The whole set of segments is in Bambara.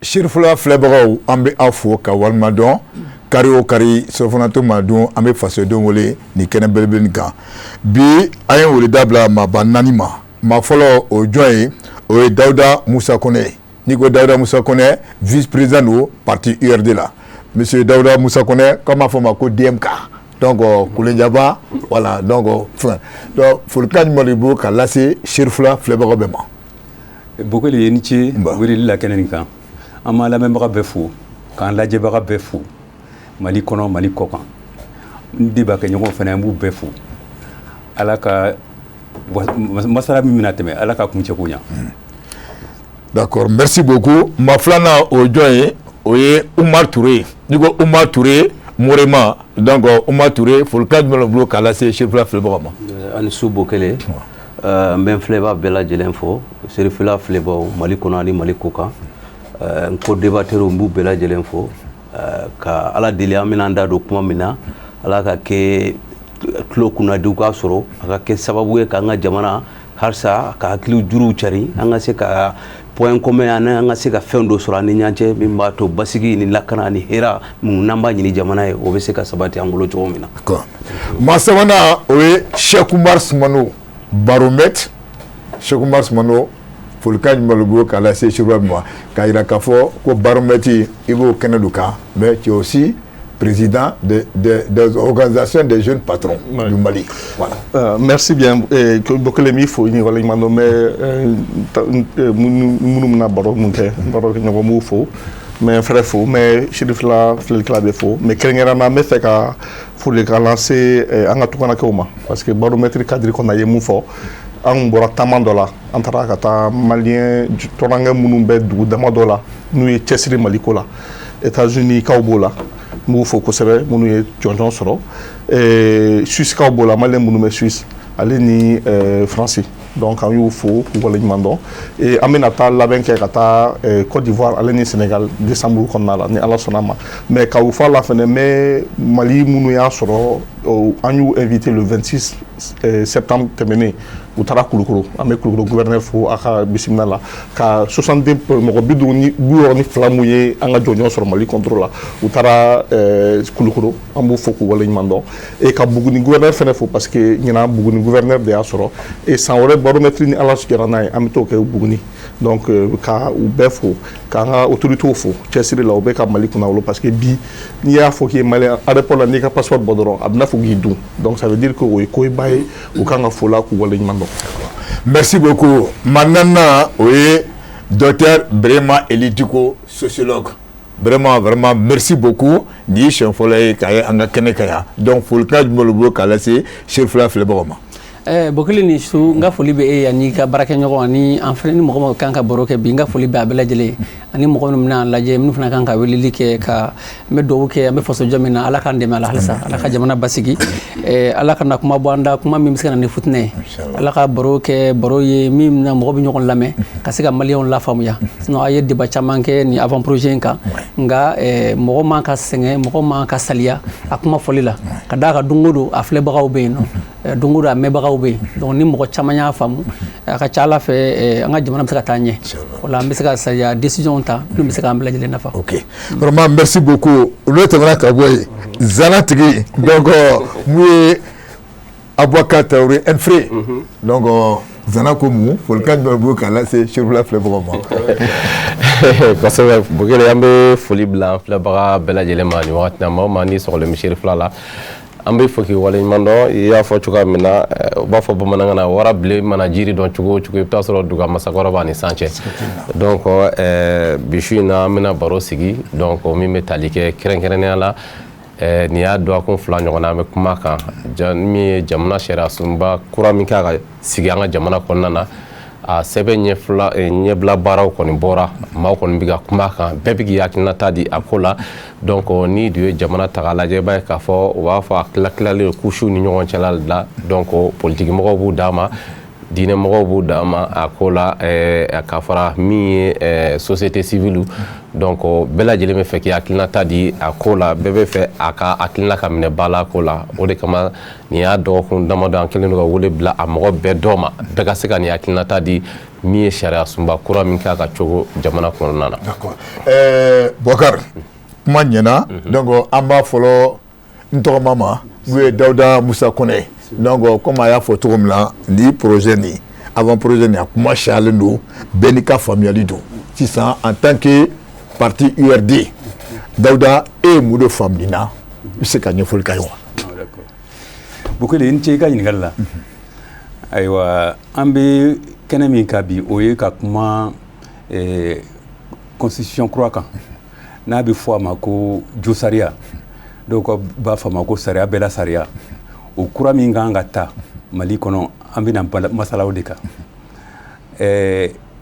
Sirifila filɛbagaw, an bɛ aw fo ka walima dɔn. Kari o kari, surɔfana ma dun, an bɛ fasodenw wele ni kɛnɛ belebele kan. Bi, an ye wele dabila maaba naani ma. Maa fɔlɔ, o jɔn ye? O ye Dawuda Musa Kɔnɛ ye. N'i ko Dawuda Musa Kɔnɛ, vice président don parti URD la. Monsieur Dawuda Musa Kɔnɛ, k'an b'a fɔ ma ko DMK, donc Kulenjaba, voilà. Donc fɛn, donc folikan jumɛn de bolo ka lase Sirifila filɛbagaw bɛɛ ma? Bokele, i ni ce weleli la kɛnɛ nin kan. An b'an lamɛnbaga bɛɛ fo, k'an lajɛbaga bɛɛ fo, Mali kɔnɔ, Mali kɔ kan. N débat kɛɲɔgɔn fana, an b'u bɛɛ fo. Ala ka masala min bɛna tɛmɛ, Ala ka kuncɛ ko ɲa. D'accord, merci beaucoup. Maa filanan, o ye jɔn ye? O ye Umar Touré. N'i ko Umar Touré Morema, donc Umar Touré, folikan jumɛn b'i bolo k'a lase Sirifila filɛbagaw ma? Ani su Bokele. N bɛ n filɛbaa bɛɛ lajɛlen fo, Sirifila filɛbaw, Mali kɔnɔ ani Mali kɔ kan. N ko débatteur, n b'u bɛɛ lajɛlen fo, ka Ala deli, an bɛna an da don kuma min na, Ala ka kɛ tulo kunnadiw k'a sɔrɔ, a ka kɛ sababu ye k'an ka jamana halisa ka hakiliw juruw cari, an ka se ka point commun ani an ka se ka fɛn dɔ sɔrɔ an ni ɲɔgɔn cɛ min b'a to basigi ni lakana ni hɛrɛ mun n'an b'a ɲini jamana ye, o bɛ se ka sabati an bolo cogo min na. Maa sabanan, o ye Cheikh Oumar Soumano, baromètre. Cheikh Oumar Soumano, folikan jumɛn b'i bolo k'a lase Sirifila ma, k'a jira k'a fɔ ko baromètre, i b'o kɛnɛ don kan, mais tu es aussi président des organisations des jeunes patrons du Mali. Voilà. Merci bien. Bokele, mi fo ni waleɲuman dɔn. Bɛ minnu bɛna baro mun kɛ, baro kɛ ɲɔgɔn, b'u fo, n bɛ fɛrɛ fo, n bɛ Sirifila filɛlikɛla bɛ fo, mais kɛrɛnkɛrɛnnenya, n bɛ fɛ ka folikan lase an ka tungarakɛw ma, parce que baromètre cadre kɔnɔ, a ye mun fɔ, an bɔra taama dɔ la, an taara ka taa malien tɔnɔnkɛ minnu bɛ dugu dama dɔ la, n'u ye cɛsiri Maliko la. États-Unis kaw b'o la, n b'u fo kosɛbɛ, minnu ye jɔnjɔn sɔrɔ. Suisse kaw b'o la, malien minnu bɛ Suisse ale ni France. Donc an y'u fo k'u waleɲuman dɔn. Et an bɛna taa labɛn kɛ ka taa Côte d'Ivoire ale ni Sénégal décembre kɔnɔna la, ni Ala sɔnna ma. Mais k'aw fɔ a la fɛnɛ, n bɛ Mali minnu y'a sɔrɔ, an y'u invité le 26 septembre tɛmɛnen, u taara Kulukoro. An bɛ Kulukoro gouverneur fo a ka bisimila la, ka 62 mɔgɔ 52 mun ye an ka jɔnjɔn sɔrɔ Mali contre la, u taara Kulukoro. An b'u fo k'u waleɲuman dɔn et ka Buguni gouverneur fɛnɛ fo, parce que ɲinan Buguni gouverneur de y'a sɔrɔ. Et san wɛrɛ baromètre, ni Ala jɛra n'a ye, an bɛ t'o kɛ Buguni. Donc ka u bɛɛ fo, k'an ka autorités fo cɛsiri la, u bɛ ka Mali kunnawolo, parce que bi, n'i y'a fɔ k'i ye malien, aéroport la, n'i ka passeport bɔ dɔrɔn, a bɛna fɔ k'i dun. Donc ça veut dire que o ye koba ye, u kan ka fo la k'u waleɲuman dɔn. Merci beaucoup. Maa naaninan, o ye docteur Brema Eli Diko, sociologue. Vraiment, vraiment, merci beaucoup. Nin y'i siɲɛ fɔlɔ ye k'a ye an ka kɛnɛ kan yan. Donc folikan jumɛn b'i bolo k'a lase Sirifila filɛbagaw ma? Bokele, ni su. N ka foli bɛ e ye ani ka baarakɛɲɔgɔn ani an fana ni mɔgɔ mɔgɔ kan ka baro kɛ bi. N ka foli bɛ a bɛɛ lajɛlen ani mɔgɔ minnu bɛna lajɛ, minnu fana kan ka weleli kɛ. Ka n bɛ dugawu kɛ, an bɛ fasojɔ min na, Ala k'an dɛmɛ a la halisa, Ala ka jamana basigi, Ala kana kuma bɔ an da, kuma min bɛ se ka na ni futinɛ ye. Ala ka baro kɛ baro ye min na mɔgɔ bɛ ɲɔgɔn lamɛn ka se ka maliyɛnw lafaamuya. Sinon a ye débat caman kɛ nin avant projet in kan, nka mɔgɔ man ka sɛgɛn, mɔgɔ man ka saliya a kuma fɔli la, ka d'a kan don o don a filɛbagaw bɛ yen nɔ, don o don a mɛnbagaw bɛ yen. Donc ni mɔgɔ caman y'a faamu, a ka ca Ala fɛ, an ka jamana bɛ se ka taa ɲɛ. O la an bɛ se ka sariya décision ta minnu bɛ se k'an bɛɛ lajɛlen nafa. Ok, vraiment, merci beaucoup. Olu tɛmɛna ka bɔ yen, zana tigi, donc mun ye Abubakar Tarawele Enfre. Donc zana ko mun, folikan jumɛn b'o k'a lase Sirifila filɛbagaw ma? Kosɛbɛ Bokele, an bɛ foli bila an filɛbaga bɛɛ lajɛlen ma nin wagati na. Maa o maa n'i sɔgɔlen bɛ Sirifila la, an bɛ fo k'i waleɲuman dɔn. I y'a fɔ cogoya min na, u b'a fɔ bamanankan na, wara bilen mana jiri dɔn cogo o cogo, i bɛ taa sɔrɔ duga masakɔrɔ b'a ni san cɛ. Donc bi su in na, an bɛna baro sigi, donc min bɛ tali kɛ kɛrɛnkɛrɛnnenya la, nin y'a dɔgɔkun 2 ɲɔgɔn na, an bɛ kuma kan min ye jamana sariya sunba kura min kan ka sigi an ka jamana kɔnɔna na. A sɛbɛn ɲɛfila ɲɛbila baaraw kɔni bɔra, maaw kɔni bɛ ka kuma kan, bɛɛ bɛ k'i hakilinata di a ko la. Donc ni dun ye jamana ta k'a lajɛ, i b'a ye k'a fɔ u b'a fɔ a tila tilalen couches ni ɲɔgɔn cɛla la. Donc politikimɔgɔw b'u d'a ma. Diinɛmɔgɔw b'u dan ma a ko la, ka fara min ye société civile. Donc bɛɛ lajɛlen bɛ fɛ k'i hakilinata di a ko la, bɛɛ bɛ fɛ a ka hakilina ka minɛ ba la a ko la. O de kama nin y'a dɔgɔkun damadɔ, an kɛlen don ka wele bila a mɔgɔ bɛɛ dɔ ma, bɛɛ ka se ka nin hakilinata di min ye sariya sunba kura min k'a ka cogo jamana kɔnɔna na. D'accord, Boubacar, kuma ɲɛna. Donc an b'a fɔlɔ n tɔgɔma ma, n'o ye Dawuda Musa Kɔnɛ. Donc comme a y'a fɔ cogo min na, ni projet nin, avant projet nin, a kuma cayalen don, bɛɛ n'i ka faamuyali don. Sisan, en tant que parti URD, Dawuda, e ye mun de faamu nin na? I bɛ se ka ɲɛfɔli k'a ye wa? Bukele, i ni ce i ka ɲininkali la. Ayiwa, an bɛ kɛnɛ min kan bi, o ye ka kuma constitution kura kan, n'a bɛ fɔ a ma ko josariya, dɔw ka b'a fɔ a ma ko sariya bɛɛ la sariya. O kura min kan ka ta Mali kɔnɔ, an bɛna masalaw de kan.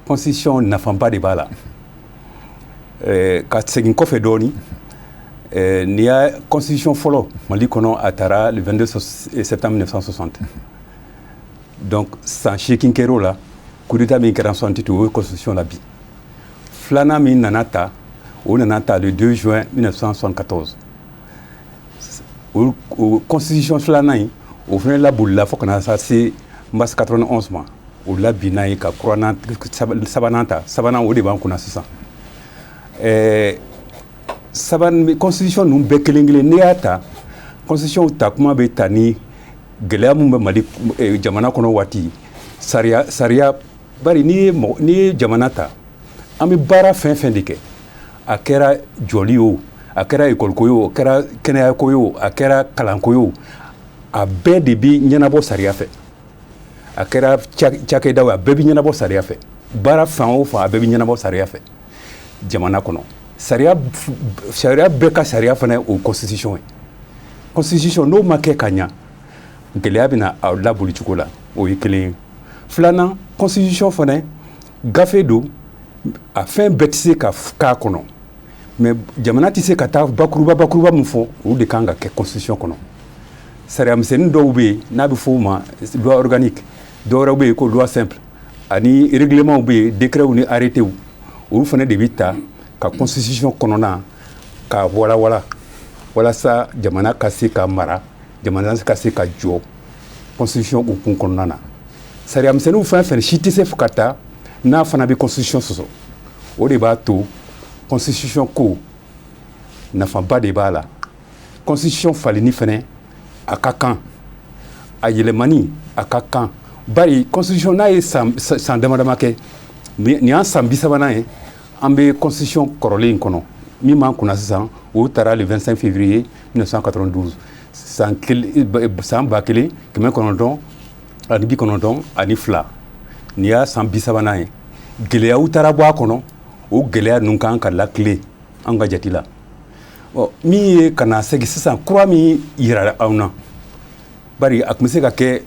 Constitution nafaba de b'a la. Ka segin kɔfɛ dɔɔni, n'i y'a constitution fɔlɔ Mali kɔnɔ, a taara le 22 septembre 1960. Donc san 8 kɛr'o la. Coup d'état min kɛra 68, o ye constitution la bi. Filanan min nana ta, o nana ta le 2 juin 1974. O constitution filanan in, o fana labolila fo kana se mars 91 ma. O labinna ye ka kuranan sabanan ta. Sabanan, o de b'an kunna sisan. Saban constitution ninnu bɛɛ kelen kelen, n'i y'a ta, constitution ta kuma bɛ ta ni gɛlɛya mun bɛ Mali jamana kɔnɔ waati sariya sariya. Bari n'i ye mɔgɔ, n'i ye jamana ta, an bɛ baara fɛn fɛn de kɛ, a kɛra jɔli o, a kɛra ekɔliko ye o, a kɛra kɛnɛyako ye o, a kɛra kalanko ye o, a bɛɛ de bɛ ɲɛnabɔ sariya fɛ. A kɛra cakɛdaw ye, a bɛɛ bɛ ɲɛnabɔ sariya fɛ. Baara fan o fan, a bɛɛ bɛ ɲɛnabɔ sariya fɛ jamana kɔnɔ. Sariya, sariya bɛɛ ka sariya fana, o constitution ye. Constitution n'o ma kɛ ka ɲa, gɛlɛya bɛ na a laboli cogo la. O ye kelen ye. Filanan, constitution fana gafe don, a fɛn bɛɛ tɛ se ka k'a kɔnɔ, mais jamana tɛ se ka taa bakuruba bakuruba min fɔ, olu de kan ka kɛ constitution kɔnɔ. Sariya misɛnnin dɔw bɛ yen n'a bɛ fɔ o ma loi organique, dɔwɛrɛw bɛ yen ko loi simple, ani règlement bɛ yen, décrets ni arrêtés, olu fana de bɛ ta ka constitution kɔnɔna ka walawala, walasa jamana ka se ka mara, jamana ka se ka jɔ constitution hukumu kɔnɔna na. Sariya misɛnninw fɛn fɛn si tɛ se ka ta n'a fana bɛ constitution sɔsɔ. O de b'a to constitution ko nafaba de b'a la. Constitution falenni fɛnɛ a ka kan, a yɛlɛmani a ka kan, bari constitution n'a ye san dama dama kɛ, nin y'an san 30nan ye an bɛ constitution kɔrɔlen in kɔnɔ. Min b'an kunna sisan, o taara le 25 février 1992, san kelen, san 1992. Nin y'a san 30nan ye. Gɛlɛyaw taara bɔ a kɔnɔ. O gɛlɛya ninnu kan ka lakile an ka jate la. Ɔ, min ye ka na segin sisan, kura min yira anw na, bari a tun bɛ se ka kɛ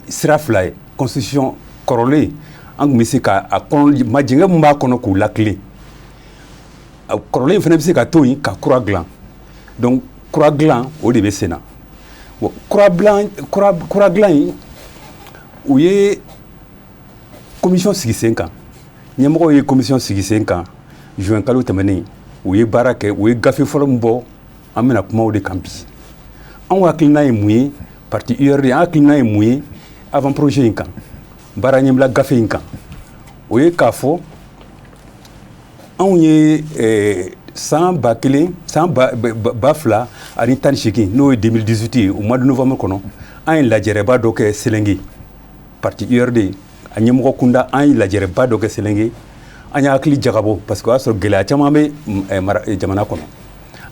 sira fila ye. Constitution kɔrɔlen, an tun bɛ se ka a kɔnɔ majɛngɛ min b'a kɔnɔ k'u lakile. A kɔrɔlen fana bɛ se ka to yen ka kura dilan. Donc kura dilan, o de bɛ sen na. Bon, kura dilan, kura dilan in, u ye commission sigi sen kan. Ɲɛmɔgɔw ye commission sigi sen kan juin kalo tɛmɛnen. U ye baara kɛ, u ye gafe fɔlɔ min bɔ, an bɛna kuma o de kan bi. Anw hakilina ye mun ye? Parti URD, an hakilina ye mun ye avant projet in kan, baara ɲɛbila gafe in kan? O ye k'a fɔ anw ye san ba kelen, san 2018, n'o ye 2018 ye, o mois de novembre kɔnɔ, an ye lajɛrɛba dɔ kɛ Selenge. Parti URD a ɲɛmɔgɔ kunda, an ye lajɛrɛba dɔ kɛ Selenge. An ye hakili jagabɔ, parce que o y'a sɔrɔ gɛlɛya caman bɛ jamana kɔnɔ.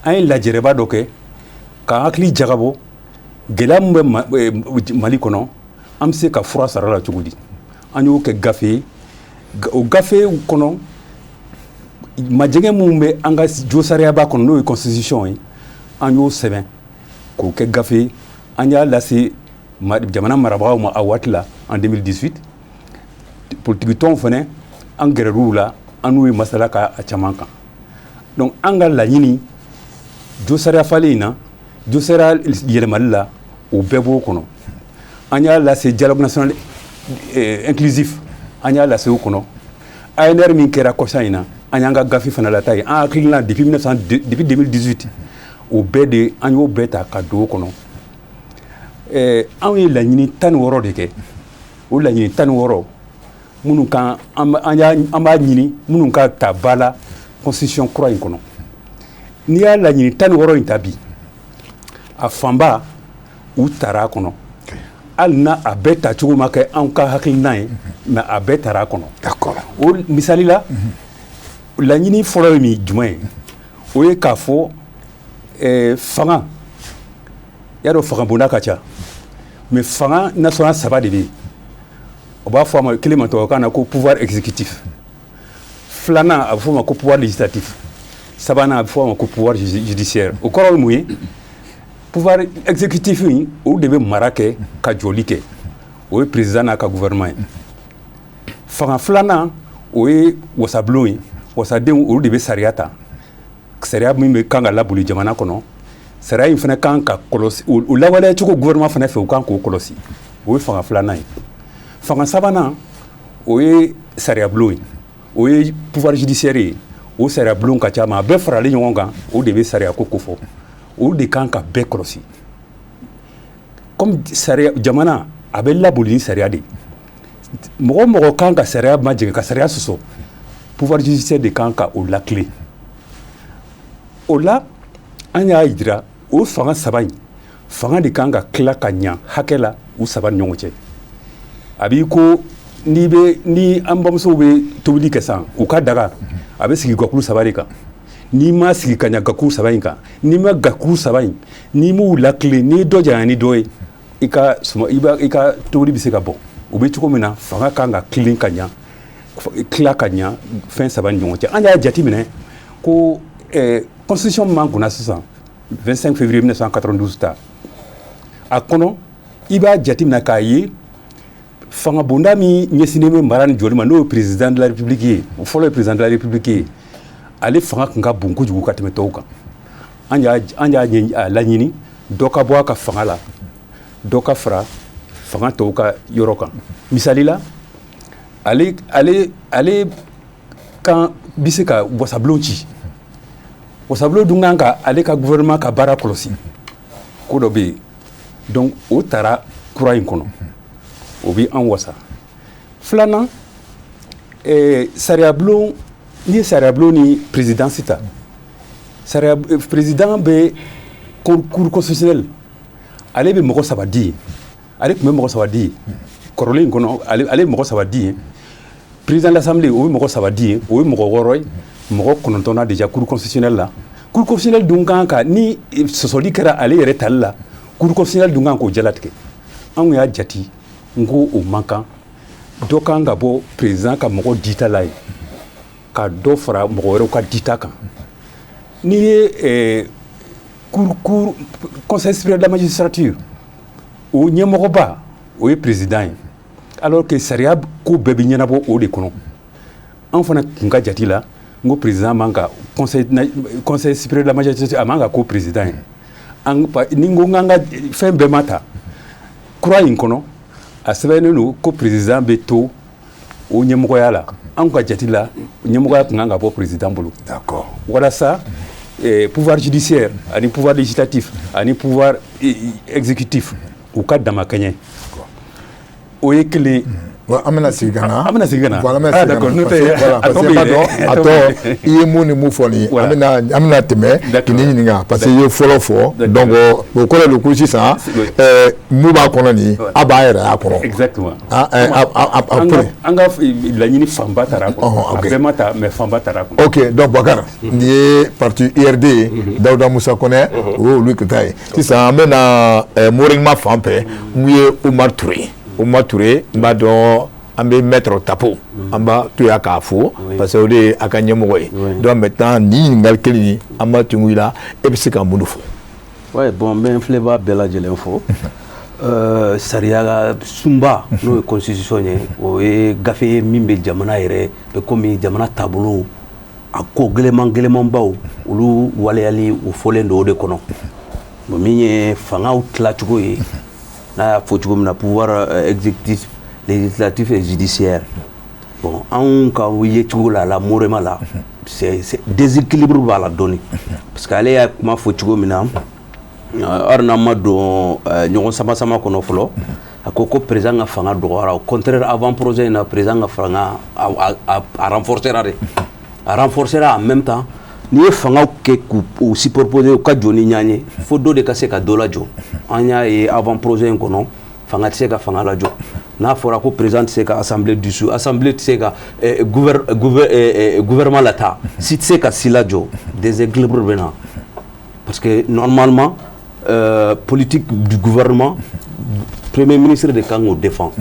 An ye lajɛrɛba dɔ kɛ ka hakili jagabɔ gɛlɛya min bɛ Mali kɔnɔ, an bɛ se ka fura sɔrɔ a la cogo di. An y'o kɛ gafe ye. O gafe kɔnɔ, majɛgɛ minnu bɛ an ka josariyaba kɔnɔ, n'o ye constitution ye, an y'o sɛbɛn k'o kɛ gafe ye. An y'a lase jamana marabagaw ma a waati la, en 2018. Politiki tɔnw fana, an gɛrɛl'u la, an n'u ye masala ka a caman kan. Donc an ka laɲini josariya falen in na, josariya yɛlɛmali la, o bɛɛ b'o kɔnɔ. An y'a lase dialogue national inclusif, an y'a lase o kɔnɔ. ANR min kɛra kɔsa in na, an y'an ka gafe fana lata yen. An hakilina depuis 2018, o bɛɛ de, an y'o bɛɛ ta ka don o kɔnɔ. Anw ye laɲini 16 de kɛ. O laɲini 16 minnu kan an b'a ɲini minnu ka ta ba la constitution kura in kɔnɔ, n'i y'a laɲini 16 in ta bi, a fanba u tara a kɔnɔ, hali n'a a bɛɛ tacogo ma kɛ anw ka hakilina ye, mais a bɛɛ tara a kɔnɔ. O misali la, laɲini fɔlɔ ye min jumɛn ye? O ye k'a fɔ fanga, y'a dɔn fanga bonda ka ca, mais fanga nasɔnya saba de bɛ yen. O b'a fɔ a ma kelen ma tubabukan na ko pouvoir exécutif, filanan a bɛ fɔ o ma ko pouvoir législatif, sabanan a bɛ fɔ o ma ko pouvoir judiciaire. O kɔrɔ ye mun ye? Pouvoir exécutif in, o de bɛ mara kɛ ka jɔli kɛ, o ye président n'a ka gouvernement ye. Fanga filanan, o ye wasabulon ye, wasadenw, olu de bɛ sariya ta, sariya min bɛ kan ka laboli jamana kɔnɔ. Sariya in fana kan ka kɔlɔsi, o lawaleya cogo gouvernement fana fɛ, u kan k'o kɔlɔsi. O ye fanga filanan ye. Fanga sabanan, o ye sariyabulon ye, o ye pouvoir judiciaire ye. O sariyabulon ka ca, mais a bɛɛ faralen ɲɔgɔn kan, o de bɛ sariya ko kofɔ, o de kan ka bɛɛ kɔlɔsi. Comme sariya, jamana a bɛ laboli ni sariya de ye, mɔgɔ o mɔgɔ kan ka sariya majigin, ka sariya sɔsɔ, pouvoir judiciaire de kan ka o lakile. O la, an y'a jira o fanga saba in, fanga de kan ka tila ka ɲa hakɛ la u saba ni ɲɔgɔn cɛ. A b'i ko n'i bɛ, ni an bamusow bɛ tobili kɛ sisan, u ka daga a bɛ sigi gakuru saba de kan. N'i ma sigi ka ɲa gakuru saba in kan, n'i ma gakuru saba in, n'i m'u lakile, n'i ye dɔ janya ni dɔ ye, i ka suma, i ka tobili bɛ se ka bɔn. O bɛ cogo min na, fanga kan ka tilen ka ɲa, tila ka ɲa fɛn saba ni ɲɔgɔn cɛ. An y'a jateminɛ ko constitution min b'an kunna sisan, 25 février 1992 ta, a kɔnɔ i b'a jateminɛ k'a ye fanga bonda min ɲɛsinnen bɛ mara ni jɔli ma, n'o ye président de la république ye, o fɔlɔ ye président de la république ye, ale fanga tun ka bon kojugu ka tɛmɛ tɔw kan. An y'a laɲini dɔ ka bɔ a ka fanga la, dɔ ka fara fanga tɔw ka yɔrɔ kan. Misali la, ale kan bɛ se ka wasabulon ci, wasabulon dun kan ka ale ka gouvernement ka baara kɔlɔsi, ko dɔ bɛ yen. Donc o taara kura in kɔnɔ, o bɛ an wasa. Filanan, sariyabulon, n'i ye sariyabulon ni présidence ta, sariya président bɛ cour constitutionnelle, ale bɛ mɔgɔ saba di yen, ale tun bɛ mɔgɔ saba di yen kɔrɔlen in kɔnɔ, ale bɛ mɔgɔ saba di yen. Président de l'assemblée, o bɛ mɔgɔ saba di yen, o ye mɔgɔ 6 ye, mɔgɔ 9 na déjà cour constitutionnelle la. Cour constitutionnelle dun kan ka, ni sɔsɔli kɛra ale yɛrɛ tali la, cour constitutionnelle dun kan k'o jalatigɛ. Anw y'a jate n ko o man kan, dɔ kan ka bɔ président ka mɔgɔ dita la yen, ka dɔ fara mɔgɔ wɛrɛw ka dita kan. N'i ye cour conseil supérieur de la magistrature, o ɲɛmɔgɔba, o ye président ye, alors que sariya ko bɛɛ bɛ ɲɛnabɔ o de kɔnɔ. An fana kun ka jate la, n ko président man ka conseil supérieur de la magistrature, a man ka ko président ye. Ni n ko k'an ka fɛn bɛɛ ma ta kura in kɔnɔ, a sɛbɛnnen don ko président bɛ to o ɲɛmɔgɔya la. Anw ka jate la, ɲɛmɔgɔya tun kan ka bɔ président bolo. D'accord. Walasa pouvoir judiciaire ani pouvoir législatif ani pouvoir exécutif, u ka damakɛɲɛ. O ye kelen. An bɛna segin ka na. An bɛna segin ka na. Voilà, an bɛna segin ka na. D'accord, n'o tɛ voilà, a tɔ parce que bɛ i b'a yen dɛ. dɔn, a tɔ i ye mun ni mun fɔ nin ye, an bɛna tɛmɛ k'i ɲininka parce que i ye fɔlɔ fɔ, donc o kɔrɔ de ko sisan mun b'a kɔnɔ nin, a b'a yɛrɛ y'a kɔnɔ. Exactement. Ah, après. An ka laɲini fanba taara a kɔnɔ. Ɔhɔn, A ok. bɛɛ ma ta, mais fanba taara a kɔnɔ. Ok, donc Bakar, nin ye parti URD ye, Dawuda Musa Kɔnɛ, o y'olu ka taa ye. Sisan an bɛna Morinma fan fɛ, mun ye Umar Ture. Umar Ture, n b'a dɔn an bɛ maître Tapo, an b'a to yan k'a fo parce que o de ye a ka ɲɛmɔgɔ ye. Donc maintenant nin ɲininkali kelen in, an b'a tungu i la, e bɛ se ka mun de fɔ? Ouais, bon, n bɛ n filɛbaa bɛɛ lajɛlen fo. Sariya sunba, n'o ye constitution ye, o ye gafe ye min bɛ jamana yɛrɛ bɛ komi jamana taabolo, a ko gɛlɛman gɛlɛmanbaw, olu waleyali, o fɔlen don o de kɔnɔ. Bon, min ye fangaw tilacogo ye, n'a y'a fɔ cogo min na, pouvoir exécutif, Législatif et judiciaire. Bon, anw ka yecogo la, la Morema la, c'est déséquilibre b'a la dɔɔni, parce que ale y'a kuma fɔ cogo min na, hali n'an ma don ɲɔgɔn sama sama kɔnɔ fɔlɔ, a ko ko président ka fanga dɔgɔyara. Au contraire, avant projet in na, président ka fanga a renforcera de, a renforcera. En même temps, n'i ye fangaw kɛ k'u superposer, u ka jɔ ni ɲɔgɔn ye, fo dɔ de ka se ka dɔ lajɔ. An y'a ye avant projet in kɔnɔ, fanga tɛ se ka fanga lajɔ. N'a fɔra ko président tɛ se ka assemblée dissout, assemblée tɛ se ka gouvernement lata, si tɛ se ka si lajɔ, déséquilibre bɛ na, parce que normalement, politique du gouvernement, premier ministre de kan k'o défend.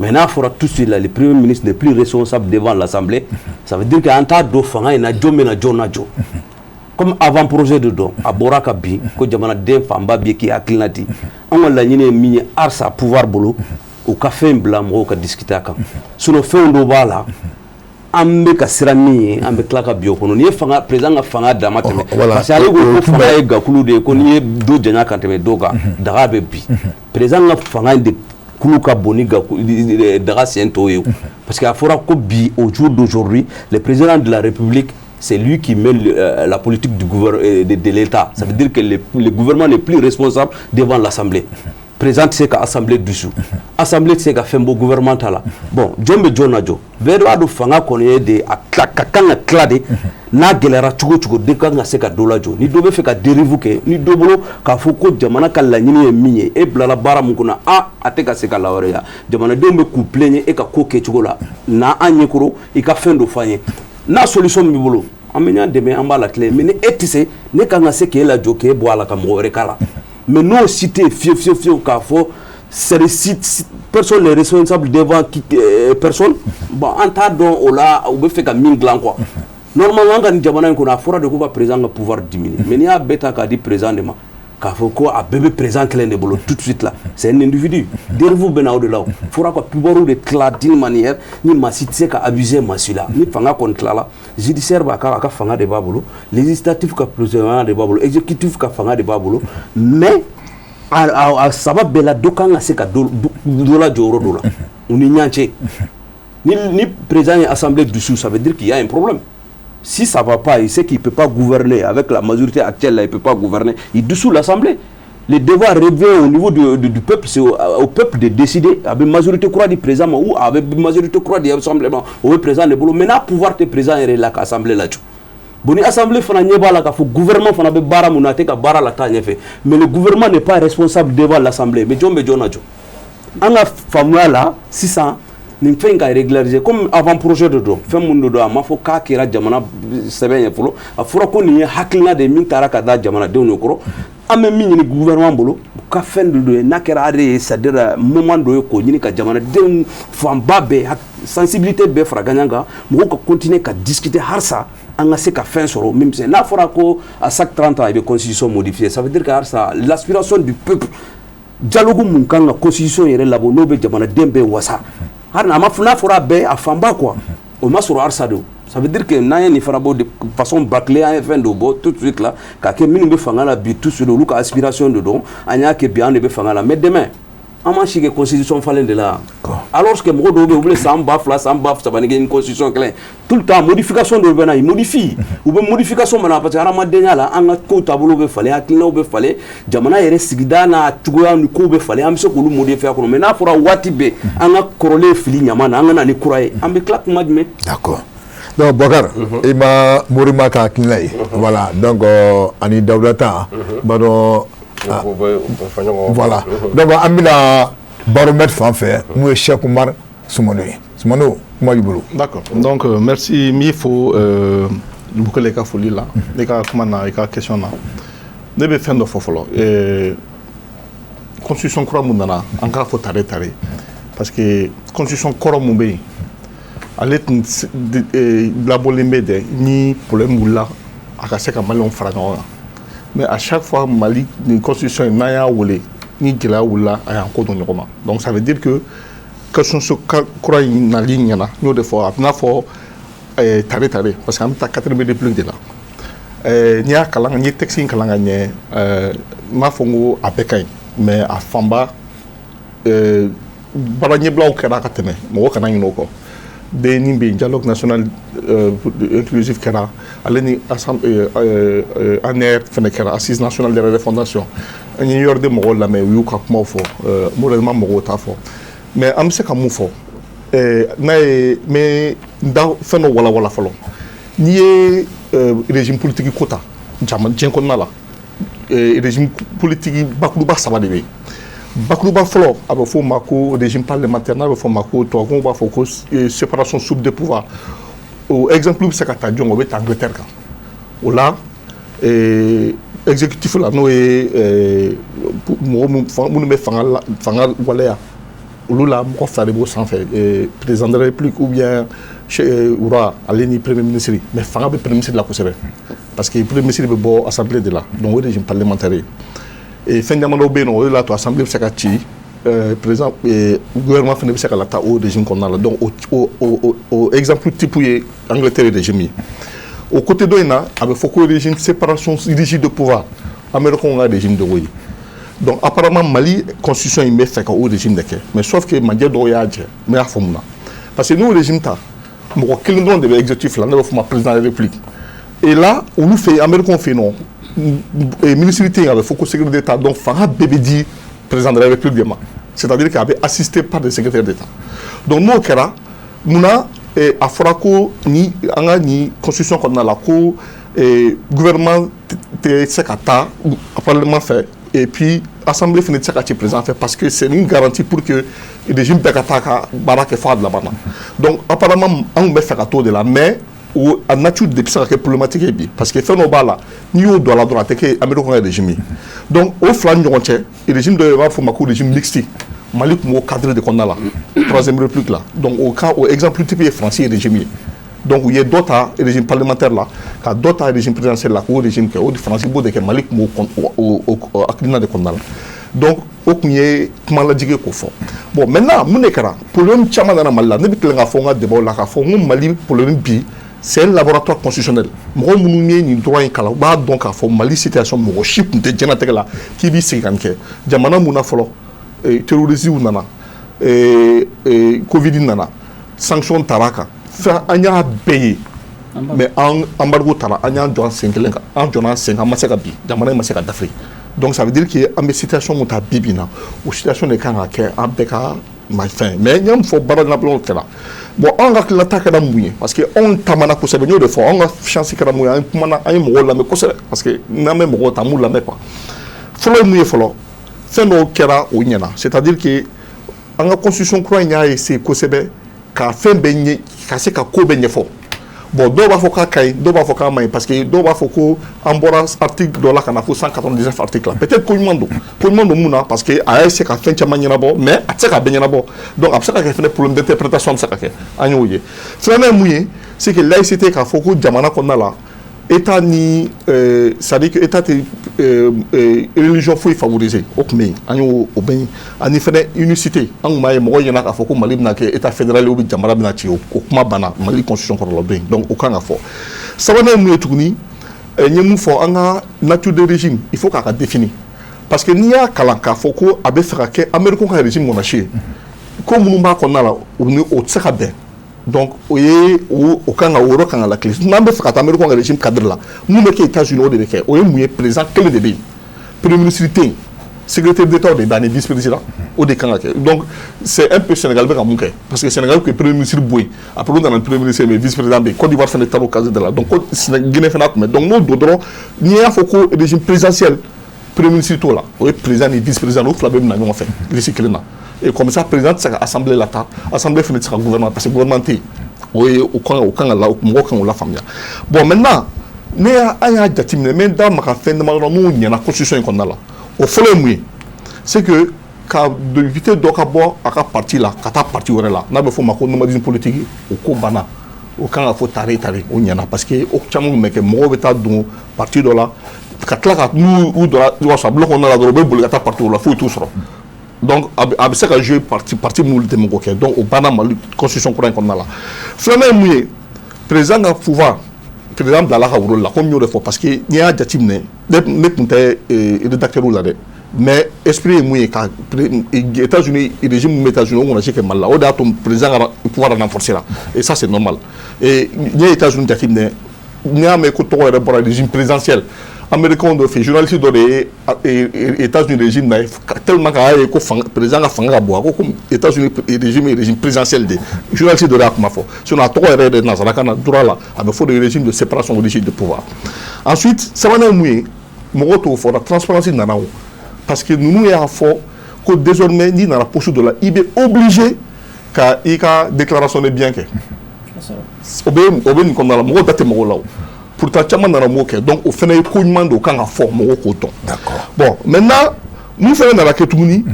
Mais n'a fɔra tout de suite là, le premier ministre n'est plus responsable devant l'assemblée, ça veut dire que an t'a dɔn fanga in na, jɔn bɛ na jɔn na jɔ. Comme avant projet de dɔn, a bɔra ka bin ko jamanaden fanba bi k'i hakilina di. An ka laɲini ye min ye, halisa pouvoir bolo, u ka fɛn bila mɔgɔw ka discuter a kan. Sinon fɛn dɔw b'a la, an bɛ ka siran min ye, an bɛ tila ka bin o kɔnɔ. N'i ye fanga, président ka fanga dama tɛmɛ, parce que ale ko ko fanga ye gakulu de ye, ko n'i ye dɔ janya ka tɛmɛ dɔ kan, daga bɛ bin. Président ka fanga de kulu ka bon ni daga sen tɔw ye, parce que a fɔra ko bi, au jour d'aujourd'hui, le président de la République, c'est lui qui mène la politique de l'État. Ça veut dire que le gouvernement n'est plus responsable devant l'Assemblée. Président tɛ se ka assemblée dissout, assemblée tɛ se ka fɛn bɔ gouvernement ta la. Bon, jɔn bɛ jɔn na jɔ? Bɛɛ b'a dɔn fanga kɔni ye de a tila ka kan ka tila de. N'a gɛlɛyara cogo o cogo, de kan ka se ka dɔ lajɔ. Ni dɔ bɛ fɛ ka dérive kɛ, ni dɔ bolo k'a fɔ ko jamana ka laɲini ye min ye, e bilala baara mun kɔnɔ, a tɛ ka se ka lawaleya, jamanadenw bɛ k'u plaigner e ka ko kɛcogo la, na an ɲɛkɔrɔ, i ka fɛn dɔ f'an ye. N'a solution b'i bolo, an bɛ ɲɔgɔn dɛmɛ, an b'a latilen. Mais ni e tɛ se, ne kan ka se k'e lajɔ, k'e bɔ a la, ka mɔgɔ wɛrɛ k'a la. Mais n'o si tɛ yen fiyewu fiyewu fiyewu, k'a fɔ c'est si personne n'est responsable devant qui, personne. Bon, an t'a dɔn o la, u bɛ fɛ ka min dilan quoi. Normalement, an ka nin jamana in kɔnɔ, a fɔra de ko ka président ka pouvoir diminuer. Mais n'i y'a bɛɛ ta k'a di président de ma, k'a fɔ ko a bɛɛ bɛ président kelen de bolo tout de suite là, c'est un individu, dérive bɛ na o de la. O fɔra ka pouvoir de tila d'une manière ni maa si tɛ se ka abuser maa si la. Ni fanga kɔni tilala, judiciaire b'a ka, a ka fanga de b'a bolo, législatif ka président de b'a bolo, exécutif ka fanga de b'a bolo. Mais a saba bɛɛ la, dɔ kan ka se ka dɔ la jɔyɔrɔ dɔ la u ni ɲɔgɔn cɛ. Ni président ye assemblée dissout, ça veut dire qu'il y a un problème. Si ça va pas, il sait qu'il peut pas gouverner avec la majorité actuelle là, il peut pas gouverner, il dissout l'assemblée. Le devoir revient au niveau du peuple, c'est au peuple de décider avec majorité kura di président ma ou avec majorité kura di assemblée ma. O ye président de bolo. Maintenant, pouvoir tɛ président yɛrɛ la ka assemblée lajɔ. Bon, ni assemblée fana ɲɛ b'a la k'a fɔ gouvernement fana bɛ baara mun na, a tɛ ka baara la taa ɲɛfɛ, mais le gouvernement n'est pas responsable devant l'assemblée, mais jɔn bɛ jɔn na jɔ? An ka faamuya la sisan, nin fɛn in ka régulariser comme avant projet de don, fɛn mun de don, a ma fɔ k'a kɛra jamana sɛbɛn ye fɔlɔ. A fɔra ko nin ye hakilina de ye min taara ka da jamanadenw de kɔrɔ. An bɛ min ɲini gouvernement bolo, u ka fɛn dɔ don ye, n'a kɛra ale ye, c'est à dire moment dɔ ye k'o ɲini ka jamanadenw fanba bɛɛ sensibilité bɛɛ fara ɲɔgɔn kan, mɔgɔw ka continuer ka discuter halisa an ka se ka fɛn sɔrɔ min bɛ se. N'a fɔra ko à chaque 30 ans i bɛ constitution modifier, ça veut dire que halisa l'aspiration du peuple, dialogue mun kan ka constitution yɛrɛ labɔ, n'o bɛ jamanaden bɛɛ wasa, hali n'a ma, n'a fɔra a bɛɛ, a fanba quoi, o ma sɔrɔ halisa de. Ça veut dire que n'an ye nin fana bɔ de façon bâclée, an ye fɛn dɔ bɔ tout de suite là k'a kɛ minnu bɛ fanga la bi tout de suite, olu ka aspiration de don. An y'a kɛ bi, an de bɛ fanga la, mais demain, an m'an si kɛ constitution falen de la, alors que mɔgɔ dɔw bɛ yen, u bɛ san 2000, san 3000 ni kɛ ni constitution kelen. Tout le temps modification dɔw bɛ na, ils modifient, u bɛ modification bɛ na, parce que hadamadenya la, an ka kow taabolo bɛ falen, hakilinaw bɛ falen, jamana yɛrɛ sigida n'a cogoya ni kow bɛ falen, an bɛ se k'olu modifier a kɔnɔ. Mais n'a fɔra waati bɛɛ an ka kɔrɔlen fili ɲama na, an ka na ni kura ye, an bɛ tila kuma jumɛn? D'accord. Donc Boubacar, i ma Morima ka hakilina ye. Voilà, donc ani Dawuda ta, b'a dɔn. Voilà. Donc an bɛna baromètre fan fɛ, n'o ye Cheikh Oumar Soumano ye. Soumano, kuma b'i bolo. D'accord. Donc merci, n b'i fo Bukele ka foli la, i ka kuma na, i ka question na. Ne bɛ fɛn dɔ fɔ fɔlɔ. Constitution kura mun nana, an k'a fɔ tare tare, parce que constitution kɔrɔ mun bɛ yen, ale tun labɔlen bɛ dɛ ni problème wulila, a ka se ka maliyɛnw fara ɲɔgɔn kan. Mais à chaque fois, Mali ni constitution in, n'an y'a wele ni gɛlɛya wulila, a y'an ko don ɲɔgɔn ma. Donc ça veut dire que constitution kura in nali ɲɛna, n y'o de fɔ, a bɛ n'a fɔ tare tare, parce que an bɛ taa quatrième république de la. N'i y'a kalan, n'i ye texte in kalan ka ɲɛ, n b'a fɔ n ko a bɛɛ ka ɲi, mais a fanba Baara ɲɛbilaw kɛra ka tɛmɛ, mɔgɔ kana ɲinɛ o kɔ. DNI bɛ yen, dialogue national inclusif kɛra, ale ni ANR fɛnɛ kɛra, assise nationale de la refondation. An ye URD mɔgɔw lamɛn, u y'u ka kumaw fɔ, malheureusement mɔgɔw t'a fɔ. Mais an bɛ se ka mun fɔ n'a ye? N bɛ n da fɛn dɔ walawala fɔlɔ. N'i ye régime politique ko ta jama diɲɛ kɔnɔna la, régime politique bakuruba saba de bɛ yen. Bakuruba fɔlɔ, a bɛ fɔ o ma ko régime parlementaire, n'a bɛ fɔ o ma ko, tubabuw b'a fɔ ko séparation souple de pouvoir. O exemple bɛ se ka ta jɔn? O bɛ ta Angleterre kan. O la, exécutif la, n'o ye mɔgɔ minnu bɛ fanga la, fanga waleya, olu la mɔgɔ fila de b'o sanfɛ, président de la République ou bien roi, ale ni premier ministre. Mais fanga bɛ premier ministre la kosɛbɛ, parce que premier ministre bɛ bɔ assemblée de la. Donc o ye régime parlementaire ye. Fɛn damadɔ bɛ yen nɔ, o de la to assemblée bɛ se ka ci, président, gouvernement fana bɛ se ka lataa o régime kɔnɔna la. Donc o exemple type ye Angleterre régime ye. O côté dɔ in na, a bɛ fɔ ko régime séparation rigide de pouvoir, américain ka régime de y'o ye. Donc apparemment Mali constitution in bɛ fɛ ka o régime de kɛ, mais sauf que manjɛ dɔw y'a jɛ. N y'a fɔ mun na? Parce que n'o régime ta, mɔgɔ kelen dɔrɔn de bɛ exécutif la, ne bɛ fɔ o ma président de la République. Et là, olu fɛ yen, américain fɛ yen nɔ, ministre tɛ yen, a bɛ fɔ ko secrétaire d'État. Donc fanga bɛɛ bɛ di président de la République de ma, c'est-à-dire k'a bɛ assisté par des secrétaires d'État. Donc n'o kɛra, munna a fɔra ko ni an ka nin constitution kɔnɔna la ko gouvernement tɛ se ka taa parlement fɛ, et puis assemblée fana tɛ se ka ci président fɛ? Parce que c'est une garantie pour que régime bɛɛ ka taa ka baara kɛ fo a laban na. Donc apparemment an tun bɛ fɛ ka t'o de la, mais o a nature de bɛ se ka kɛ problématique ye bi, parce que fɛn dɔ b'a la, n'i y'o don a la dɔrɔn, a tɛ kɛ américain ka régime ye. Donc o fila ni ɲɔgɔn cɛ, régime dɔ bɛ yen, u b'a fɔ o ma ko régime mixte. Mali tun b'o cadre de kɔnɔna la, troisième république la. Donc o cas, o exemple type ye Faransi régime ye. Donc u ye dɔ ta régime parlementaire la, ka dɔ ta régime présidentiel la, k'o régime kɛ. O de Faransi b'o de kɛ. Mali tun b'o o hakilina de kɔnɔna la. Donc o tun ye kuma lajigin k'o fɔ. Bon, maintenant mun de kɛra? Problème caman nana Mali la. Ne bɛ tila k'a fɔ n ka débat la k'a fɔ n ko Mali problème bi, c'est un laboratoire constitutionnel. Mɔgɔ minnu ye nin droit in kalan, u b'a dɔn k'a fɔ Mali situation, mɔgɔ si tun tɛ diɲɛlatigɛ la k'i b'i sigi ka nin kɛ jamana mun na fɔlɔ. Terrorisme nana, Covid nana, sanction tara kan, fɛn an y'a bɛɛ ye. Mais an embargo tara, an y'an jɔ an sen kelen kan, an jɔnna an sen kan, an ma se ka bin, jamana in ma se ka dafiri. Donc ça veut dire que an bɛ situation mun ta bi bi in na, o situation de kan ka kɛ an bɛɛ ka ma fɛn. Mais n y'a mun fɔ, baara ɲɛnabilaw kɛra. Bon, anw ka hakilinata kɛra mun ye? Parce que anw taamana kosɛbɛ, n y'o de fɔ, anw ka chance kɛra mun ye? An kumana, an ye mɔgɔw lamɛn kosɛbɛ, parce que n'an bɛ mɔgɔw ta, an b'u lamɛn quoi. Fɔlɔ ye mun ye? Fɔlɔ, fɛn dɔw kɛra, o ɲɛna, c'est à dire que an ka constitution kura in y'a essayer kosɛbɛ ka fɛn bɛɛ ɲɛ, ka se ka ko bɛɛ ɲɛfɔ. Bon, dɔw b'a fɔ k'a ka ɲi, dɔw b'a fɔ k'a ma ɲi, parce que dɔw b'a fɔ ko an bɔra article dɔ la ka na fo 199 article la. Peut-être ko ɲuman don. Ko ɲuman don mun na? Parce que a y'a essayer ka fɛn caman ɲɛnabɔ, mais a tɛ se k'a bɛɛ ɲɛnabɔ. Donc a bɛ se ka kɛ fɛnɛ problème d'interprétation bɛ se ka kɛ, an y'o ye. Filanan ye mun ye? C'est que laïcité, k'a fɔ ko jamana kɔnɔna la, état ni c'est à dire que état tɛ religion foyi favoriser, o tun bɛ yen, an y'o o bɛ yen. Ani fɛnɛ unicité, an tun b'a ye mɔgɔw ɲɛna k'a fɔ ko Mali bɛna kɛ état fédéral ou bien jamana bɛna ci, o kuma banna Mali constitution kɔrɔ la, o bɛ yen. Donc o kan ka fɔ. Sabanan ye mun ye tuguni? N ye mun fɔ? An ka nature de régime, il faut k'a ka définir, parce que n'i y'a kalan k'a fɔ ko a bɛ fɛ ka kɛ américain ka régime monarchie ye, ko minnu b'a kɔnɔna la, o ni o tɛ se ka bɛn. Donc o ye o kan ka o yɔrɔ kan ka lakile. N'an bɛ fɛ ka taa américain ka régime cadre la, mun bɛ kɛ États-Unis, o de bɛ kɛ. O ye mun ye? Président kelen de bɛ yen, premier ministre tɛ yen, secrétaire d'État de bɛ ani vice président, o de kan ka kɛ. Donc c'est un peu Sénégal bɛ ka mun kɛ, parce que Sénégal tun ye premier ministre bɔ yen, après u nana premier ministre, mais vice président bɛ yen. Côte d'Ivoire fana taara o cadre de la. Donc Guinée fana tun bɛ. Donc n'o don dɔrɔn, n'i y'a fɔ ko régime présidentiel, premier ministre t'o la, o ye président ni vice président, o fila bɛɛ bɛ na ɲɔgɔn fɛ liste kelen na. Et comme ça, président tɛ se ka assemblée la ta, assemblée fana tɛ se ka gouvernement, parce que gouvernement tɛ yen. O ye o kan ka la, mɔgɔw kan k'o lafaamuya. Bon, maintenant ne y'a an y'a jateminɛ, n bɛ n da maga fɛn damadɔ n'o ɲɛna constitution in kɔnɔna la. O fɔlɔ ye mun ye? C'est que ka député dɔ ka bɔ a ka parti la ka taa parti wɛrɛ la, n'a bɛ fɔ o ma ko nomadisme politique, o ko banna. O kan ka fɔ tare tare, o ɲɛna, parce que o caman tun bɛ kɛ, mɔgɔw bɛ taa don parti dɔ la, ka tila ka n'u u donna sɔrɔ bulon kɔnɔna la dɔrɔn, u bɛ boli ka taa parti la, foyi t'u sɔrɔ. Donc a bɛ se ka jouer parti minnu tɛ mɔgɔ kɛ. Donc o banna Mali constitution kura in kɔnɔna la. Filanan ye mun ye? Président ka pouvoir, président bilala ka rôle la, komi n y'o de fɔ, parce que n'i y'a jateminɛ, ne tun tɛ rédacteur la dɛ. Mais esprit ye mun ye? Ka États-Unis, régime min bɛ États-Unis, o kana se kɛ Mali la. O de y'a to président ka pouvoir renforcer la, et ça, c'est normal. Et n'i ye États-Unis jateminɛ, n'i y'a mɛn ko tɔgɔ yɛrɛ bɔra régime présidentiel américain dɔ fɛ, journaliste dɔ de ye États-Unis régime na ye, tellement k'a ye ko fanga, président ka fanga ka bon, a ko ko États-Unis régime ye régime présidentiel de ye. Journaliste dɔ de y'a kuma fɔ, sinon a tɔgɔ yɛrɛ de nanzarakan na, droit la, a bɛ fɔ de régime de séparation de régime de pouvoir. Ensuite, sabanan ye mun ye? Mɔgɔw t'o fɔ la, transparence nana o, parce que ninnu y'a fɔ ko désormais n'i nana poste dɔ la, i bɛ obligé ka i ka déclaration de bien kɛ. O bɛ nin kɔnɔna la, mɔgɔw da tɛ mɔgɔw la o. Pourtant caman nana m'o kɛ. Donc o fana ye ko ɲuman don, o kan ka fɔ, mɔgɔw k'o dɔn. Bon, maintenant, mun fana nana kɛ tuguni?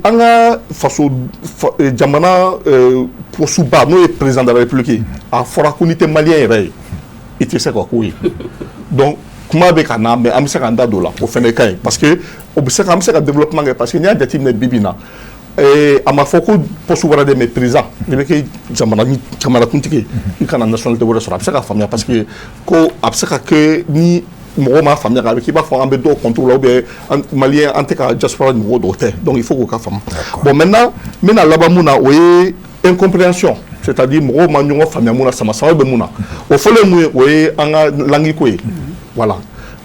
An ka faso jamana poste ba, n'o ye président de la République ye, a fɔra ko n'i tɛ malien yɛrɛ ye, i tɛ se ka k'o ye. Donc kuma bɛ ka na, mais an bɛ se k'an da don o la, o fana ka ɲi, parce que o bɛ se ka, an bɛ se ka développement kɛ, parce que n'i y'a jateminɛ bi bi in na, a ma fɔ ko poste wɛrɛ de, mais président i bɛ kɛ jamanakuntigi ye, i kana nationalité wɛrɛ sɔrɔ. A bɛ se ka faamuya, parce que ko a bɛ se ka kɛ ni mɔgɔw m'a faamuya, a bɛ k'i b'a fɔ an bɛ dɔw contre la, ou bien malien an tɛ ka diaspora mɔgɔw dɔw tɛ. Donc il faut k'o ka faamu. Bon, maintenant, n bɛna laban mun na, o ye incompréhension, c'est-à-dire mɔgɔw ma ɲɔgɔn faamuya mun na, sama sama bɛ mun na. O fɔlɔ ye mun ye? O ye an ka langue ko ye. Voilà,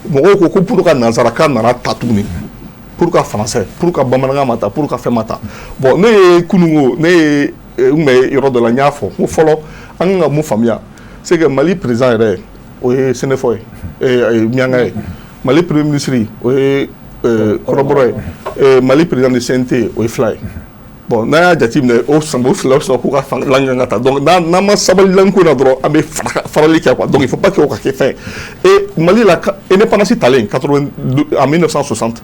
mɔgɔw ko ko pour ka nanzarakan nana ta tuguni, pour ka français, pour ka bamanankan ma ta, pour ka fɛn ma ta. Bon, ne ye kununko, ne ye n kun bɛ yɔrɔ dɔ la, n y'a fɔ n ko fɔlɔ, an kan ka mun faamuya? C'est que Mali président yɛrɛ, o ye sɛnɛfɔ ye, miyanka ye. Mali premier ministre, o ye kɔrɔbɔrɔ ye. Mali président de CNT, o ye fila ye. Bon, n'an y'a jateminɛ, o san o fila sɔrɔ k'u ka langue ka ta. Donc n'an ma sabali langue ko in na dɔrɔn, an bɛ farali kɛ, quoi. Donc il faut pas que o ka kɛ fɛn et Mali la, indépendance talen 82, en 1960,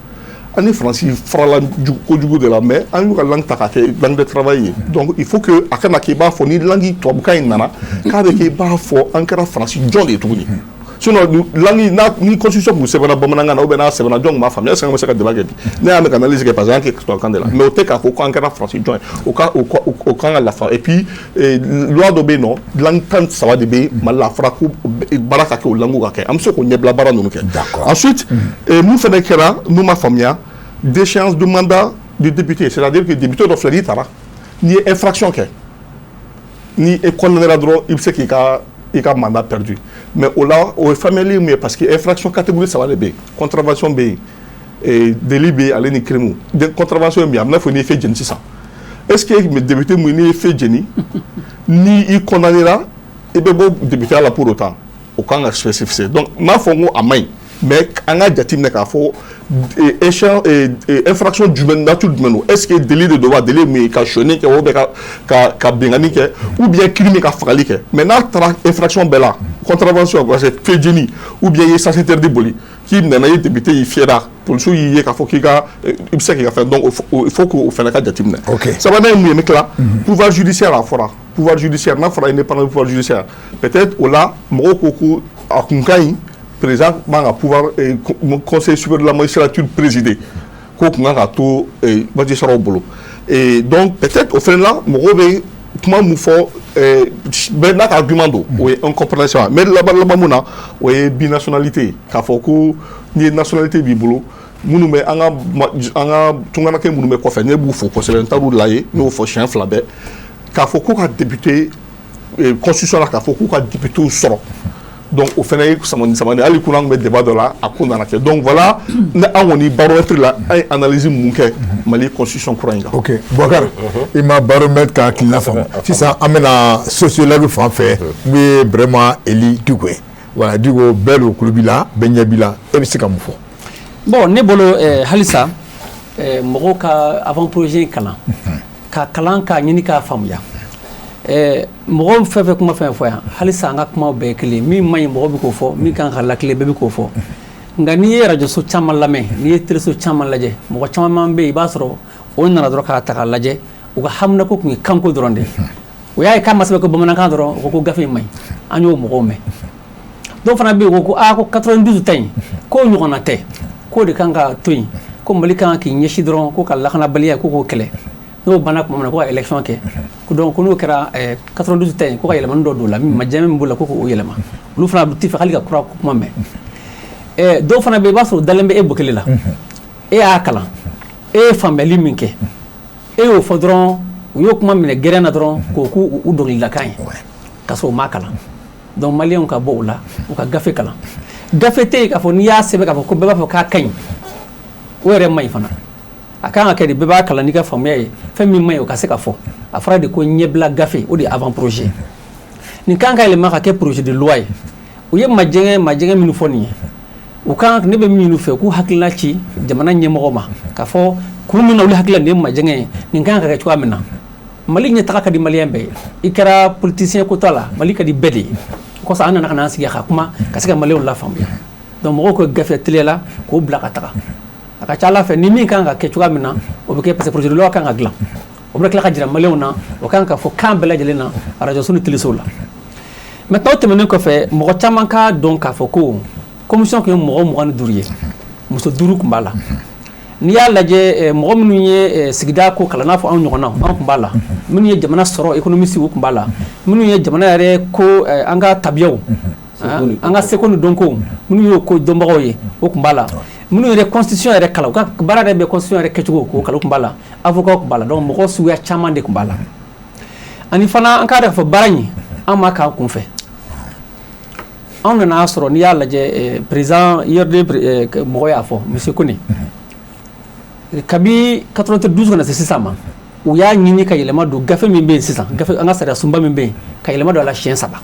an ni Faransi farala kojugu de la, mais an y'u ka langue ta k'a kɛ langue de travail ye. Donc il faut que a kana kɛ i b'a fɔ ni langue tubabukan in nana, k'a bɛ kɛ i b'a fɔ an kɛra Faransi jɔn de ye tuguni. Sinon langue n'a ni constitution kun sɛbɛnna bamanankan na, ou bien n'a sɛbɛnna, jɔn kun b'a faamuya? Est ce que an bɛ se ka débat kɛ bi? Ne y'a mɛn ka analyse kɛ, parce que an kɛ tubabukan de la, mais o tɛ k'a fɔ k'an kɛra Faransi jɔn ye. O ka o kan ka lafa. Et puis loi dɔ bɛ yen nɔ, langue 13 de bɛ Mali la, a fɔra ko baara ka kɛ o langue ka kɛ, an bɛ se k'o ɲɛbila baara ninnu kɛ. Ensuite, mun fana kɛra n'u ma faamuya? Déchéance de mandat du député, c'est-à-dire que député dɔ filɛ, n'i taara n'i ye infraction kɛ, ni e condamné dɔrɔn, i bɛ se k'i ka mandat perdu. Mais o la, o ye faamuyali mun ye? Parce que infraction catégorie saba de bɛ yen: contravention bɛ yen, délit bɛ yen, ale ni crime. Contravention ye min ye? A bɛ n'a fɔ n'i ye fɛn jeni sisan, est ce que député mun, n'i ye fɛn jeni, ni i condamné la, i bɛ bɔ député la pour autant? O kan ka spécifier. Donc n m'a fɔ n ko a man ɲi, mais an ka jateminɛ k'a fɔ infraction jumɛn, nature jumɛn don. Est ce que délit de don wa? Délit ye mun ye? Ka sonyɛni kɛ, ou bien ka binkanni kɛ, ou bien crime, ka fagali kɛ. Mais n'a taara infraction bɛɛ la, contravention, parce que fɛn jeni, ou bien i ye sens interdit boli, k'i nana, i ye député, y'i fiyɛra, polisiw y'i ye k'a fɔ k'i ka, i bɛ se k'i ka fɛn. Donc il faut que o fana ka jateminɛ. Sabanan ye mun ye? N bɛ tila pouvoir judiciaire. A fɔra pouvoir judiciaire, n'a fɔra indépendance pouvoir judiciaire, peut-être o la mɔgɔw ko ko a kun ka ɲi, président man ka pouvoir Conseil supérieur de la magistrature présider, k'o kun kan ka to magistrat bolo. Et donc peut-être o fana la, mɔgɔw bɛ kuma mun fɔ, bɛɛ n'a ka argument don, o ye incompréhension. Mais laban laban mun na, o ye binationalité ye, k'a fɔ ko n'i ye nationalité b'i bolo, minnu bɛ an ka tunkarakɛ minnu bɛ kɔfɛ, ne b'u fo kosɛbɛ, n taar'u la ye, n y'o fɔ siɲɛ fila bɛɛ, k'a fɔ ko ka député constitution la, k'a fɔ k'u ka député sɔrɔ. Donc o fana ye samani samani. Hali kunun, an tun bɛ débat dɔ la, a ko nana kɛ. Donc voilà, ne an kɔni baromètre la, an ye analyse mun kɛ Mali constitution kura in kan. Ok, Boubacar, i ma baromètre ka hakilina faamu. Sisan an bɛna sociologue fan fɛ, mun ye vraiment Eli Diko ye. Voilà, Diko, bɛɛ don kulo b'i la, bɛɛ ɲɛ b'i la, e bɛ se ka mun fɔ? Bon, ne bolo, halisa mɔgɔw ka avant projet in kalan, ka kalan k'a ɲini k'a faamuya. Mɔgɔ fɛn fɛn kuma fɛn fɔ yan, halisa an ka kumaw bɛɛ ye kelen. Min man ɲi, mɔgɔ bɛ k'o fɔ, min kan ka lakile, bɛɛ bɛ k'o fɔ. Nka n'i ye rajoso caman lamɛn, n'i ye teleso caman lajɛ, mɔgɔ caman bɛ yen, i b'a sɔrɔ o nana dɔrɔn k'a ta k'a lajɛ, u ka haminako tun ye kanko dɔrɔn de ye. O y'a ye k'a ma sɛbɛn ko bamanankan dɔrɔn, u ko ko gafe in man ɲi. An y'o mɔgɔw mɛn. Dɔw fana bɛ yen, ko ko aa, ko 92 ta in, k'o ɲɔgɔnna tɛ, k'o de kan ka to yen, ko Mali kan k'i ɲɛsin dɔrɔn ko ka lakanabaliya, ko k'o kɛlɛ, n'o banna tuma min na, ko ka élection kɛ. Ko donc ko n'o kɛra, 92 ta in, ko ka yɛlɛmani dɔ don o la, min ma diya min b'o la, ko k'o yɛlɛma. Olu fana tɛ fɛ hali ka kura kuma mɛn. Dɔw fana bɛ yen, i b'a sɔrɔ o dalen bɛ e Bokele la. E E y'a kalan, e ye faamuyali min kɛ, e y'o fɔ dɔrɔn, u y'o kuma minɛ gɛrɛn na dɔrɔn k'o k'u u dɔnkilidakan ye k'a sɔrɔ u m'a kalan. Donc maliyɛnw ka bɔ o la, u ka gafe kalan. Gafe tɛ yen k'a fɔ n'i y'a sɛbɛn k'a fɔ ko bɛɛ b'a fɔ k'a ka ɲi, o yɛrɛ man ɲi fana. A kan ka kɛ de, bɛɛ b'a kalan n'i ka faamuya ye. Fɛn min man ɲi, o ka se ka fɔ. A fɔra de ko ɲɛbila gafe, o de ye avant projet. Nin kan ka yɛlɛma ka kɛ projet de loi ye. U ye majɛngɛ majɛngɛ minnu fɔ nin ye, u kan, ne bɛ min fɛ, k'u hakilina ci jamana ɲɛmɔgɔ ma k'a fɔ kun min na olu hakilila nin ye majɛngɛ ye, nin kan ka kɛ cogoya min na. Mali ɲɛtaga ka di maliyɛn bɛɛ ye. I kɛra politicien ko t'a la, Mali ka di bɛɛ de ye. O kosɔn an nana ka n'an sigi ka kuma ka se ka maliyɛnw lafaamuya. Donc mɔgɔw ka gafe teliya la k'o bila ka taga. A ka ca ala fɛ, ni min kan ka kɛ cogoya min na, o bɛ kɛ, parce que projet de loi kan ka dilan, o bɛna tila ka jira maliyɛnw na. O kan ka fɔ kan bɛɛ lajɛlen na, arajo ni telesow la. Maintenant, o tɛmɛnen kɔfɛ, mɔgɔ caman k'a dɔn k'a fɔ ko commission tun ye mɔgɔ 25 ye, muso 5 tun b'a la. N'i y'a lajɛ, mɔgɔ minnu ye sigida ko kalan, n'a fɔ anw ɲɔgɔnnaw, an tun b'a la. Minnu ye jamana sɔrɔ, économiste, u tun b'a la. Minnu ye jamana yɛrɛ ko, an ka tabiyaw, an ka seko ni dɔnko, minnu y'o ko dɔnbagaw ye, o tun b'a la. Minnu yɛrɛ constitution yɛrɛ kalan, u ka baara yɛrɛ bɛ constitution yɛrɛ kɛcogo k'o kalan, tun b'a la. Avocat tun b'a la. Donc mɔgɔ suguya caman de tun b'a la. Ani fana, an k'a dɔn k'a fɔ baara in, an ma k'an kunfɛ. Anw nana sɔrɔ, n'i y'a lajɛ, président IRD mɔgɔ y'a fɔ, monsieur Kone, kabi 92 ka na se sisan ma, u y'a ɲini ka yɛlɛma don gafe min bɛ yen sisan, gafe an ka sariya sunba min bɛ yen, ka yɛlɛma don a la siɲɛ 3.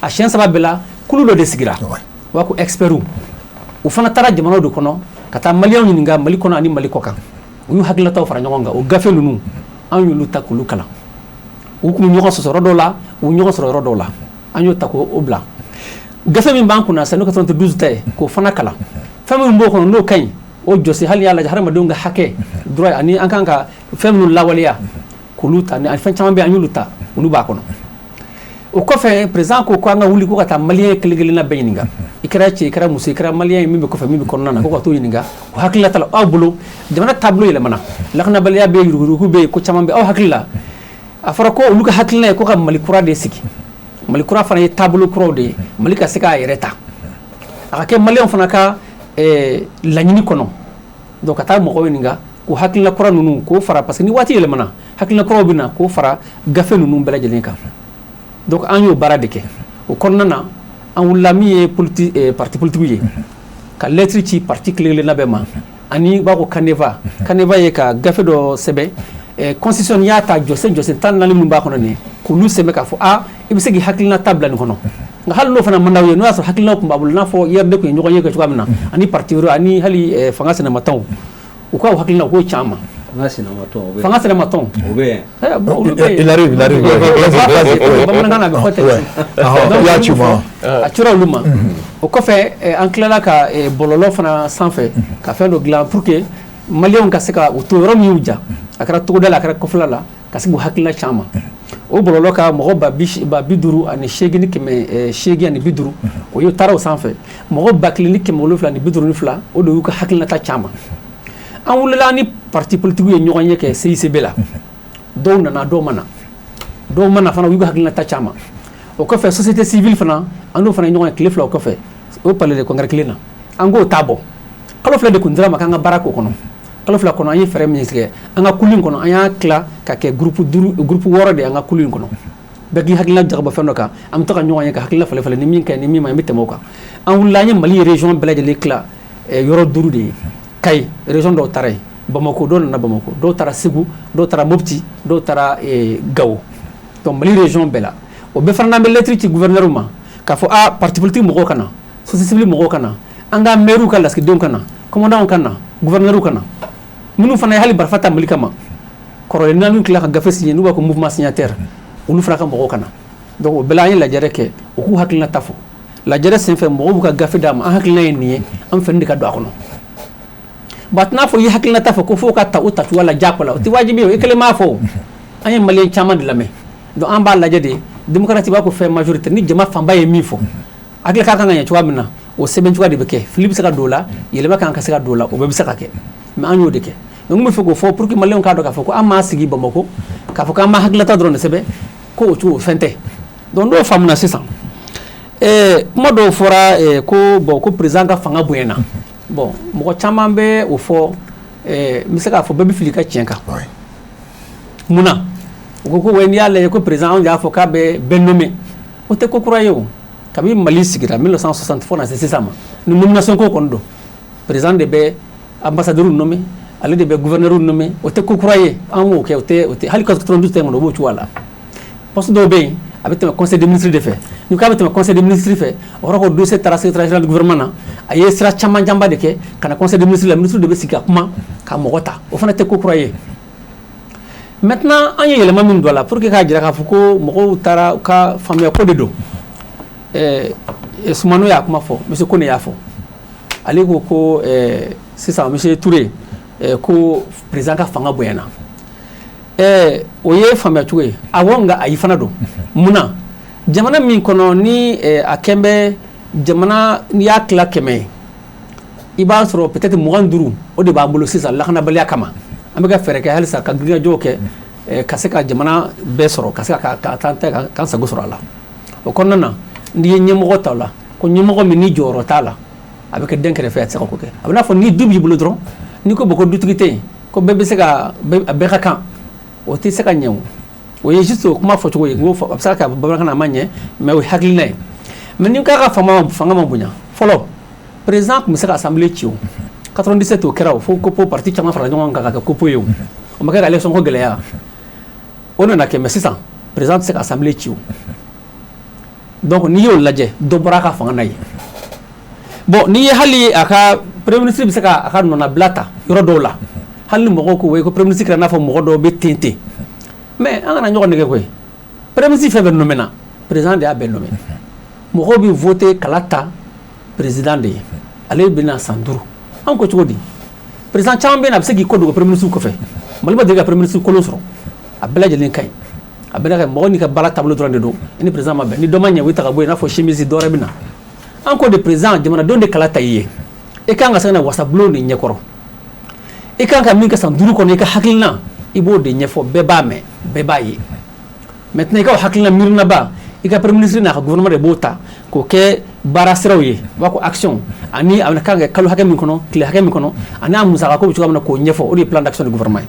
A siɲɛ 3 bɛɛ la, kulu dɔ de sigira, u b'a ko experts. U fana taara jamanaw de kɔnɔ ka taa maliyɛnw ɲininka Mali kɔnɔ ani Mali kɔ kan. U y'u hakilinataw fara ɲɔgɔn kan. O gafe ninnu, an y'olu ta k'olu kalan. U tun bɛ ɲɔgɔn sɔsɔ yɔrɔ dɔw la, u bɛ ɲɔgɔn sɔrɔ yɔrɔ dɔw la. An y'o ta k'o bila. Gafe min b'an kunna sisan, n'o 92 ta ye, k'o fana kalan. Fɛn minnu b'o kɔnɔ n'o ka ɲi, o jɔsi. Hali y'a lajɛ, hadamadenw ka hakɛ, droit, ani an kan ka fɛn minnu lawaleya, k'olu ta, ani fɛn caman bɛ yen, an y'olu ta, olu b'a kɔnɔ. O kɔfɛ, président ko an ka wuli ko ka taa maliyɛn kelen kelenna bɛɛ ɲininka, i kɛra cɛ, i kɛra muso, i kɛra maliyɛn ye, min bɛ kɔfɛ, min bɛ kɔnɔna na, ko ka t'o ɲininka o hakilila ta la. Aw bolo, jamana taabolo yɛlɛmana, lakanabaliya bɛ yen, yuruguyurugu bɛ yen, ko caman bɛ. Aw hakili la, a fɔra ko olu ka hakilina ye ko ka Mali kura de sigi. Mali kura fana ye taabolo kuraw de ye, Mali ka se k'a yɛrɛ ta, a ka kɛ maliyɛnw fana ka laɲini kɔnɔ. Donc ka taa mɔgɔw ɲininka k'o hakilina kura ninnu k'o fara, parce que ni waati yɛlɛmana, hakilina kuraw bɛ na, k'o fara gafe ninnu bɛɛ lajɛlen kan. Donc an y'o baara de kɛ. O kɔnɔna na, an wulila, min ye parti politique ye, ka lettre ci parti kelen kelenna bɛɛ ma, ani u b'a ko canevas. Canevas ye ka gafe dɔ sɛbɛn, constitution, n'i y'a ta, jɔsen jɔsen 14 minnu b'a kɔnɔ nin ye, k'olu sɛbɛn k'a fɔ a i bɛ se k'i hakilina ta bila nin kɔnɔ. Nka hali n'o fana man d'aw ye, n'o y'a sɔrɔ hakilinaw tun b'a bolo, n'a fɔ IRD tun ye ɲɔgɔn ye kɛ cogoya min na, ani parti wɛrɛw, ani hali fanga sinamatɔnw, u k'aw hakilina, u k'o ci an ma. Fanga sinamatɔn, o bɛ yen. Il arrive, il arrive. Bamanankan na, a bɛ fɔ ten. I y'a ci ma. A cira olu ma. O kɔfɛ, an tilala ka bɔlɔlɔ fana sanfɛ ka fɛn dɔ dilan pour que maliyɛnw ka se ka u to yɔrɔ min y'u ja, a kɛra togoda la, a kɛra kɔfɛla la, ka se k'u hakilina ci an ma. O bɔlɔlɔ ka mɔgɔ 508 850, o y'o taara o sanfɛ. Mɔgɔ 1752, o de y'u ka hakilinata ci an ma. An wulila ni parti politique ye ɲɔgɔn ye kɛ CICB la. Dɔw nana, dɔw ma na. Dɔw ma na fana, u y'u ka hakilinata ci an ma. O kɔfɛ, société civile fana, an n'o fana ye ɲɔgɔn ye tile 2 o kɔfɛ, o palais de congrès kelen na. An k'o t'a bɔ. Kalo 2 de tun dira ma k'an ka baara k'o kɔnɔ. Kalo 2 kɔnɔ, an ye fɛɛrɛ min tigɛ an ka kulu in kɔnɔ, an y'a tila ka kɛ groupe 5, groupe 6 de ye an ka kulu in kɔnɔ. Bɛɛ k'i hakilina jagabɔ fɛn dɔ kan, an bɛ to ka ɲɔgɔn ye ka hakilina falen falen, ni min ka ɲi, ni min ma ɲi, an bɛ tɛmɛ o kan. An wulila, an ye Mali région bɛɛ lajɛlen tila yɔrɔ 5 de ye. Kayi région, dɔw taara yen. Bamako, dɔw nana Bamako, dɔw taara Segu, dɔw taara Mopti, dɔw taara Gawo. Donc Mali région bɛɛ la. O bɛɛ fana, n'an bɛ lettre ci gouverneur ma k'a fɔ a parti politique mɔgɔw ka na, société civile mɔgɔw ka na, an ka maire ka lasigidenw ka na, commandant ka na, gouverneur ka na, minnu fana ye hali barafa ta Mali kama kɔrɔlen naani tila ka gafe signé, n'u b'a ko mouvement signataire, olu fana ka mɔgɔw ka na. Donc o bɛɛ la, an ye lajɛrɛ kɛ, u k'u hakilina ta fɔ. Lajɛrɛ senfɛ, mɔgɔw b'u ka gafe d'a ma, an hakilina ye nin ye, an fɛ nin de ka don a kɔnɔ. Bon, a tɛna fɔ i ye hakilina ta fɔ ko f'o ka ta o tacogo la diyagoya la, o tɛ wajibi ye. I kelen m'a fɔ, an ye maliyɛn caman de lamɛn. Donc an b'a lajɛ de, démocratie b'a ko fɛn majorité, ni jama fanba ye min fɔ, hakili k'a kan ka ɲɛ cogoya min na, o sɛbɛn cogoya de bɛ kɛ. Fili bɛ se ka don o la, yɛlɛma kan ka se ka don o la, o bɛɛ bɛ se ka kɛ, mais an y'o de kɛ. Donc n bɛ fɛ k'o fɔ pour que maliyɛnw k'a dɔn k'a fɔ ko an m'a sigi Bamakɔ k'a fɔ k'an ma hakilinata dɔrɔn de sɛbɛn, ko o cogo o fɛn tɛ. Donc n'o faamuna sisan, kuma dɔw fɔra, ko bon, ko président ka fanga bonyana. Bon, mɔgɔ caman bɛ o fɔ, n bɛ se k'a fɔ bɛɛ bɛ fili ka tiɲɛ kan. Mun na? U ko ko n'i y'a lajɛ ko président, anw y'a fɔ k'a bɛ bɛɛ nommé. O tɛ ko kura ye o. Kabi Mali sigira 1960 fo na se sisan ma, ni nomination ko kɔni don, président de bɛ ambassadeur nommé, ale de bɛ gouverneur nommé. O tɛ ko kura ye, an b'o kɛ. O tɛ hali 92 tɛ kɔnɔ, o b'o cogoya la. Poste dɔw bɛ yen, a bɛ tɛmɛ conseil des ministres de fɛ. Ni k'a bɛ tɛmɛ conseil des ministres fɛ, o kɔrɔ ko dossier taara secrétaire général du gouvernement na, a ye sira caman janba de kɛ ka na conseil des ministres la. Ministre de bɛ sigi ka kuma ka mɔgɔ ta. O fana tɛ ko kura ye. Maintenant, an ye yɛlɛma min don a la pour que k'a jira k'a fɔ ko mɔgɔw taara ka faamuya ko de don, Sumano y'a kuma fɔ, monsieur Kone y'a fɔ. Ale ko ko sisan, monsieur Touré, ko président ka fanga bonyana. O ye faamuya cogo ye, awɔ, nka ayi fana don. Munna? Jamana min kɔnɔ ni a kɛn bɛ jamana, n'i y'a tila 100 ye, i b'a sɔrɔ peut-être 25, o de b'an bolo sisan lakanabaliya kama. An bɛ ka fɛɛrɛ kɛ halisa ka girinkajɔw kɛ ka se ka jamana bɛɛ sɔrɔ, ka se ka k'an ta k'an sago sɔrɔ a la. O kɔnɔna na, n'i ye ɲɛmɔgɔ ta o la, ko ɲɛmɔgɔ min ni jɔyɔrɔ t'a la, a bɛ kɛ den kɛrɛfɛ, a tɛ se ka ko kɛ. A bɛ n'a fɔ ni du b'i bolo dɔrɔn, n'i ko bon, ko dutigi tɛ yen, ko bɛɛ bɛ se ka a bɛɛ ka kan, o tɛ se ka ɲɛ. O o ye juste o kuma fɔcogo ye. N ko a bɛ se ka kɛ bamanankan na, a ma ɲɛ, mais o ye hakilina ye. Mais ni k'a ka fanga ma bonya, fɔlɔ président tun bɛ se ka assemblée ci. O 97, o kɛra o fo COPPO parti caman fara ɲɔgɔn kan ka kɛ COPPO ye. O o ma kɛ ka élection ko gɛlɛya, o nana kɛ. Mais sisan, président tɛ se ka assemblée ci. O donc, n'i y'o lajɛ, dɔ bɔra a ka fanga na ye. Bon, n'i ye hali a ka premier ministre bɛ se ka a ka nɔnabila ta yɔrɔ dɔw la, hali ni mɔgɔw ko ko premier ministre kɛra n'a fɔ mɔgɔ dɔw bɛ ten ten, mais an kana ɲɔgɔn nɛgɛ koyi. Premier ministre fɛn fɛn nommé na, président de y'a bɛɛ nommé. Mɔgɔw bɛ voter kala ta président de ye. Ale bɛna san 5. An ko cogo di? Président caman bɛ yen, a bɛ se k'i kɔ dogo premier ministre kɔfɛ. Mali ma deli ka premier ministre kolon sɔrɔ, a bɛɛ lajɛlen ka ɲi. A bɛɛ ka mɔgɔ n'i ka baara taabolo dɔrɔn de don. I ni président ma bɛn, ni dɔ ma ɲɛ, o bɛ ta ka bɔ yen, i n'a fɔ chemise, dɔ wɛrɛ bɛ na. An ko de, président, jamanadenw de kala ta i ye, e kan ka se ka na wasabulon de ɲɛkɔrɔ. I kan ka min kɛ san 5 kɔnɔ, i ka hakilina, i b'o de ɲɛfɔ, bɛɛ b'a mɛn, bɛɛ b'a ye. Maintenant, i ka o hakilina miirinaba, i ka premier ministre n'a ka gouvernement de b'o ta k'o kɛ baara siraw ye. U b'a ko action, ani a kan ka kɛ kalo hakɛ min kɔnɔ, tile hakɛ min kɔnɔ, ani a musaka ko bɛ cogoya min na, k'o ɲɛfɔ. O de ye plan d'action de gouvernement ye.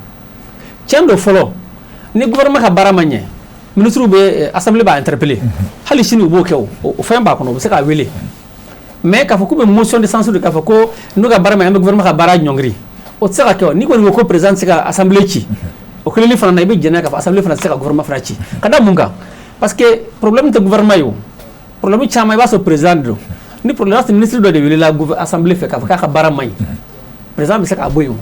Tiɲɛ don, fɔlɔ, ni gouvernement ka baara ma ɲɛ, ministre bɛ assemblée b'a interpeller. Hali sini u b'o kɛ. O fɛn b'a kɔnɔ, u bɛ se k'a wele. Mais k'a fɔ k'u bɛ motion de censure, k'a fɔ ko n'u ka baara ma ɲɛ, an bɛ gouvernement ka baara ɲɔngiri, o tɛ se ka kɛ. O n'i kɔni ko ko président tɛ se ka assemblée ci, o kelenni fana na, i bɛ jɛn n'a ye k'a fɔ assemblée fana tɛ se ka gouvernement fana ci. Ka da mun kan? Parce que problème tɛ gouvernement ye. O problème caman, i b'a sɔrɔ président de don. Ni problème y'a sɔrɔ, ministre dɔ de welela assemblée fɛ k'a fɔ k'a ka baara man ɲi, président bɛ se k'a bɔ yen. O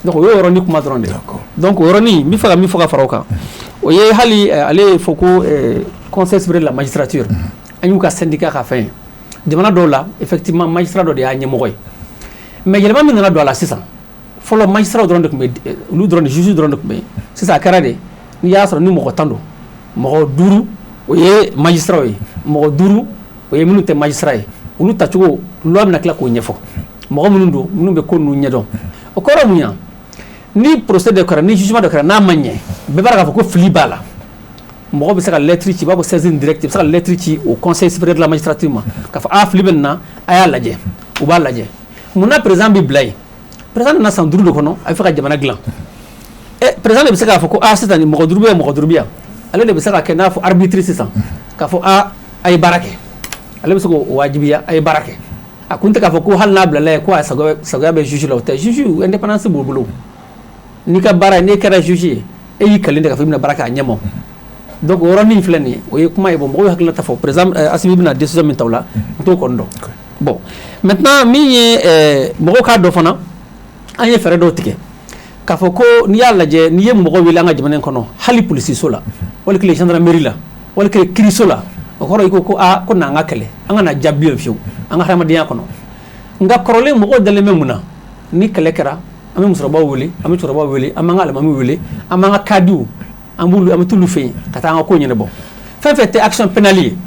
donc, o y'o yɔrɔnin kuma dɔrɔn de ye. Donc o yɔrɔnin, n bɛ fɛ ka min fɔ ka fara o kan, o ye hali ale ye fɔ ko conseil supérieur de la magistrature, an y'u ka syndicat ka fɛn ye. Jamana dɔw la, effectivement, magistrat dɔ de y'a ɲɛmɔgɔ ye. Mais yɛlɛma min nana don a la sisan, fɔlɔ magistrat dɔrɔn de tun bɛ, olu dɔrɔn de, juge dɔrɔn de tun bɛ yen. Sisan a kɛra de, n'i y'a sɔrɔ ni mɔgɔ 10 don, mɔgɔ 5 o ye magistrat ye, mɔgɔ 5 o ye minnu tɛ magistrat ye. Olu tacogo, loi bɛna tila k'o ɲɛfɔ, mɔgɔ minnu don, minnu bɛ ko ninnu ɲɛdɔn. O kɔrɔ mun ya? Ni procès dɔ kɛra, ni jugement dɔ kɛra, n'a ma ɲɛ, bɛɛ b'a dɔn k'a fɔ ko fili b'a la, mɔgɔ bɛ se ka lettre ci, i b'a fɔ saisine directe, i bɛ se ka lettre ci au conseil supérieur de la magistrature ma k'a fɔ a fili bɛ nin na, a y'a lajɛ. U b'a lajɛ. Munna président bɛ bila yen? Président nana san 5 de kɔnɔ, a bɛ fɛ ka jamana dilan. Ɛ, président de bɛ se k'a fɔ ko a sisan mɔgɔ 5 bɛ yan, mɔgɔ 5 bɛ yan. Ale de bɛ se ka kɛ n'a fɔ arbitre sisan, k'a fɔ a a ye baara kɛ. Ale bɛ se k'o wajibiya, a ye baara kɛ. A kun tɛ k'a fɔ ko hali n'a bilala yen ko a sagoya bɛ juge la. O tɛ. Juge, indépendance b'u bolo. N'i ka baara, n'i kɛra juge ye, e y'i kalen de k'a fɔ i bɛna baara kɛ a ɲɛma. Donc o yɔrɔnin filɛ nin ye, o ye kuma ye. Bon, mɔgɔw ye hakilina ta fɔ. Président Assimi bɛna décision min ta o la, n t'o kɔni dɔn. Bon, maintenant, min ye mɔgɔw k'a dɔn fana, an ye fɛɛrɛ dɔw tigɛ k'a fɔ ko n'i y'a lajɛ, n'i ye mɔgɔ wele an ka jamana in kɔnɔ, hali polisiso la, wali kelen gendarmerie la, wali kelen kiiriso la, o kɔrɔ i ko ko aa ko n'an ka kɛlɛ, an kana jaabi yen fiyewu an ka hadamadenya kɔnɔ. Nka kɔrɔlen, mɔgɔw dalen bɛ mun na? Ni kɛlɛ kɛra, an bɛ musokɔrɔbaw wele, an bɛ cɛkɔrɔbaw wele, an b'an ka alimamiw wele, an b'an ka kadiw, an b'olu, an bɛ t'olu fɛ yen ka taa an ka ko ɲɛnabɔ. Fɛn fɛn tɛ action pénale ye,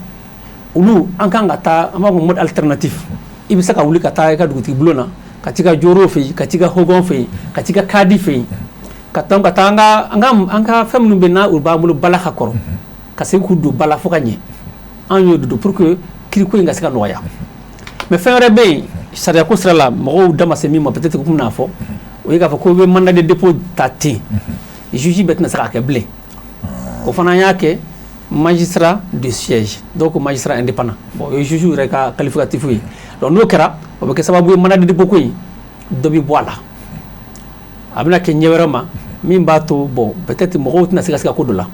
olu an kan ka taa, an b'a fɔ mode alternatif. I bɛ se ka wuli ka taa i ka dugutigi bulon na, ka t'i ka joro fɛ yen, ka t'i ka hogon fɛ yen, ka t'i ka kadi fɛ yen, ka taa an ka fɛn minnu bɛ n'a u b'an bolo bala ka kɔrɔ, ka se k'u don bala fo ka ɲɛ. An y'o de don pour que kiriko in ka se ka nɔgɔya. Mais fɛn wɛrɛ bɛ yen. Sariyako sira la, mɔgɔw da ma se min ma, peut-être k'u bɛna fɔ, o ye k'a fɔ ko i bɛ mandat de dépôt ta ten, juge bɛɛ tɛna se k'a kɛ bilen. O fana y'a kɛ magistrat de siège, dɔw ko magistrat indépendant. Bon, o ye juge yɛrɛ ka qualificatif ye. Donc n'o kɛra, o bɛ kɛ sababu ye mandat de dépôt ko in, dɔ bɛ bɔ a la, a bɛna kɛ ɲɛ wɛrɛ ma min b'a to, bon, peut-être mɔgɔw tɛna se ka ko dɔ la.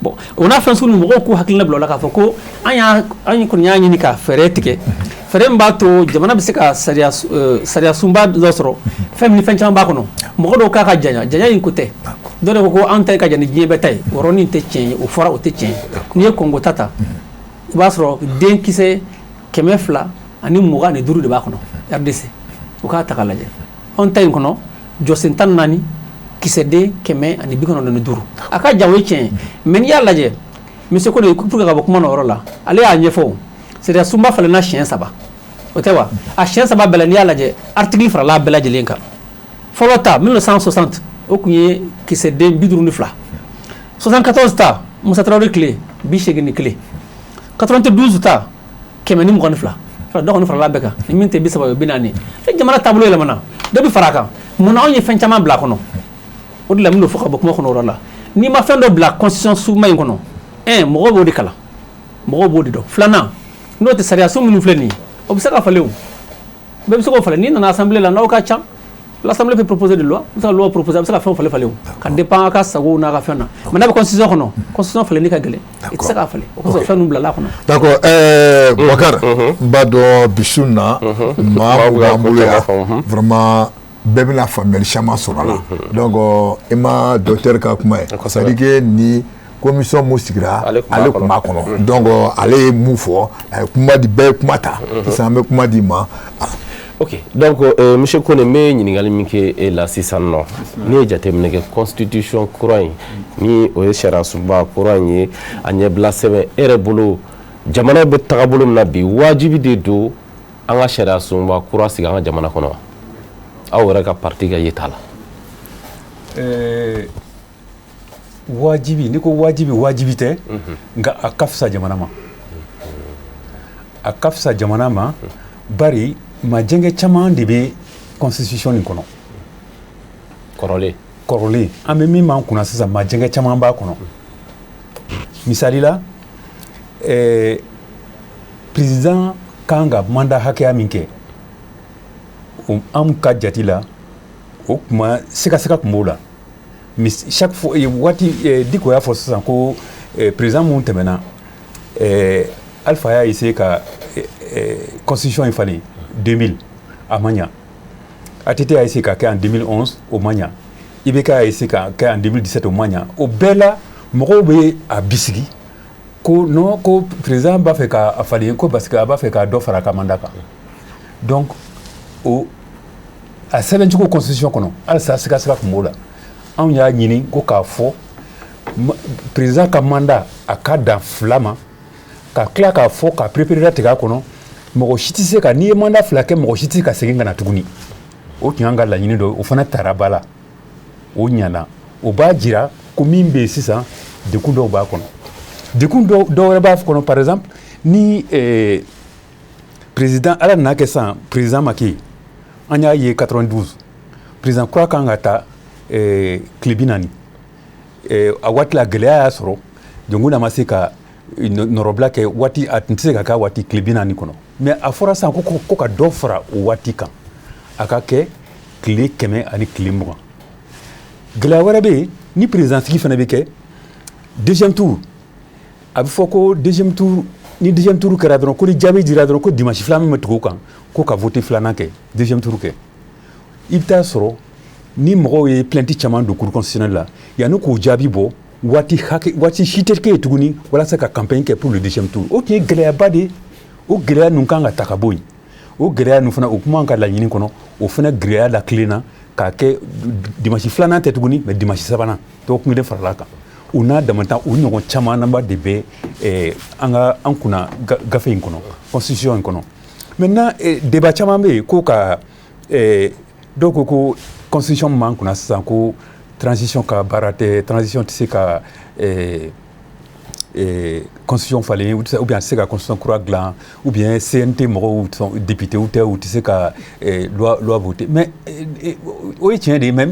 Bon, o n'a fɛn sugu ninnu, mɔgɔw k'u hakilina bila o la k'a fɔ ko an y'a an kɔni y'a ɲini ka fɛɛrɛ tigɛ, fɛɛrɛ min b'a to jamana bɛ se ka sariya sunba dɔ sɔrɔ, fɛn min ni fɛn caman b'a kɔnɔ. Mɔgɔ dɔw k'a ka janya janya in ko tɛ, dɔw de ko ko an ta ka jan ni diɲɛ bɛɛ ta ye. O yɔrɔnin tɛ tiɲɛ ye, o fɔra, o tɛ tiɲɛ ye. N'i ye Kɔngo ta ta, i b'a sɔrɔ denkisɛ 225 de b'a kɔnɔ RDC. O k'a ta k'a lajɛ, anw ta in kɔnɔ, jɔsen 14, kisɛden 195. A ka jan, o ye tiɲɛ ye. Mais n'i y'a lajɛ, monsieur Kone, pour que ka bɔ kuma na o yɔrɔ la, ale y'a ɲɛfɔ, sariya sunba falenna siɲɛ saba, o tɛ wa? A siɲɛ saba bɛɛ la, n'i y'a lajɛ, article farala a bɛɛ lajɛlen kan. Fɔlɔ ta, 1960, o tun ye kisɛden 52. 74 ta, Musa Tarawele tile, 81. 92 ta, 122. Dɔ kɔni farala bɛɛ kan, ni min tɛ 30 ye, 40. Ni jamana taabolo yɛlɛmana, dɔ bɛ fara a kan. Munna anw ye fɛn caman bila a kɔnɔ? O de la, n bɛn'o fɔ ka bɔ kuma kɔnɔ o yɔrɔ la. N'i ma fɛn dɔ bila constitution sunba in kɔnɔ, un, mɔgɔw b'o de kalan, mɔgɔw b'o de dɔn. Filanan, n'o tɛ, sariya sun minnu filɛ nin ye, o bɛ se ka falen, o bɛɛ bɛ se k'o falen. N'i nana assemblée la, n'aw ka ca, l'assemblée peut proposer des lois, bɛ se ka loi proposer, a bɛ se ka fɛnw falen falen o ka dépend a ka sagow n'a ka fɛn na. Mais n'a bɛ constitution kɔnɔ, constitution falenni ka gɛlɛn, i tɛ se k'a falen. O kosɔn fɛn ninnu bilala a kɔnɔ. D'accord, Bakari, n b'a dɔn bi su in na, maa mun b'an bolo yan, vraiment bɛɛ bɛna faamuyali caman sɔrɔ a la. Donc i ma docteur ka kuma ye, c'est à dire que ni commission mun sigira, ale tun b'a kɔnɔ. Donc ale ye mun fɔ, a ye kuma di, bɛɛ ye kuma ta. Sisan an bɛ kuma di ma. Ok, donc monsieur Kone, n bɛ ɲininkali min kɛ e la sisan nɔ, n'i ye jateminɛ kɛ constitution kura in, ni o ye sariya sunba kura in ye, a ɲɛbila sɛbɛn, e yɛrɛ bolo, jamana bɛ tagabolo min na bi, wajibi de don an ka sariya sunba kura sigi an ka jamana kɔnɔ wa? Aw yɛrɛ ka parti ka yeta la. Wajibi, n'i ko wajibi, wajibi tɛ, nka a ka fisa jamana ma, a ka fisa jamana ma, bari majɛngɛ caman de bɛ constitution nin kɔnɔ. Kɔrɔlen. Kɔrɔlen, an bɛ min b'an kunna sisan, majɛngɛ caman b'a kɔnɔ. Misali la, président kan ka mandat hakɛya min kɛ, o anw ka jate la, o kuma sɛgɛsɛgɛ tun b'o la. Chaque fois, waati Diko y'a fɔ sisan ko président mun tɛmɛna, Alpha y'a essayé ka constitution in falen 2000, a ma ɲa. ATT y'a essayé ka kɛ en 2011, o ma ɲa. IBK y'a essayé ka kɛ en 2017, o ma ɲa. O bɛɛ la, mɔgɔw bɛ a bisigi ko non, ko président b'a fɛ k'a falen, ko parce que a b'a fɛ ka dɔ fara a ka mandat kan. Donc o a sɛbɛncogo constitution kɔnɔ, halisa sigasira tun b'o la. Anw y'a ɲini ko k'a fɔ président ka mandat, a ka dan 2 ma, ka tila k'a fɔ ka perepere tigɛ a kɔnɔ, mɔgɔ si tɛ se ka, n'i ye mandat 2 kɛ, mɔgɔ si tɛ se ka segin ka na tuguni. O tun y'an ka laɲini dɔ ye, o fana taara ba la, o ɲana. O b'a jira ko min bɛ yen sisan, dekun dɔw b'a kɔnɔ, dekun dɔw wɛrɛ b'a kɔnɔ. Par exemple, ni président, Ala nana kɛ sisan président ma kɛ yen, an y'a ye 92, président kura kan ka ta tile 40, a waati la gɛlɛya y'a sɔrɔ, Dioncounda ma se ka nɔrɔbila kɛ waati, a tun tɛ se ka kɛ waati tile 40 kɔnɔ. Mais a fɔra sisan ko ka dɔ fara o waati kan, a ka kɛ tile 120. Gɛlɛya wɛrɛ bɛ yen, ni président sigi fana bɛ kɛ deuxième tour, a bɛ fɔ ko deuxième tour, ni deuxième tour kɛra dɔrɔn, ko ni jaabi dira dɔrɔn, ko dimanche filanan min bɛ tugu o kan, ko ka vote filanan kɛ, deuxième tour kɛ. I bɛ taa sɔrɔ ni mɔgɔw ye plainte caman don cour constitutionnelle la, yanni k'o jaabi bɔ, waati hakɛ, waati si tɛ kɛ yen tuguni walasa ka campagne kɛ pour le deuxième tour. O tun ye gɛlɛyaba de ye. O gɛlɛya ninnu kan ka ta ka bɔ yen. O gɛlɛya ninnu fana, o kuma ka laɲini kɔnɔ, o fana gɛlɛya la tilenna k'a kɛ dimanche filanan tɛ tuguni, mais dimanche sabanan, dɔgɔkun kelen farala kan. O n'a damata, o ɲɔgɔn caman naba de bɛ an ka an kunna gafe in kɔnɔ, constitution in kɔnɔ. Maintenant, débat caman bɛ yen ko ka dɔw ko ko constitution min b'an kunna sisan, ko transition ka baara tɛ, transition tɛ se ka constitution falen, ou bien a tɛ se ka constitution kura dilan, ou bien CNT mɔgɔw, député tɛ, u tɛ se ka loi voter. Mais o ye tiɲɛ de ye. Mais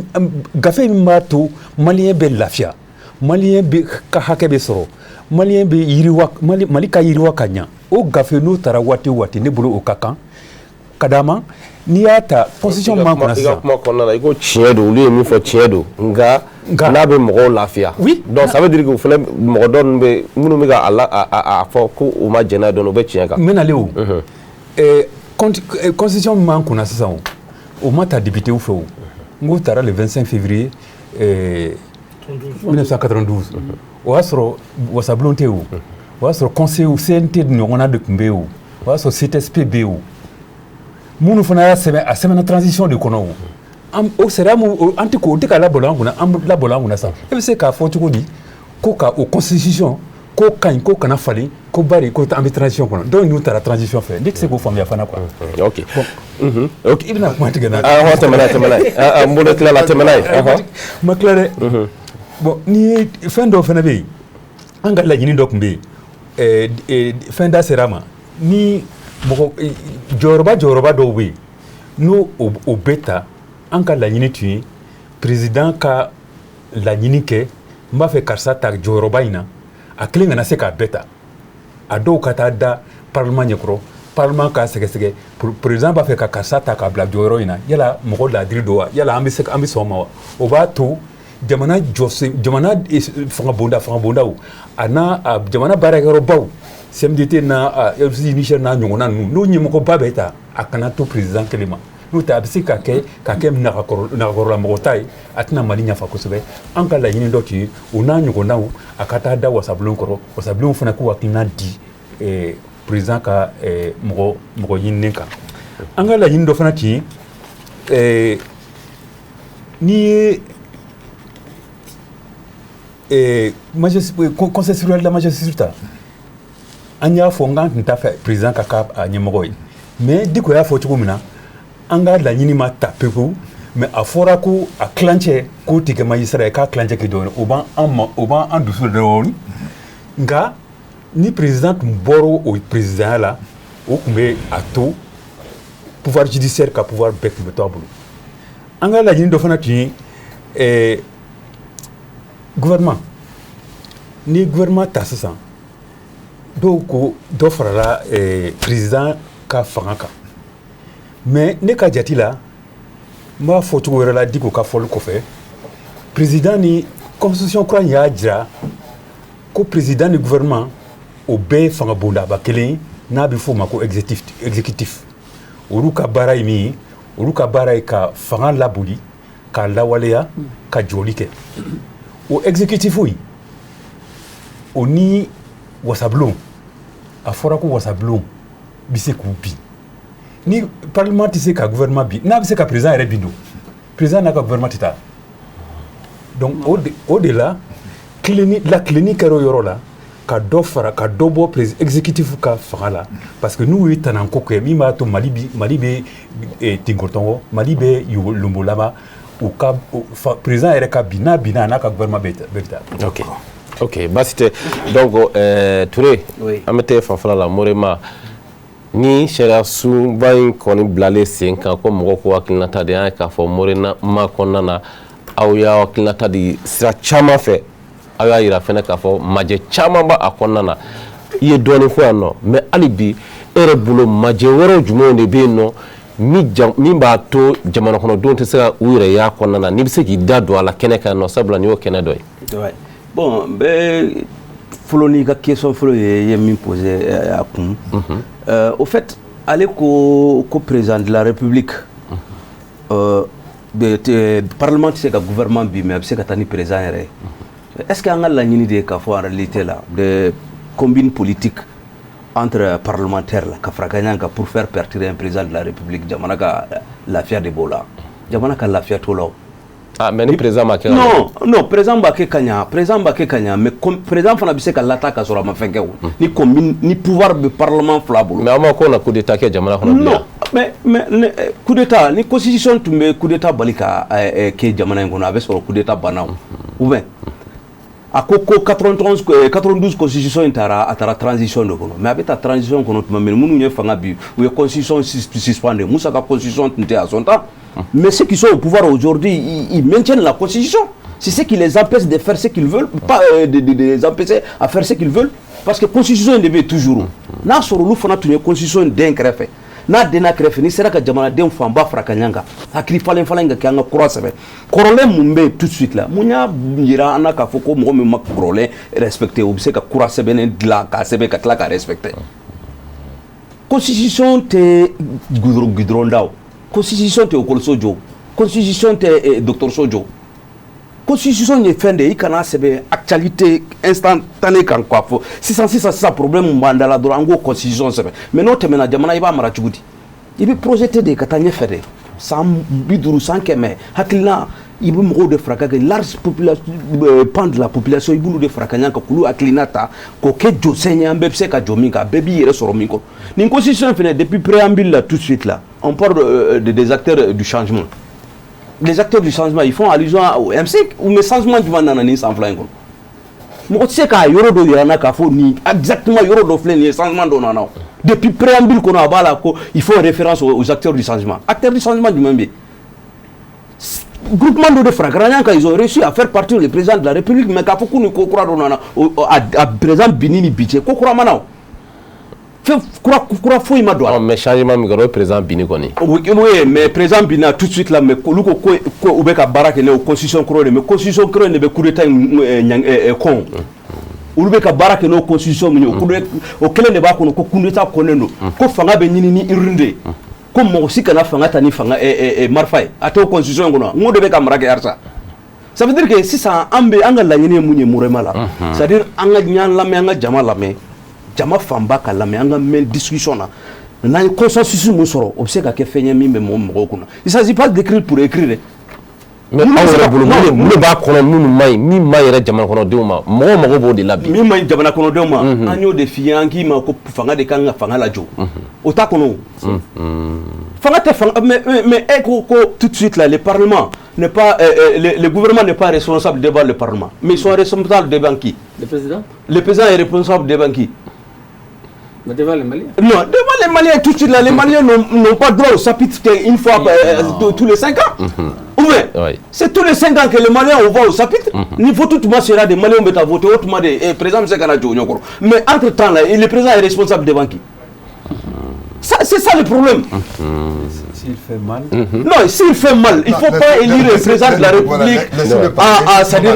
gafe min b'a to malien bɛ lafiya, malien bɛ ka hakɛ bɛ sɔrɔ, malien bɛ yiriwa, Mali ka yiriwa ka ɲa, o gafe n'o taara waati o waati, ne bolo o ka kan ka d'a ma. N'i y'a ta constitution man kunna sisan, i ka kuma kɔnɔna na, i ko tiɲɛ don, olu ye min fɔ tiɲɛ don, nka n'a bɛ mɔgɔw lafiya. Oui. Donc ça veut dire que o fana mɔgɔ dɔ ninnu bɛ minnu bɛ ka a fɔ ko u ma jɛn n'a ye dɔɔnin, u bɛ tiɲɛ kan. N bɛ nalen o. Constitution min b'an kunna sisan, o ma ta député fɛ. O n k'o taara le 25 février 1992. O y'a sɔrɔ wasabulon tɛ yen, o o y'a sɔrɔ conseil CNT ɲɔgɔnna de tun bɛ yen, o o y'a sɔrɔ CTSP bɛ yen. O minnu fana y'a sɛbɛn, a sɛbɛnna transition de kɔnɔ. O an o sariya mun an tɛ k'o tɛ ka labɔlɔ an kunna, an labɔlɔ an kunna sa, e bɛ se k'a fɔ cogo di ko ka o constitution ko ka ɲi, ko kana falen, ko bari ko an bɛ transition kɔnɔ? Donc n'u taara transition fɛ, ne tɛ se k'o faamuya fana quoi. Ok. Bon, ok, i bɛna kuma tigɛ n na. Ah, tɛmɛ n'a ye, tɛmɛ n'a ye, n bolo tilala, tɛmɛ n'a ye. Ma tila dɛ. Bon, n'i ye fɛn dɔw fana bɛ yen, an ka laɲini dɔ tun bɛ yen, fɛn da sera a ma, ni mɔgɔ jɔyɔrɔba dɔw bɛ yen, n'o o bɛ ta, an ka laɲini tun ye président ka laɲini kɛ, n b'a fɛ karisa ta jɔyɔrɔba in na, a kelen kana se k'a bɛɛ ta, a dɔw ka taa da parlement ɲɛkɔrɔ, parlement k'a sɛgɛsɛgɛ. Président b'a fɛ ka karisa ta k'a bila jɔyɔrɔ in na, yala mɔgɔ laadiri don wa? Yala an bɛ se, an bɛ sɔn o ma wa? O b'a to jamana jɔsen, jamana fanga bondaw a n'a jamana baarakɛyɔrɔbaw, CMDT n'a FC Niger n'a ɲɔgɔnna ninnu, n'o ɲɛmɔgɔba bɛ ta, a kana to président kelen ma. N'o tɛ, a bɛ se ka kɛ nagakɔrɔlamɔgɔ ta ye, a tɛna Mali ɲafa kosɛbɛ. An ka laɲini dɔ tun ye o n'a ɲɔgɔnnaw, a ka taa da wasabulon kɔrɔ, wasabulon fana k'u hakilina di président ka mɔgɔ ɲininen kan. An ka laɲini dɔ fana tun ye, n'i ye conseil supérieur de la magistrature ta, an y'a fɔ n k'an tun t'a fɛ président ka k'a ɲɛmɔgɔ ye. Mais Diko y'a fɔ cogo min na, an ka laɲini ma ta pewu, mais a fɔra ko a tilancɛ k'o tɛ kɛ magistrat ye, k'a tilancɛ kɛ dɔwɛrɛ. O b'an ma, o b'an dusu dɔɔni. Nka ni président tun bɔra o présidentya la, o tun bɛ a to pouvoir judiciaire ka pouvoir bɛɛ tun bɛ to a bolo. An ka laɲini dɔ fana tun ye gouvernement. Ni gouvernement ta sisan, dɔw ko dɔ farala président ka fanga kan. Mais ne ka jate la, n b'a fɔ cogo wɛrɛ la, Diko ka fɔli kɔfɛ, président ni constitution kura in y'a jira ko président ni gouvernement, o bɛɛ ye fanga bondaba kelen ye, n'a bɛ f'o ma ko exécutif. Olu ka baara ye min ye, olu ka baara ye ka fanga laboli, k'a lawaleya, ka jɔli kɛ. O exécutif in, o ni wasabulon, a fɔra ko wasabulon bɛ se k'u bin. Ni parlement tɛ se ka gouvernement bin, n'a bɛ se ka président yɛrɛ bin don, président n'a ka gouvernement tɛ taa. Donc o de la tilenni la, tilenni kɛra o yɔrɔ la, ka dɔ fara, ka dɔ bɔ président exécutif ka fanga la, parce que n'u ye tananko kɛ, min b'a to Mali bɛ tinkɔtɔngɔ, Mali bɛ lonbolaba, u ka président yɛrɛ ka bin, n'a binna, a n'a ka gouvernement bɛɛ bɛ taa. Ok, baasi tɛ. Donc Touré, Oui. an bɛ taa fanfɛla la. Morema, ni sariya sunba in kɔni bilalen sen kan ko mɔgɔw ko hakilinata de, an ye k'a fɔ Morema kɔnɔna na, aw y'a hakilinata di sira caman fɛ, aw y'a yira fɛnɛ k'a fɔ majɛ caman b'a kɔnɔna na. I ye dɔɔnin fɔ yan nɔ, mais hali bi e yɛrɛ bolo, majɛ wɛrɛw jumɛnw de bɛ yen nɔ min b'a to jamana kɔnɔdenw tɛ se ka u yɛrɛ y'a kɔnɔna na, n'i bɛ se k'i da don a la kɛnɛ kan nɔ, sabula nin y'o kɛnɛ dɔ ye? Ouais. Bon, n bɛ fɔlɔ n'i ka question fɔlɔ ye, i ye min posé a kun. Au fait, ale ko président de la République, parlement tɛ se ka gouvernement bin, mais a bɛ se ka taa ni président yɛrɛ ye. Est-ce que an ka laɲini de ye k'a fɔ en réalité la de combine politique entre parlementaires la ka fara ka ɲɔgɔn kan pour faire partir un président de la République, jamana ka lafiya de b'o la? Jamana ka lafiya t'o la o. Ah, mais ni président ma kɛ ka ɲɛ. Non, président b'a kɛ ka ɲa, président b'a kɛ ka ɲa, mais président fana bɛ se ka lata ka sɔrɔ a ma fɛn kɛ o. Ni combine, ni pouvoir bɛ parlement fila bolo. Mais aw ma ko na coup d'état kɛ jamana kɔnɔ bilen. Non, mais coup d'état, ni constitution tun bɛ coup d'état bali ka kɛ jamana in kɔnɔ, a bɛ sɔrɔ coup d'état banna o. Ou bien A ko ko 91, 92 constitution in taara, a taara transition de kɔnɔ. Mais a bɛ taa transition kɔnɔ tuma min, minnu ye fanga bi, u ye constitution suspendre. Musa ka constitution tun tɛ à son temps, mais ceux qui sont au pouvoir aujourd'hui, ils maintiennent la constitution. C'est ce qui les empêche de faire ce qu'ils veulent, pas de les empêcher à faire ce qu'ils veulent, parce que constitution in de bɛ yen toujours. N'a sɔrɔ olu fana tun ye constitution in den kɛrɛfɛ, n'a denna kɛrɛfɛ, n'i sera ka jamanaden fanba fara ka ɲɔgɔn kan, hakili falen falen ka kɛ, an ka kura sɛbɛn. Kɔrɔlen mun bɛ yen tout de suite la? Mun y'a yira an na k'a fɔ ko mɔgɔ min ma kɔrɔlen respecté, o bɛ se ka kura sɛbɛnnen dilan k'a sɛbɛn ka tila k'a respecté? Constitution tɛ goudron, goudron da o, constitution tɛ ekɔliso jɔ, constitution tɛ dɔgɔtɔrɔso jɔ. Constitution ye fɛn de ye, i kana sɛbɛn actualité instantanée kan k'a fɔ sisan sisan sisan problème mun b'an da la dɔrɔn, an k'o constitution sɛbɛn. Mais n'o tɛmɛna, jamana i b'a mara cogo di? I bɛ projeté de ka taa ɲɛfɛ de, san 50, san 100, hakilina i bɛ mɔgɔw de fara ka kɛ large population, pan de la population, i b'olu de fara ka ɲɔgɔn kan k'olu hakilina ta k'o kɛ jɔsen ye, an bɛɛ bɛ se ka jɔ min kan, bɛɛ b'i yɛrɛ sɔrɔ min kɔnɔ. Nin constitution fɛnɛ, depuis préambule là, tout de suite là, on parle des acteurs du changement. Les acteurs du changement, ils font allusion au M5. Mais changement jumɛn nana nin san 2 in kɔnɔ? Mɔgɔ tɛ se k'a yɔrɔ dɔ yira n na k'a fɔ nin exactement yɔrɔ dɔ filɛ nin ye, changement dɔ nana o. Depuis préambule kɔnɔ, a b'a la ko il faut référence aux acteurs du changement. Acteurs du changement jumɛn bɛ yen? Groupement dɔ de fara ɲɔgɔn kan, ils ont réussi à faire partir le président de la République. Mais k'a fɔ ko nin ko kura dɔ nana, a président binni ni bi cɛ, ko kura ma na o, fɛn kura kura foyi ma don a la. Mais changement min kɛra, o ye président binni kɔni. Oui, mais président binna tout de suite là, mais olu ko ko u bɛ ka baara kɛ n'o constitution kɔrɔ de. Mais constitution kɔrɔ in de bɛ coup d'état in kɔn. Olu bɛ ka baara kɛ n'o constitution min ye, o kelen de b'a kɔnɔ ko coup d'état kɔnnen don, ko fanga bɛ ɲini ni urne de ye, ko mɔgɔ si kana fanga ta ni fanga marifa ye. A t'o constitution in kɔnɔ? N ko de bɛ ka mara kɛ halisa. Ça veut dire que sisan an bɛ an ka laɲini ye mun ye Murema la? C'est à dire an ka ɲan lamɛn, an ka jama lamɛn, jama fanba ka lamɛn, an ka mɛn discussion na. N'an ye consensus mun sɔrɔ, o bɛ se ka kɛ fɛn ye min bɛ mɔgɔ mɔgɔw kunna. Il s'agit pas d'écrire pour écrire dɛ. Mais aw yɛrɛ bolo, mun de b'a kɔnɔ minnu ma ɲi, min ma yɛrɛ jamana kɔnɔdenw ma? Mɔgɔw mago b'o de la bi. Min ma ɲi jamana kɔnɔdenw ma, an y'o de f'i ye. An k'i ma ko fanga de kan ka fanga lajɔ, o t'a kɔnɔ o. Fanga tɛ fanga, mais e ko ko tout de suite là, le parlement n'est pas le gouvernement n'est pas responsable devant le parlement. Mais ils sont responsables devant qui? Le président. Le président est responsable devant qui? Mais devant les Maliens. Non, devant les Maliens, tout de suite là, les Maliens n'ont pas droit au chapitre qu'une fois tous les 5 ans. Ou bien, c'est tous les 5 ans que les Maliens on va au chapitre. Niveau tout le sera des Maliens bɛ voter autrement de eh, président bɛ se ka na jɔ o ɲɛkɔrɔ. Mais entre temps là, le président est responsable devant qui? Ça, c'est ça le problème. S'il fait mal. Non, s'il fait mal, il ne faut Non, pas élire le président de la voilà, République. laissez-le parler. Ah, ah, c'est-à-dire,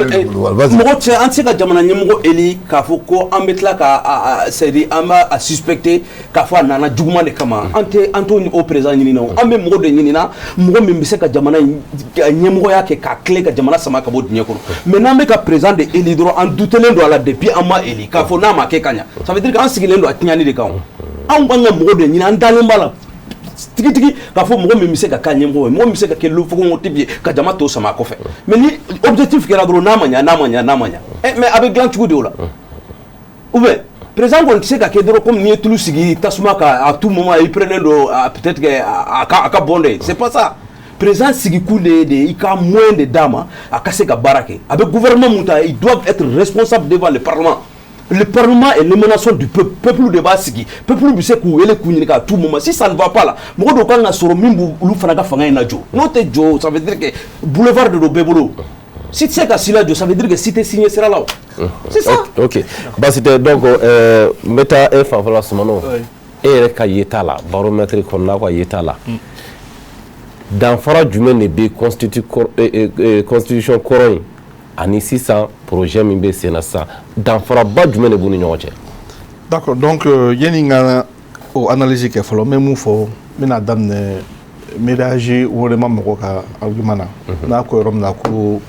Vas-y. mɔgɔ tɛ an tɛ se ka jamana ɲɛmɔgɔ éli k'a fɔ ko an bɛ tila ka c'est-à-dire an b'a a suspecter k'a fɔ a nana juguman de kama. An tɛ an t'o o président ɲini na o. An bɛ mɔgɔ de ɲini na, mɔgɔ min bɛ se ka jamana in ka ɲɛmɔgɔya kɛ k'a tilen ka jamana sama ka bɔ dingɛ kɔnɔ. Mais n'an bɛ ka président de éli dɔrɔn, an dutelen don a la depuis an ma éli k'a fɔ n'a ma kɛ ka ɲa, ça veut dire que an sigilen don a tiɲɛni de kan o. Anw b'an ka mɔgɔ de ɲini, an dalen b'a la tigitigi k'a fɔ mɔgɔ min bɛ se ka kɛ ɲɛmɔgɔ ye, mɔgɔ min bɛ se ka kɛ locomotive ye ka jama tɔ sama a kɔfɛ. Mais ni objectif kɛra dɔrɔn, n'a ma ɲa, n'a ma ɲa, n'a ma ɲa, mais a bɛ dilan cogo di o la? Ou bien président kɔni tɛ se ka kɛ dɔrɔn comme n'i ye tulu sigi tasuma kan, à tout moment i prenez don, peut-être que a ka bon de. C'est pas ça. Président sigikun de ye de i ka moyen de d'a ma a ka se ka baara kɛ. A bɛ gouvernement mun ta, ils doivent être responsables devant le parlement. Le parlement est l'émanation du peuple. Peuple de b'a sigi, peuple bɛ se k'u wele k'u ɲininka à tout moment. Si ça ne va pas là, mɔgɔ dɔw kan ka sɔrɔ min b'u olu fana ka fanga in lajɔ. N'o tɛ jɔ, ça veut dire que boulevard de don bɛɛ bolo. Si tɛ se ka si lajɔ, ça veut dire que si tɛ signé sira la o. C'est ça. Ok, baasi tɛ. Donc n bɛ taa e fanfɛla, Sumano. E yɛrɛ ka yeta la, baromètre kɔnɔ, ka yeta la, danfara jumɛn de bɛ constitution kɔrɔ in ani sisan projet min bɛ sen na sisan? Danfaraba jumɛn de b'u ni ɲɔgɔn cɛ? D'accord. Donc yanni n ka o analyse kɛ fɔlɔ, n bɛ mun fɔ? N bɛna daminɛ, n bɛ réagir vraiment mɔgɔ ka argument na n'a ko yɔrɔ min na ko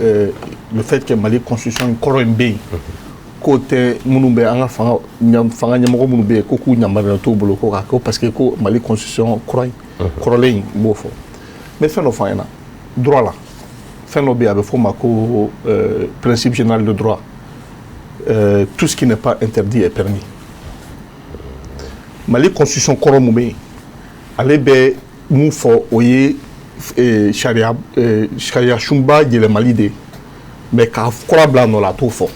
le fait que Mali constitution kɔrɔ in bɛ yen, k'o tɛ minnu bɛ an ka fanga ɲɛmɔgɔ minnu bɛ yen, ko k'u yamaruya t'u bolo ko k'a ko parce que ko Mali constitution kura in kɔrɔlen in, n b'o fɔ. N bɛ fɛn dɔ fɔ an ɲɛna droit la. Fɛn dɔ bɛ yen, a bɛ f'o ma ko principe général de droit: tout ce qui n'est pas interdit est permis. Mali constitution kɔrɔ mun bɛ yen, ale bɛ mun fɔ? O ye sariya sunba yɛlɛmali de ye, mais k'a kura bila a nɔ la, a t'o fɔ.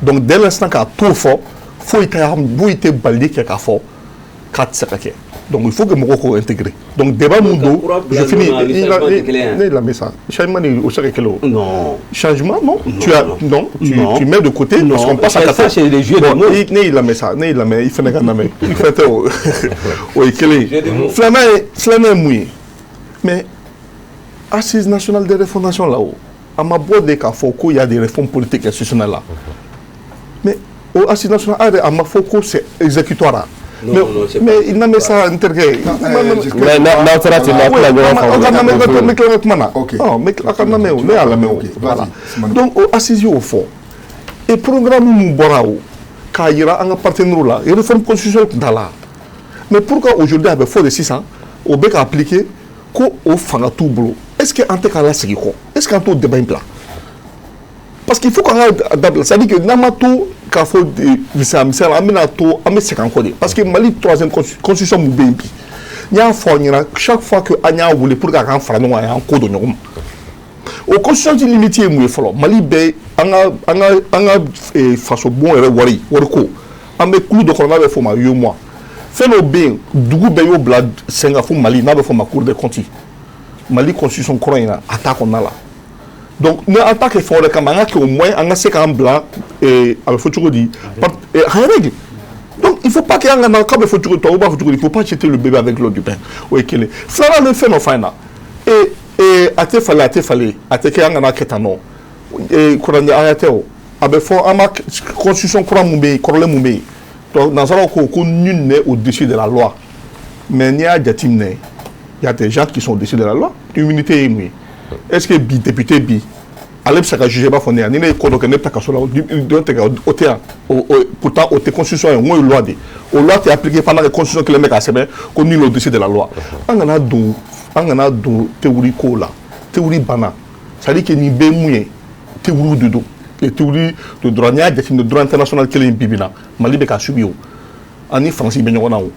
Donc dès l'instant k'a t'o fɔ, foyi tɛ foyi tɛ balili kɛ k'a fɔ k'a tɛ se ka kɛ. Donc il faut que mɔgɔw k'o intégrer. Donc débat mun don, je finis, ne lamɛn sa, changement ni o se ka kɛ o. Non. Changement, non, tu as non, tu mets de côté parce qu'on passe à Ça, quatre. C'est des jeux de Bon, mots. Ne y'i lamɛn sa, ne y'i lamɛn, i fɛnɛ ka lamɛn, i fɛn tɛ o, o ye kelen ye. Filanan ye mun ye? Mais Assise nationale des refondation la, o a ma bɔ de k'a fɔ ko y a des réformes politiques institutionnelles là. Mais o Assise nationale a yɛrɛ, a ma fɔ ko c'est exécutoire. Non, mais non, c'est mais pas il n'a mis ça n terikɛ. Mais n'aw taara ten, n'aw tɛna ɲɔgɔn Aw ka lamɛn, faamu. n bɛ tila ka kuma na. Ok. Ɔ, n bɛ tila ka lamɛn o, ne y'a lamɛn o. Ok, vas-y, Voilà. Sumani. Donc o assise y'o fɔ et programme mun bɔra, o k'a yira an ka partenaires la, réforme constitutionnelle tun t'a la. Mais pourquoi aujourd'hui a bɛ fɔ de sisan o bɛ ka appliquer ko o fanga t'u bolo? Est ce que an tɛ k'a lasegin kɔ? Est ce que an t'o débat in bila? Parce qu'il faut qu'on ka dabila, c'est à dire que n'an ma to k'a fɔ misaliya misaliya la, an bɛna to an bɛ segin an kɔ de, parce que Mali troisième constitution mun bɛ yen bi, n y'a fɔ aw ɲɛna, chaque fois que an y'a wele pour que a k'an fara ɲɔgɔn kan, a y'an ko don ɲɔgɔn ma. O constitution limite ye mun ye fɔlɔ? Mali bɛ an ka faso bon yɛrɛ wari wariko, an bɛ kulu dɔ kɔnɔ n'a bɛ f'o ma UEMOA. Fɛn dɔ bɛ yen, dugu bɛɛ y'o bila sen kan fo Mali, n'a bɛ f'o ma Cour des comptes. Mali constitution kɔrɔ in na, a t'a kɔnɔna la. Donc ni an ta kɛ fɛn wɛrɛ kama, an ka kɛ au moins an ka se k'an bila, a bɛ fɔ cogo di, en règle. Donc il faut pas que an ka na k'a bɛ fɔ cogo, tubabu b'a fɔ cogo di, il faut pas jeter le bébé avec l'eau du bain. O ye kelen. Filanan, bɛ fɛn dɔ f'a ɲɛna, ee, a tɛ falen, a tɛ falen, a tɛ kɛ, an kana kɛ tan nɔ. Ee, kuranɛ aya tɛ o, a bɛ fɔ an ma constitution kura mun bɛ yen, kɔrɔlen mun bɛ yen. Donc nanzaraw ko nul n'est au-dessus de la loi. Mais n'i y'a jateminɛ, il y a des gens qui sont au-dessus de la loi. Immunité ye mun ye? Est ce que bi député bi, ale bɛ se ka juger? I b'a fɔ ne yan, ni ne ye ko dɔ kɛ, ne bɛ taa kaso la, dɔ tɛ o tɛ yan. Pourtant o tɛ constitution ye, n ko ye loi de ye. O loi tɛ appliquer pendant que constitution kelen bɛ k'a sɛbɛn ko nul n'est au-dessus de la loi. An kana don théorie ko la, théorie banna. C'est à dire que nin bɛɛ ye mun ye? Théorie de don, les théories de droit. N'i y'a jateminɛ, droit international kelen bi bi in na, Mali bɛ ka subir o, ani Faransi bɛ ɲɔgɔn na o.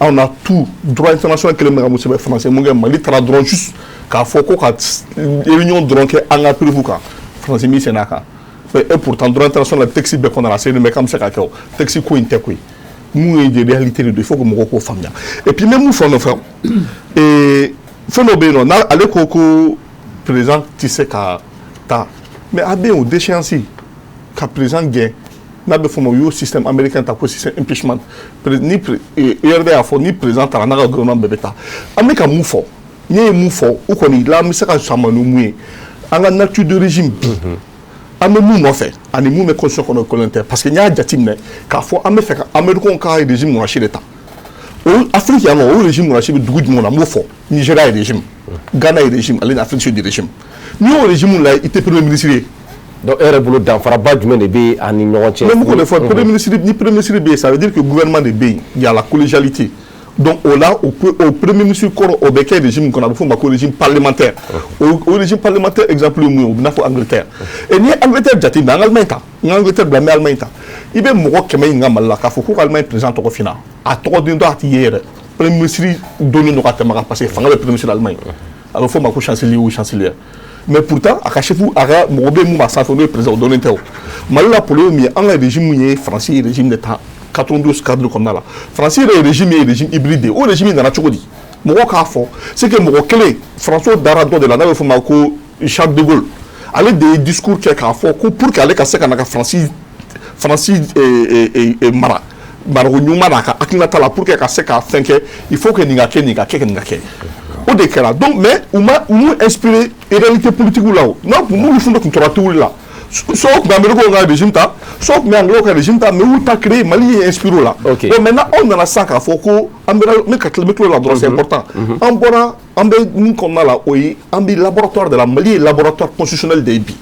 On a tout droit international kelen bɛ ka mun sɛbɛn? Français mun kɛ? Mali taara dɔrɔn juste k'a fɔ ko ka réunion dɔrɔn kɛ an ka preuve kan, Faransi min sen a kan. Et pourtant droit international texte bɛɛ kɔnɔna la, a sɛbɛnnen bɛ k'an bɛ se ka kɛ. O texte ko in tɛ koyi, mun ye de réalité de don, il faut que mɔgɔw k'o faamuya. Et puis n bɛ mun fɔ nɔfɛ, ee, fɛn dɔ bɛ yen nɔ, n'a ale ko président tɛ se ka taa, mais a bɛ yen o déchéance ka président gɛn, n'a bɛ fɔ o ma, u y'o système américain ta ko système impeachment. Ni URD y'a fɔ ni président taara, n'a ka gouvernement bɛɛ bɛ taa. An bɛ ka mun fɔ? Ne ye mun fɔ? U kɔni la, an bɛ se ka sama ni mun ye? An ka nature de régime bi, an bɛ mun nɔfɛ ani mun bɛ constitution kɔnɔ, kelen tɛ. Parce que n y'a jateminɛ k'a fɔ an bɛ fɛ ka américains ka régime monarchie de ta. O Afrique yan nɔ, o régime monarchie bɛ dugu jumɛn na? N b'o fɔ, Nigéria ye régime, Ghana ye régime, ale ni Afrique Sud régime. N'i y'o régime la, i tɛ premier ministre ye. Donc e yɛrɛ bolo, danfaraba jumɛn de bɛ a ni ɲɔgɔn cɛ? Mais mun k'o de fɔ, premier ministre, ni premier ministre bɛ yen, ça veut dire que gouvernement de bɛ yen, il y a la collégialité. Donc o la, o premier ministre kɔrɔ, o bɛ kɛ régime kɔnɔ, a bɛ f'o ma ko régime parlementaire. O régime parlementaire exemple ye mun ye? O bɛ n'a fɔ Angleterre. Et n'i ye Angleterre jateminɛ, an ka Allemagne ta, n ka Angleterre bila, n bɛ Allemagne ta. I bɛ mɔgɔ 100 ɲininka Mali la k'a fɔ ko ka Allemagne président tɔgɔ f'i ɲɛna, a tɔgɔ den dɔ a t'i ye yɛrɛ. Premier ministre donnen don ka tɛmɛ a kan, parce que fanga bɛ premier ministre Allemagne, a bɛ f'o ma ko chancelier ou chancelière. Mais pourtant a ka chef, a ka mɔgɔ bɛ yen mun b'a sanfɛ, n'o ye président, o dɔnnen tɛ. O Mali la, problème min ye, an ka régime mun ye? Faransi ye régime de ta 92 cadre kɔnɔna la. Faransi yɛrɛ ye régime ye, régime hybride de ye. O régime nana cogo di? Mɔgɔ k'a fɔ, c'est que mɔgɔ kelen, Faransiw dara dɔ de la n'a bɛ f'o ma ko Charles de Gaulle. Ale de ye discours kɛ k'a fɔ ko pour que ale ka se ka na ka Faransi mara marako ɲuman n'a ka hakilinata la, pour que ka se ka fɛn kɛ, il faut que nin ka kɛ, nin ka kɛ, nin ka kɛ. O de kɛra. Donc mais u ma u m'u inspiré réalité politique la. O n'a kun n'olu fana tun tora théorie la, soit tun bɛ Amérique ka régime ta, soit tun bɛ Anglais ka régime ta, mais u ta créé, Mali ye inspiré o la. Ok. Donc maintenant anw nana sisan k'a fɔ ko an bɛ n bɛ ka tila, n bɛ tila o la dɔrɔn, c'est important. An bɔra, an bɛ mun kɔnɔna la? O ye an bɛ laboratoire de la. Mali ye laboratoire constitutionnel de ye bi.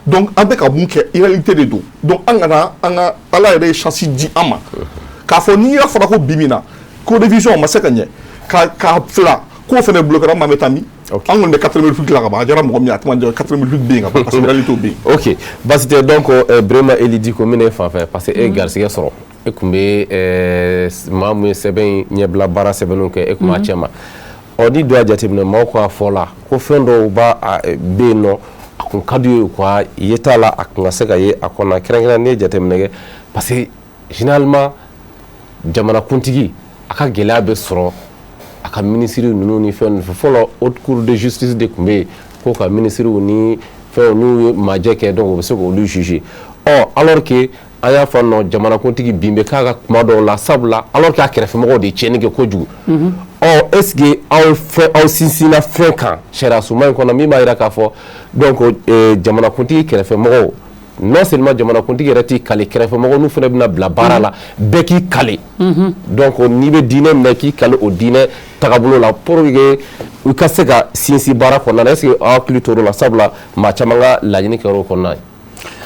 Donc an bɛ ka mun kɛ, réalité de don. Donc an kana an ka Ala yɛrɛ ye chance di an ma k'a fɔ n'i y'a fɔra ko bi min na ko révision o ma se ka ɲɛ ka fila k'o fana bloqué, an bɛ taa min? An kɔni bɛ quatrième république la ka ban. A diyara mɔgɔ min ye, a tɛ ma quatrième république bɛ yen ka ban, parce que réalité bɛ yen. Ok, basi tɛ. Donc Birema Eli Diko, min e fan fɛ, parce que e ye garisɛgɛ sɔrɔ, e tun bɛ maa mun ye sɛbɛn in ɲɛbila baara sɛbɛnniw kɛ, e tun b'a cɛ ma. Ɔ, ni dɔ y'a jateminɛ, maaw k'a fɔ la ko fɛn dɔw b'a bɛ yen nɔ. A kun ka d'u ye u ka yeta la, a kun ka se ka ye a kɔnɔ, kɛrɛnkɛrɛn n'i ye jateminɛ kɛ, parce que généralement jamanakuntigi a ka gɛlɛya bɛ sɔrɔ a ka minisiri ninnu ni fɛn ninnu fɛ. Fɔlɔ, haute cour de justice de tun bɛ yen ko ka minisiriw ni fɛnw n'u ye majɛ kɛ, donc u bɛ se k'olu juger. Ɔ, alors que an y'a fɔ nɔ, jamanakuntigi bin bɛ k'a ka kuma dɔw la, sabula alors que a kɛrɛfɛmɔgɔw de ye tiɲɛni kɛ kojugu. Ɔ, est ce que aw fɛn aw sinsinna fɛn kan sariya sunba in kɔnɔ min b'a jira k'a fɔ donc jamanakuntigi kɛrɛfɛmɔgɔw, non seulement jamanakuntigi yɛrɛ t'i kale, kɛrɛfɛmɔgɔw n'u fana bɛna bila baara la, bɛɛ k'i kale? Donc n'i bɛ diinɛ minɛ, k'i kale o diinɛ tagabolo la pour que u ka se ka sinsin baara kɔnɔna na. Est ce que aw hakili tor'o la? Sabula maa caman ka laɲini kɛra o kɔnɔna ye.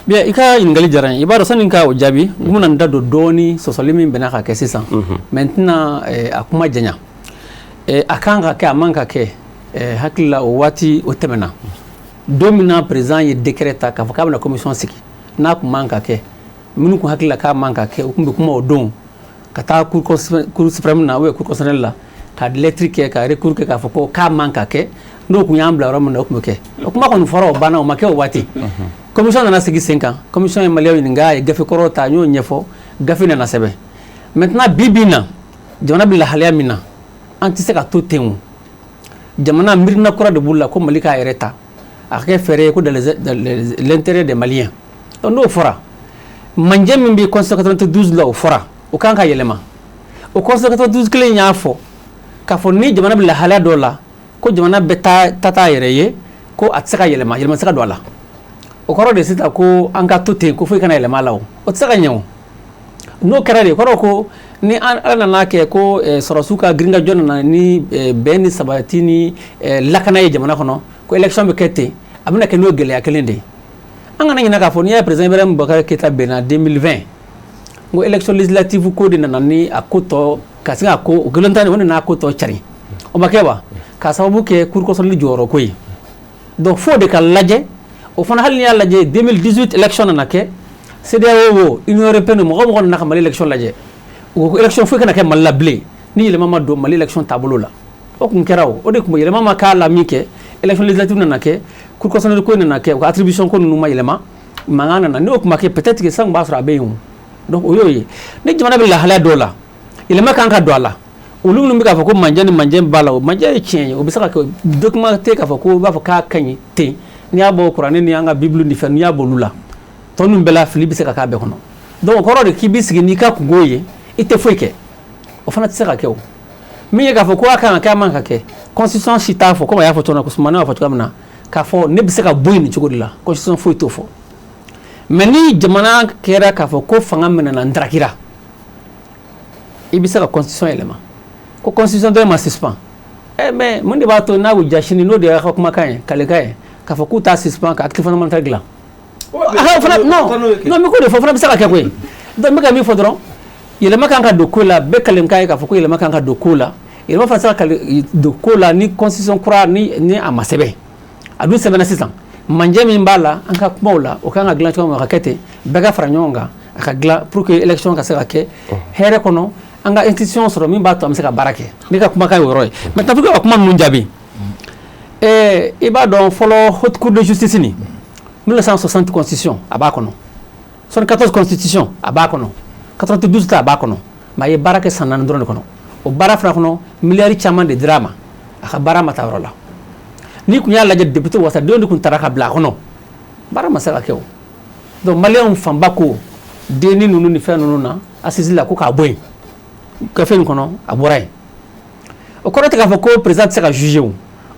Bien, i ka ɲininkali diyara n ye. I b'a dɔn, sani ka o jaabi, n bɛna n da don dɔɔni sɔsɔli min bɛnna ka kɛ sisan. Maintenant, a kuma janya, a kan ka kɛ, a man ka kɛ, hakili la o waati o tɛmɛna. Don min na président ye décret ta k'a fɔ k'a bɛna commission sigi, n'a kun man ka kɛ, minnu kun hakili la k'a man ka kɛ, u kun bɛ kuma o don ka taa cour suprême na ou bien cour constitutionnelle la, ka lettre kɛ, ka recours kɛ, k'a fɔ ko k'a man ka kɛ. N'o kun y'an bila yɔrɔ min na, o kun bɛ kɛ. O kuma kɔni fɔra, o banna, o ma kɛ o waati. Commission nana sigi sen kan, commission ye maliyɛnw ɲininka, a ye gafe kɔrɔ ta, n y'o ɲɛfɔ, gafe nana sɛbɛn. Maintenant, bi bi in na, jamana bɛ lahalaya min na, an tɛ se ka to ten. O jamana miirina kura de b'u la ko Mali k'a yɛrɛ ta, a ka kɛ fɛɛrɛ ye ko dans l'intérêt des Maliens. Donc n'o fɔra, manjɛ min bɛ constitution 92 la, o fɔra o kan ka yɛlɛma. O constitution 92 kelen y'a fɔ k'a fɔ ni jamana bɛ lahalaya dɔw la, ko jamana bɛ taa ta t'a yɛrɛ ye, ko a tɛ se ka yɛlɛma, yɛlɛma tɛ se ka don a la. O kɔrɔ de sisan ko an ka to ten, ko foyi kana yɛlɛma a la, o o tɛ se ka ɲɛ. O n'o kɛra de, kɔrɔ ko ni Ala nana kɛ ko sɔrɔsiw ka girinkajɔ nana ni bɛn ni sabati ni lakana ye jamana kɔnɔ, ko élection bɛ kɛ ten, a bɛna kɛ n'o gɛlɛya kelen de ye. An kana ɲinɛ k'a fɔ n'i y'a ye président Ibrahim Boubacar Keïta bɛnna 2020, n ko élection législative ko de nana ni a ko tɔ ka se ka ko o kelen ta, o nana ko tɔ cari. O ma kɛ wa? K'a sababu kɛ cour constitutionnelle jɔyɔrɔ ko ye. Donc fo de ka lajɛ o fana. Hali n'i y'a lajɛ, 2018 élection nana kɛ, CEDEAO wo, Union européenne, mɔgɔ mɔgɔ nana ka Mali élection lajɛ, u ko ko élection foyi kana kɛ Mali la bilen ni yɛlɛma ma don Mali élection taabolo la. O kun kɛra, o de kun bɛ yɛlɛma ma k'a la min kɛ, élection législative nana kɛ, cour constitutionnelle ko nana kɛ, u ka attribution ko ninnu ma yɛlɛma, mankan nana. N'o kun ma kɛ, peut-être que san kun b'a sɔrɔ a bɛ yen. O donc o y'o ye. Ni jamana bɛ lahalaya dɔw la, yɛlɛma kan ka don a la. Olu minnu bɛ k'a fɔ ko manjɛ ni manjɛ b'a la, o manjɛ ye tiɲɛ ye, o bɛ se ka kɛ. Document tɛ k'a fɔ ko i b'a fɔ k'a ka ɲi ten. N'i y'a bɔ kuranɛ ni an ka Bible ni fɛn, n'i y'a bɔ olu la, tɔ ninnu bɛɛ la, fili bɛ se ka k'a bɛɛ kɔnɔ. Donc o kɔrɔ de k'i b'i sigi n'i ka kungo ye, i tɛ foyi kɛ, o fana tɛ se ka kɛ. O min ye k'a fɔ ko a kan ka kɛ, a man ka kɛ, constitution si t'a fɔ. Komi a y'a fɔ cogo min na, Sumana y'a fɔ cogoya min na, k'a fɔ ne bɛ se ka bɔ yen nin cogo de la, constitution foyi t'o fɔ. Mais ni jamana kɛra k'a fɔ ko fanga minɛna n darakira, i bɛ se ka constitution yɛlɛma, ko constitution dɔ ma suspend. Mais mun de b'a to n'a y'u ja sini, n'o de y'a ka kumakan ye, kalekan ye, k'a fɔ k'u t'a suspend ka acte fondamental dilan? A fana non non, n bɛ k'o de fɔ, o fana bɛ se ka kɛ koyi. Donc n bɛ ka min fɔ dɔrɔn, yɛlɛma kan ka don ko la, bɛɛ kalekan ye k'a fɔ ko yɛlɛma kan ka don ko la. Yɛlɛma fana se ka don ko la ni constitution kura ni a ma sɛbɛn. A dun sɛbɛnna sisan, manjɛ min b'a la, an ka kumaw la, o kan ka dilan cogo min, a ka kɛ ten, bɛɛ ka fara ɲɔgɔn kan, a ka dilan pour que élection ka se ka kɛ hɛrɛ kɔnɔ, an ka institution sɔrɔ min b'a to an bɛ se ka baara kɛ. Ne ka kumakan ye o yɔrɔ ye. Maintenant, pour que ka kuma ninnu jaabi, i b'a dɔn, fɔlɔ, haute cour de justice nin, 1960 constitution a b'a kɔnɔ, 74 constitution a b'a kɔnɔ, 92 ta a b'a kɔnɔ. Mais a ye baara kɛ san 4 dɔrɔn de kɔnɔ. O baara fana kɔnɔ, miliyari caman de dira a ma, a ka baara ma taa yɔrɔ la. N'i kun y'a lajɛ, député wasadenw de kun taara ka bila a kɔnɔ, baara ma se ka kɛ. O donc maliyɛnw fanba ko denni ninnu ni fɛn ninnu na assise la, ko k'a bɔ yen gafe nin kɔnɔ, a bɔra yen. O kɔrɔ tɛ k'a fɔ ko président tɛ se ka juger, o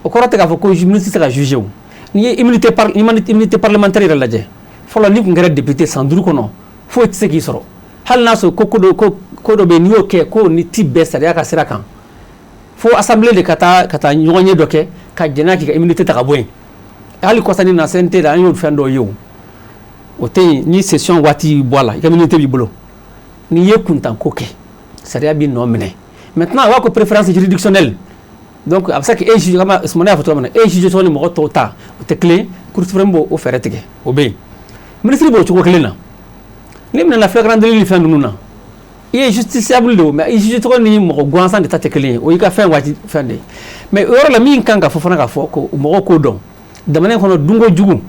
o kɔrɔ tɛ k'a fɔ ko ministre tɛ se ka juger. O n'i ye immunité parlementaire yɛrɛ lajɛ, fɔlɔ, n'i kun kɛra député san 5 kɔnɔ, foyi tɛ se k'i sɔrɔ, hali n'a sɔrɔ ko dɔ bɛ yen, n'i y'o kɛ ko ni ti bɛn sariya ka sira kan, fo assemblée de ka taa ɲɔgɔn ye dɔ kɛ ka jɛn k'i ka immunité ta ka bɔ yen. Hali kɔsani na, CNT la, an y'o fɛn dɔw ye. O o tɛ yen. Ni session waati bɔ a la, i ka immunité b'i bolo. N'i ye kuntanko kɛ, sariya b'i nɔ minɛ. Maintenant, a b'a ko préférence juridictionnelle, donc a bɛ se ka e juge kama. Sumana y'a fɔ cogo min na, e juge cogo ni mɔgɔ tɔw ta o tɛ kelen. Cour suprême b'o fɛɛrɛ tigɛ, o bɛ yen. Ministre b'o cogo kelen na. N'i minɛna flagrant délit ni fɛn ninnu na, i ye justiciable de o, mais i juge cogo ni mɔgɔ gansan de ta tɛ kelen ye. O y'i ka fɛn waati fɛn de ye. Mais o yɔrɔ la, min kan ka fɔ fana, ka fɔ ko mɔgɔw k'o dɔn, jamana in kɔnɔ, dunko jugu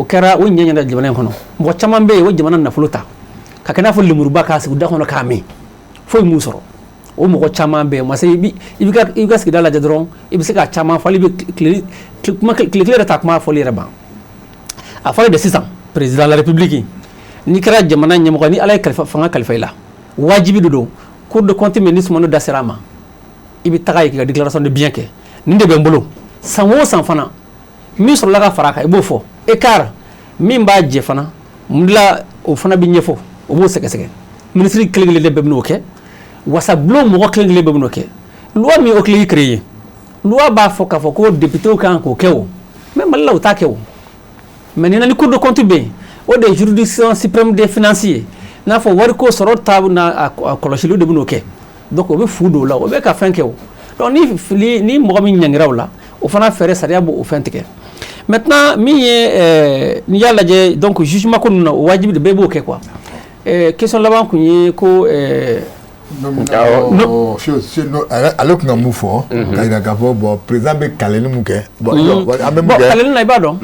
O kɛra o ɲɛ ɲɛna jamana in kɔnɔ. Mɔgɔ caman bɛ yen, o jamana nafolo ta ka kɛ n'a fɔ lemuruba k'a sigi da kɔnɔ k'a min, foyi m'u sɔrɔ. O mɔgɔ caman bɛ yen. Masa, i i ka sigida lajɛ dɔrɔn, i bɛ se ka caman fɔ. Hali bɛ tile kuma tile kelen yɛrɛ ta kuma fɔli yɛrɛ ban. A fɔra de sisan, président de la République, n'i kɛra jamana ɲɛmɔgɔ, ni Ala ye kalifa, fanga kalifa i la, wajibi de don, Cour de compte min ni Sumano da sera a ma, i bɛ taga yen k'i ka déclaration de bien kɛ. Nin de bɛ n bolo san o san fana, min sɔrɔla ka fara a kan, i b'o fɔ. Écart min b'a jɛ fana mun la, o fana bɛ ɲɛfɔ, o b'o sɛgɛsɛgɛ. Ministre kelen kelen de bɛɛ bɛn'o kɛ, wasabulon mɔgɔ kelen kelen bɛɛ bɛn'o kɛ. Loi min OCLEI créé, loi b'a fɔ k'a fɔ ko député kan k'o kɛ o, mais Mali la, o t'a kɛ o. Mais ni Cour de compte bɛ yen, o de ye juridiction suprême des finances ye, n'a fɔ wariko sɔrɔ ta n'a kɔlɔsiliw de bɛn'o kɛ. Donc o bɛ fu don o la, o bɛ ka fɛn kɛ o. Donc ni fili ni mɔgɔ min ɲangira o la, o fana fɛɛrɛ sariya b'o fɛn tigɛ. Maintenant, min ye n'i y'a lajɛ, donc jugement ko ninnu na, o wajibi de, bɛɛ b'o kɛ quoi. Question laban kun ye ko ale tun ka mun fɔ ka jira k'a fɔ, bon, président bɛ kaleli mun kɛ, bon, an bɛ mun kɛ kaleli na, i b'a dɔn.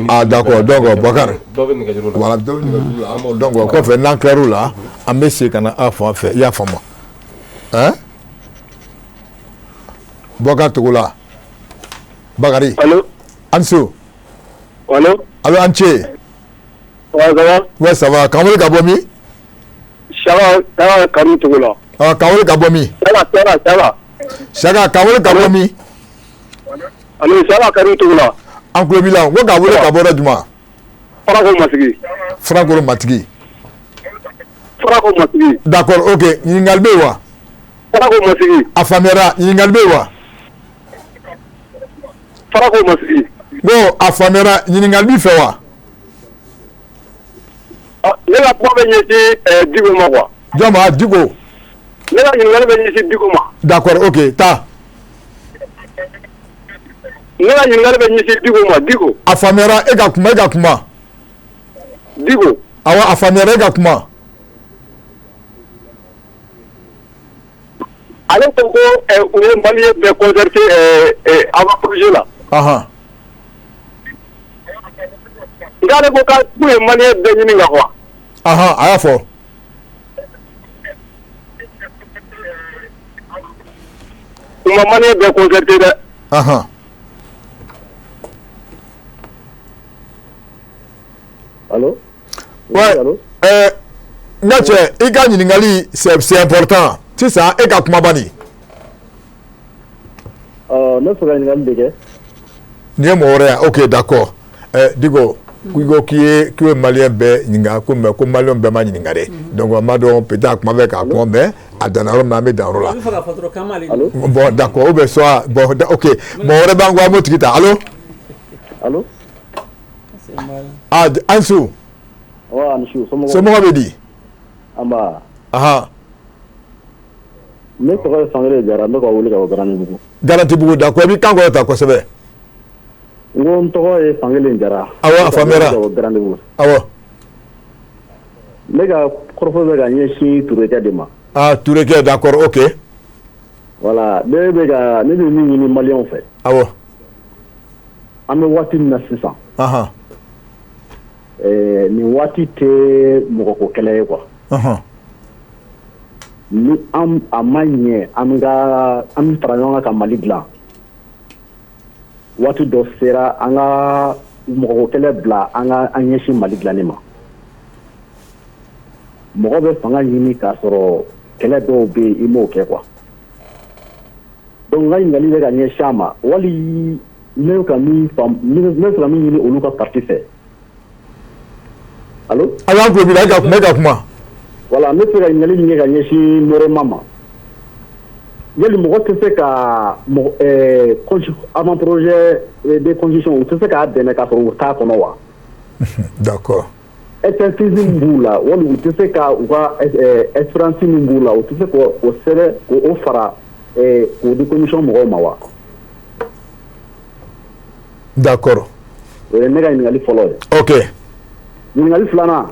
Ah d'accord, donc Bakari, voilà, dɔ bɛ nɛgɛjuru la. An b'o donc o kɔfɛ, n'an tilar'o la, an bɛ segin ka na aw fan fɛ. I y'a faamu hein, Bɔkari Togola Bakari. Allo. An so. Allo. Allo, an ce. Ouais, ça va? Ouais, ça va. K'an wele ka bɔ min? Saka, Saka Kanu Togola. Ah, k'an wele ka bɔ min? Saka, Saka, Saka. Saka, k'an wele ka bɔ min? Allo, Saka Kanu Togola. An tulo b'i la. N ko k'an wele ka bɔ yɔrɔ jumɛn? Farako Masigi. Farakoro Matigi. Farako Masigi. D'accord, ok. Ɲininkali bɛ yen wa? Farako Masigi. A faamuyara. Ɲininkali bɛ yen wa? Farako Masigi. Bon, a faamuyara. Ɲininkali b'i fɛ wa? Ne ka kuma bɛ ɲɛsin Diko ma quoi. Jɔn ma? Diko. Ne ka ɲininkali bɛ ɲɛsin Diko ma. D'accord, ok, taa. Ne ka ɲininkali bɛ ɲɛsin Diko ma, Diko. A faamuyara, e ka kuma, e ka kuma. Diko. Awɔ, a faamuyara, e ka kuma. Ale ko ko u ye malien bɛɛ concerté avant projet la. Nka ale ko k'u ye malien bɛɛ ɲininka quoi. A y'a fɔ. U ma malien bɛɛ concerté dɛ. Allô? Ouais. Allô? N ka cɛ, i ka ɲininkali, c'est important. Sisan, e ka kuma bani. Ne fɛ ka ɲininkali de kɛ. Nin ye mɔgɔ wɛrɛ ye, ok, d'accord. Diko, k'i ko k'i ye malien bɛɛ ɲininka ko, mais ko malien bɛɛ ma ɲininka dɛ. Donc an b'a dɔn, peut-être a kuma bɛ k'a kuma, mais a danna yɔrɔ min na, an bɛ dan yɔrɔ la. A bɛ fɛ k'a fɔ dɔrɔn k'an m'ale. Bon, d'accord, ou bien soit, bon, ok, mɔgɔ wɛrɛ b'an kɔ, an b'o tigi ta. Allo? Allo? Ah, Ansu. Wa ani su, somɔgɔw? Somɔgɔw bɛ di? An ba. Ne tɔgɔ ye Sankere Jara, n bɛ ka wele ka bɔ Garantibugu. Garantibugu, d'accord, i b'i kan kɔrɔta kosɛbɛ. N ko n tɔgɔ ye Sankelen Jara. Awɔ, a faamuyara. Ka bɔ Garantibugu. Awɔ. Ne ka kɔrɔfɔ bɛ ka ɲɛsin Turekɛ de ma. Ah, Turekɛ, d'accord, ok. Voilà, ne bɛ ka ne bɛ min ɲini maliyɛnw fɛ. An bɛ waati min na sisan. Nin waati tɛ mɔgɔko kɛlɛ ye quoi. Ni an a ma ɲɛ, an bɛ ka an bɛ fara ɲɔgɔn kan ka Mali dilan. Waati dɔ sera, an ka mɔgɔko kɛlɛ bila, an ka an ɲɛsin Mali dilanni ma. Mɔgɔ bɛ fanga ɲini k'a sɔrɔ kɛlɛ dɔw bɛ yen, i m'o kɛ quoi. Donc n ka ɲininkali bɛ ka ɲɛsin a ma, wali ne bɛ ka min faamu, ne bɛ fɛ ka min ɲini olu ka parti fɛ. Allo? Awɔ, an tulo b'i la, e ka kuma, e ka kuma. Voilà, n bɛ fɛ ka ɲininkali min kɛ ka ɲɛsin Morema ma. Yali mɔgɔ tɛ se ka mɔgɔ avant projet de constitution, u tɛ se k'a dɛmɛ k'a sɔrɔ u t'a kɔnɔ wa? D'accord. Expertise min b'u la, wali u tɛ se ka u ka expérience min b'u la, u tɛ se k'o sɛbɛn k'o fara k'o di commission mɔgɔw ma wa? D'accord. O ye ne ka ɲininkali fɔlɔ ye. Ok. Ɲininkali filanan.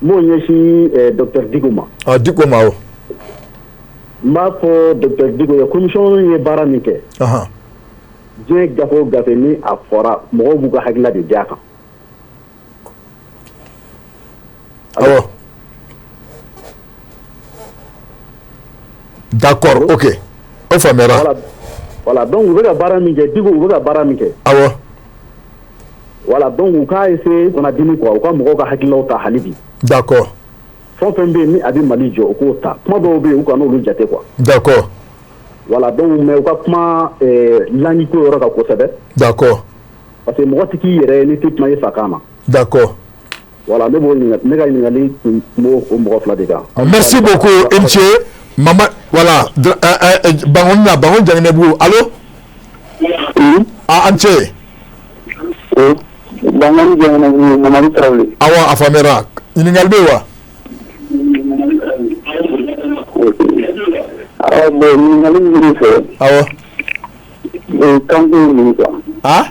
N b'o ɲɛsin docteur Diko ma. Ah, Diko ma o. N b'a fɔ docteur Diko ye, commission ye baara min kɛ. Diɲɛ gafe o gafe ni a fɔra, mɔgɔw b'u ka hakilila de di a kan. Awɔ. D'accord, ok. O faamuyara. Voilà, donc u bɛ ka baara min kɛ, Diko, u bɛ ka baara min kɛ. Awɔ. Voilà, donc u k'a essayer kana dimi quoi, u ka mɔgɔw ka hakililaw ta hali bi. D'accord. Fɛn o fɛn bɛ yen ni a bɛ Mali jɔ, u k'o ta. Kuma dɔw bɛ yen, u kana olu jate quoi. D'accord. Voilà, donc mais u ka kuma langue ko yɔrɔ kan kosɛbɛ. D'accord. Parce que mɔgɔ tɛ k'i yɛrɛ ye n'i tɛ kuma i fa kan na. D'accord. Voilà, ne b'o ɲininka, ne ka ɲininkali tun b'o o mɔgɔ fila de kan. Merci beaucoup, i ni ce. Mama, voilà, Bangoni na, Bangoni Janginɛbugu. Allo? Oui. Ah, an ce. Oui. Bangoni Janginɛbugu, Mamadu Tarawele. Awɔ, a faamuyara. Ɲininkali bɛ yen wa? Awɔ, bon, ɲininkali min bɛ ne fɛ. Awɔ. Kanko in quoi. Ah?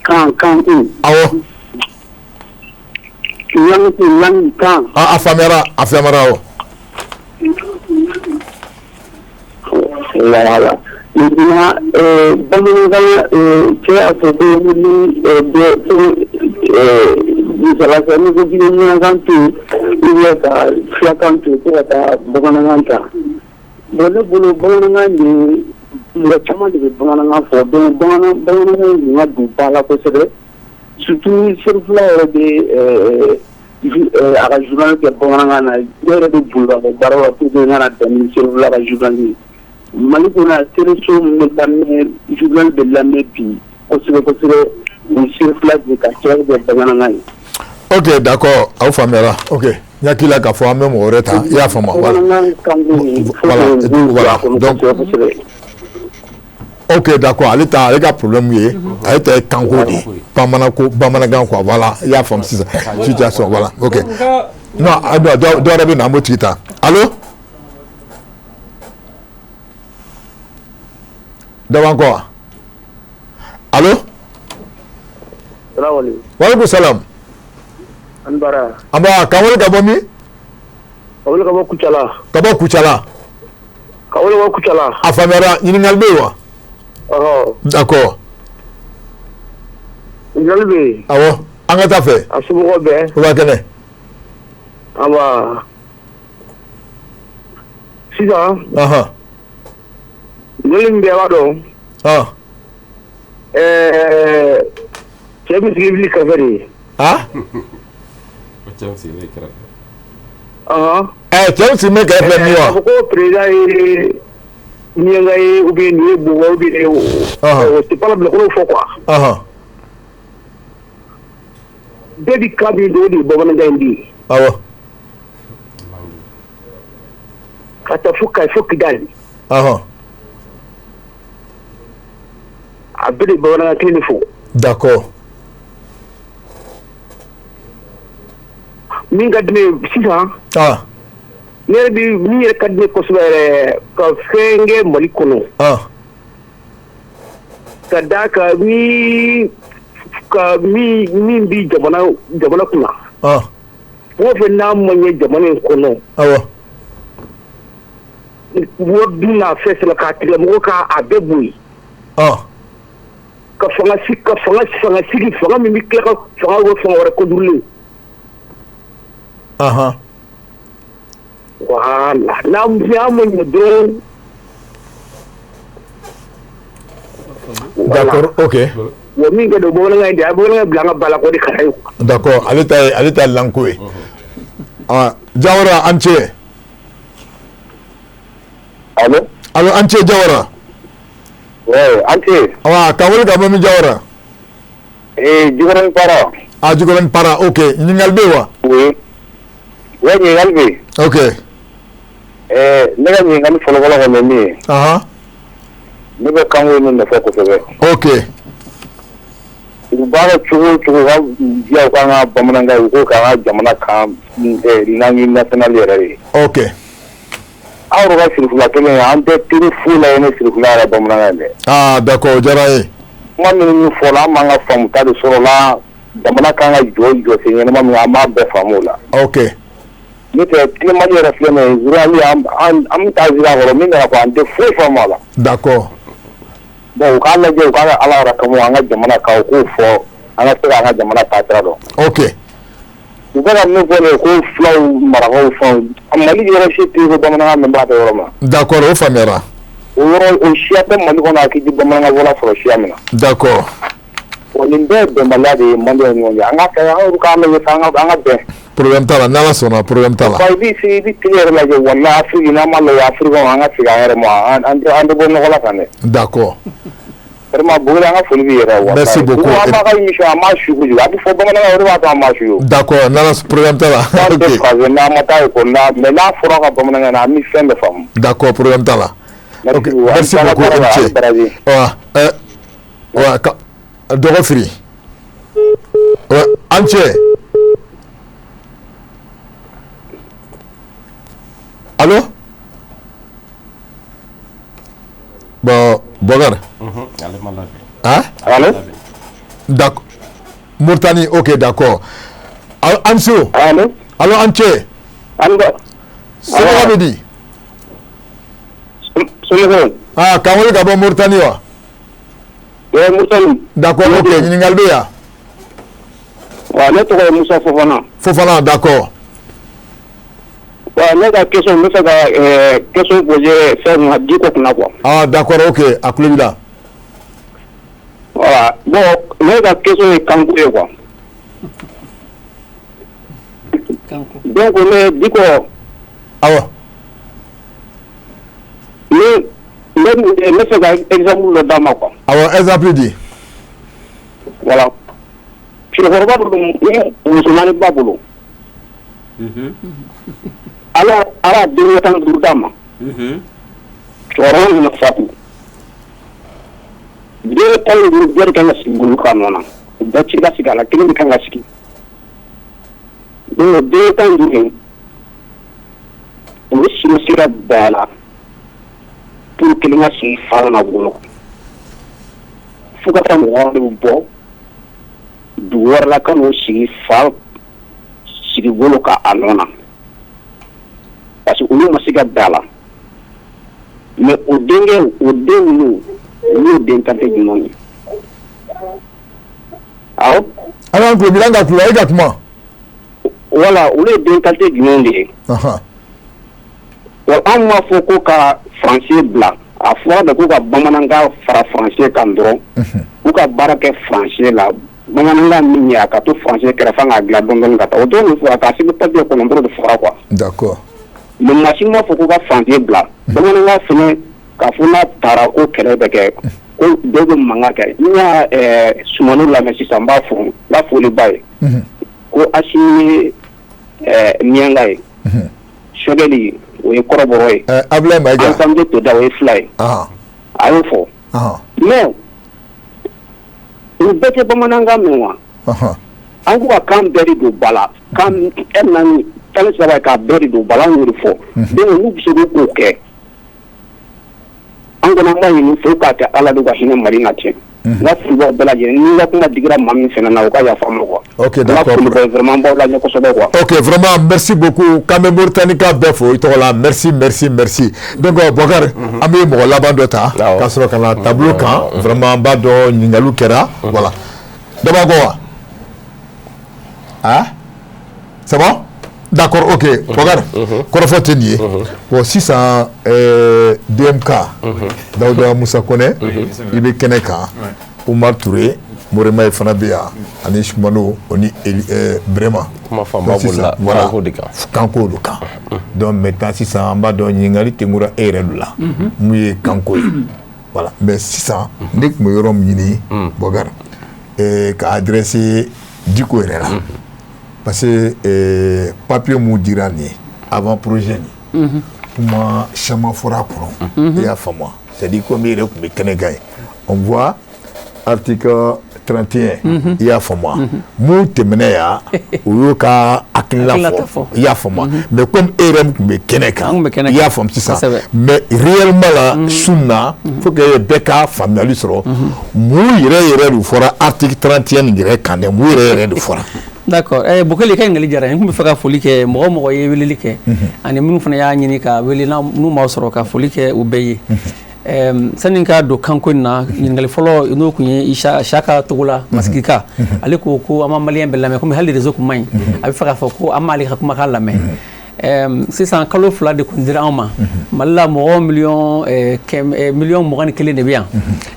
Kanko. Awɔ. Langue kan. Ah, a faamuyara, a faamuyara, awɔ. Voilà. Maintenant, bamanankan, cɛ y'a fɔ ko ni dɔ misala fɛ, n'i ko k'i bɛ ɲɔgɔnkan to yen ou bien ka filakan to yen ko ka taa bamanankan ta. Bon, ne bolo bamanankan de, mɔgɔ caman de bɛ bamanankan fɔ, donc bamanankan in ka don ba la kosɛbɛ. Surtout Serifula yɛrɛ bɛ a ka journal kɛ bamanankan na, ne yɛrɛ bɛ boli ka bɔ baara la pour que n kana bɛn ni Serifula ka journal ye. Mali kɔnɔ teleso min bɛ lamɛn, journal bɛ lamɛn bi kosɛbɛ kosɛbɛ, o Serifula de ka sababu kɛ bamanankan ye. Ok, d'accord, aw faamuyara. Ok, n hakili la k'a fɔ an bɛ mɔgɔ wɛrɛ ta, i y'a faamu. Voilà. Voilà, donc ok, d'accord, ale ta, ale ka problème ye, ale ta ye kanko de ye, bamananko, bamanankan quoi, voilà, i y'a faamu sisan situation, voilà, ok. Non, dɔ wɛrɛ bɛ na, an b'o tigi ta. Allo? Dɔ b'an kɔ wa? Allo? Salaamaaleykum. Walekum salam. An bara. An b'a, k'an wele ka bɔ min? Ka wele ka bɔ Kucala. Ka bɔ Kucala. Ka wele ka bɔ Kucala. A faamuyara, ɲininkali bɛ yen wa? Ɔhɔ. D'accord. Ɲininkali bɛ yen. Awɔ, an ka taa fɛ. A somɔgɔw bɛɛ. U ka kɛnɛ. An ba. Sisan. Ɔhɔn. Ɲininkali min bɛ yen, a b'a dɔn. Ɔn. Ɛɛ, cɛ bɛ sigi wuli kɛrɛfɛ de ye. Ah? Cɛ bɛ sigi kɛrɛfɛ. Ɔhɔn. Ɛ, cɛ bɛ sigi min kɛrɛfɛ min wa? A fɔ ko président ye miyanka ye ou bien nin ye Bobo ou bien o tɛ pas la bila fɔ quoi. Ɔhɔn. Bɛɛ bi kan min dɔn, o de ye bamanankan in de ye. Awɔ. Ka taa fo Kayi fo Kidali. Ɔhɔn. A bɛɛ de bamanankan kelen de fɔ. D'accord. Min ka di ne ye sisan. Ah. Ne yɛrɛ bi min yɛrɛ ka di ne kosɛbɛ yɛrɛ, ka fɛn kɛ Mali kɔnɔ. Ah. Ka d'a kan ni ka min bi jamana kunna. Ah. Fɛn o fɛn n'a ma ɲɛ jamana in kɔnɔ. Awɔ. Wari dun n'a fɛn sɔrɔ k'a tigilamɔgɔ k'a bɛɛ bɔ yen. Ah. Ka fanga sigi, fanga min bɛ tila ka fanga bɔ fanga wɛrɛ kojurulen. Ahan. Voilà, n'a ma ɲɛ dɔrɔn. D'accord, ok. Wa min ka don bamanankan in de, a ye bamanankan bila an ka ba la k'o de kalan ye. D'accord, ale ta ye lanko ye. Ah, Jawara, an ce. Allo? Allo, an ce Jawara. Ouais, an ce. Awa, k'an wele ka bɔ min Jawara? Eh, Jikɔrɔni Para. Ah, Jikɔrɔni Para, ok. Ɲininkali bɛ yen wa? Oui. Ouais, ɲininkali bɛ yen. Ok. Ne ka ɲininkali fɔlɔfɔlɔ kɔni ye min ye. Ahan. Ne bɛ kanko in de nɔfɛ kosɛbɛ. Ok. U b'a kɛ cogo o cogo, u ka diya u k'an ka bamanankan, u k'o k'an ka jamana kan langue nationale yɛrɛ de ye. Ok. Aw yɛrɛ ka sirifila kelen an tɛ teri foyi la ye ne sirifila yɛrɛ bamanankan in dɛ. Ah, d'accord, o diyara n ye. Kuma minnu fɔla, an b'an ka faamuta de sɔrɔ la, jamana kan ka jɔ jɔsen ɲɛnama min, an b'a bɛɛ faamu o la. Ok. N'o tɛ Mali yɛrɛ filɛ nin ye, an bɛ taa zira kɔrɔ min nana fɔ an tɛ foyi faamu a la. D'accord. Bon, u k'a lajɛ, u k'a kɛ Ala yɛrɛ kama, an ka jamana kan, u k'o fɔ, an ka se k'an ka jamana taasira dɔn. U bɛ ka min fɔ nin ye ko fulaw, marakaw, fɛnw, Mali yɔrɔ si tɛ yen ko bamanankan mɛn b'a kɛ yɔrɔ min na. D'accord, o faamuyara. O yɔrɔ, o siya tɛ Mali kɔnɔ a k'i tɛ bamanankan fɔla sɔrɔ siya min na. Bon, nin bɛɛ ye bɛnbaliya de ye Maliyɛnw ni ɲɔgɔn cɛ. An ka kɛ, an yɛrɛ k'an lajɛ sa, an ka bɛn. Problème t'a la, n'Ala sɔnna, problème t'a la. Wa i b'i sigi, i bɛ télé yɛrɛ lajɛ, walahi Afrique, n'an m'a lajɛ, Africain, an ka segin an yɛrɛ ma, an tɛ bɔ nɔgɔ la tan dɛ. Vraiment Bogoli, an ka foli b'i yɛrɛ ye walahi. Merci beaucoup. An b'a ka émission, an m'a su kojugu, a bɛ fɔ bamanankan, o de b'a to an m'a su o. D'accord, n'Ala, problème t'a la. N'an tɛ français, n'an ma taa école la, mais n'a fɔra ka bamanankan na, an bɛ fɛn bɛɛ faamu. D'accord, problème t'a la. Merci Ok, beaucoup. merci An beaucoup, baara la, i ni ce. baraji. Ouais, ouais, dɔgɔ firi. Ouais, an cɛ. Allô? Bon, Bokar. Hein? Allô? D'accord. Mauritanie, ok, d'accord. Allô, Anso. Allô? Allô, Anche. Allô? Somɔgɔw bɛ di? Somɔgɔw. Ah, k'an wele ka bɔ Mauritanie wa? Ouais, Mauritanie. D'accord, ok, ɲininkali bɛ yan. Wa ne tɔgɔ ye Musa Fofana. Fofana, d'accord. Wa ne ka question, n bɛ fɛ ka question poser fɛn kunna, Diko kunna quoi. Ah, d'accord, ok, a tulo b'i la. Voilà, bon, ne ka question ye kanko ye quoi. Kanko. Donc ne Diko. Awɔ. Ne bɛ fɛ ka exemple dɔ d'a ma quoi. Awɔ, exemple di. Voilà. Cɛkɔrɔba dɔ don, ni muso naani b'a bolo. Ala ye denkɛ 15 d'a ma. Cɛkɔrɔba nana fatu. Den 15 bɛɛ de kan ka sigi olu ka nɔ na. U bɛɛ ci ka sigi a la, kelen de kan ka sigi. Donc den 15 in, olu si ma se ka bɛn a la pour kelen ka sigi fa na bolo. Fo ka taa mɔgɔ de bɔ dugu wɛrɛ la ka n'o sigi fa sigi bolo ka a nɔ na. Parce que olu ma se ka bɛn a la. Mais o denkɛ, o den ninnu, olu ye den kante jumɛnw ye? Awɔ. Ala tulo b'i la, an ka tulo, e ka kuma. Voilà, olu ye den qualité jumɛnw de ye? Wa anw m'a fɔ ko ka français bila. A fɔra de ko ka bamanankan fara français kan dɔrɔn. U ka baara kɛ français la. Bamanankan min ye, a ka to français kɛrɛfɛ, an k'a dilan dɔɔni dɔɔni ka taa. O dɔrɔn de fɔra, k'a sɛbɛn papier kɔnɔ dɔrɔn de fɔra quoi. Mais maa si m'a fɔ ko ka français bila. Bamanankan fɛnɛ, k'a fɔ n'a taara ko kɛlɛ bɛ kɛ, ko dɔw bɛ mankan kɛ. N y'a Sumano lamɛn sisan, n b'a fo, n b'a foli ba ye. Ko Asimi ye Miɲanka ye. Sogɛli, o ye kɔrɔbɔrɔ ye. Abdoulaye Maïga. Ensemble Toda, o ye fila ye. A y'o fɔ. Mais u bɛɛ tɛ bamanankan mɛn wa? An ko ka kan bɛɛ de don ba la. Kan 4 13 k'a bɛɛ de don ba la, an y'o de fɔ. Donc n'u bɛ se k'o kɛ, an kɔni an b'a ɲini fo k'a kɛ Ala de ka hinɛ Mali na ten. N ka foli b'aw bɛɛ lajɛlen. Ni n ka kuma digira maa min fana na, o ka yafa n ma quoi. Ok, N ka d'accord. foli b'aw ye, vraiment n b'aw lajɛ kosɛbɛ quoi. Ok, vraiment, merci beaucoup. K'an bɛ Mauritanie ka bɛɛ fo i tɔgɔ la. Merci, merci, merci. Donc, Bokar, an bɛ mɔgɔ laban dɔ ta ka sɔrɔ ka na tableau kan. Vraiment, an b'a dɔn ɲininkaliw kɛra. Voilà. Dɔ b'a kɔ wa? Hein? C'est bon? D'accord, ok. Bokar, kɔrɔfɔ tɛ nin ye. Bon, sisan DMK, Dawuda Musa Kɔnɛ, i bɛ kɛnɛ kan. Umar Touré, Morema fana bɛ yan, ani Sumano, o ni Brema. Kuma fanba bolila Voilà. kanko de kan. Kanko de kan. Donc maintenant sisan an b'a dɔn ɲininkali tɛnkura e yɛrɛ de la. Mun ye kanko ye? Voilà. Mais sisan ne tun bɛ yɔrɔ min ɲini, Bokar, ka adresser Diko yɛrɛ la. Parce que papier mun dira nin ye, avant projet nin, kuma caman fɔra a kɔnɔ. I y'a faamu wa? C'est à dire komi e yɛrɛ tun bɛ kɛnɛ kan yen. On voit article 31, i y'a faamu wa? Mun tɛmɛna yan, o y'o ka hakilina fɔ, i y'a faamu wa? Mais comme e yɛrɛ tun bɛ kɛnɛ kan, i y'a faamu sisan, mais réellement la su na, faut que bɛɛ ka faamuyali sɔrɔ mun yɛrɛ yɛrɛ de fɔra article 31 nin yɛrɛ kan dɛ, mun yɛrɛ yɛrɛ de fɔra. D'accord, Bokele, i ka ɲininkali diyara n ye. N tun bɛ fɛ ka foli kɛ mɔgɔ mɔgɔ ye weleli kɛ, ani minnu fana y'a ɲini ka wele n'u m'aw sɔrɔ, ka foli kɛ u bɛɛ ye. Sani ka don kanko in na, ɲininkali fɔlɔ n'o tun ye Saka Togola Masigika, ale ko ko an ma maliyɛn bɛɛ lamɛn, komi hali réseau kun man ɲi, a bɛ fɛ k'a fɔ ko an m'ale ka kumakan lamɛn. Sisan kalo 2 de kun dira anw ma. Mali la mɔgɔ miliyɔn 21 de bɛ yan.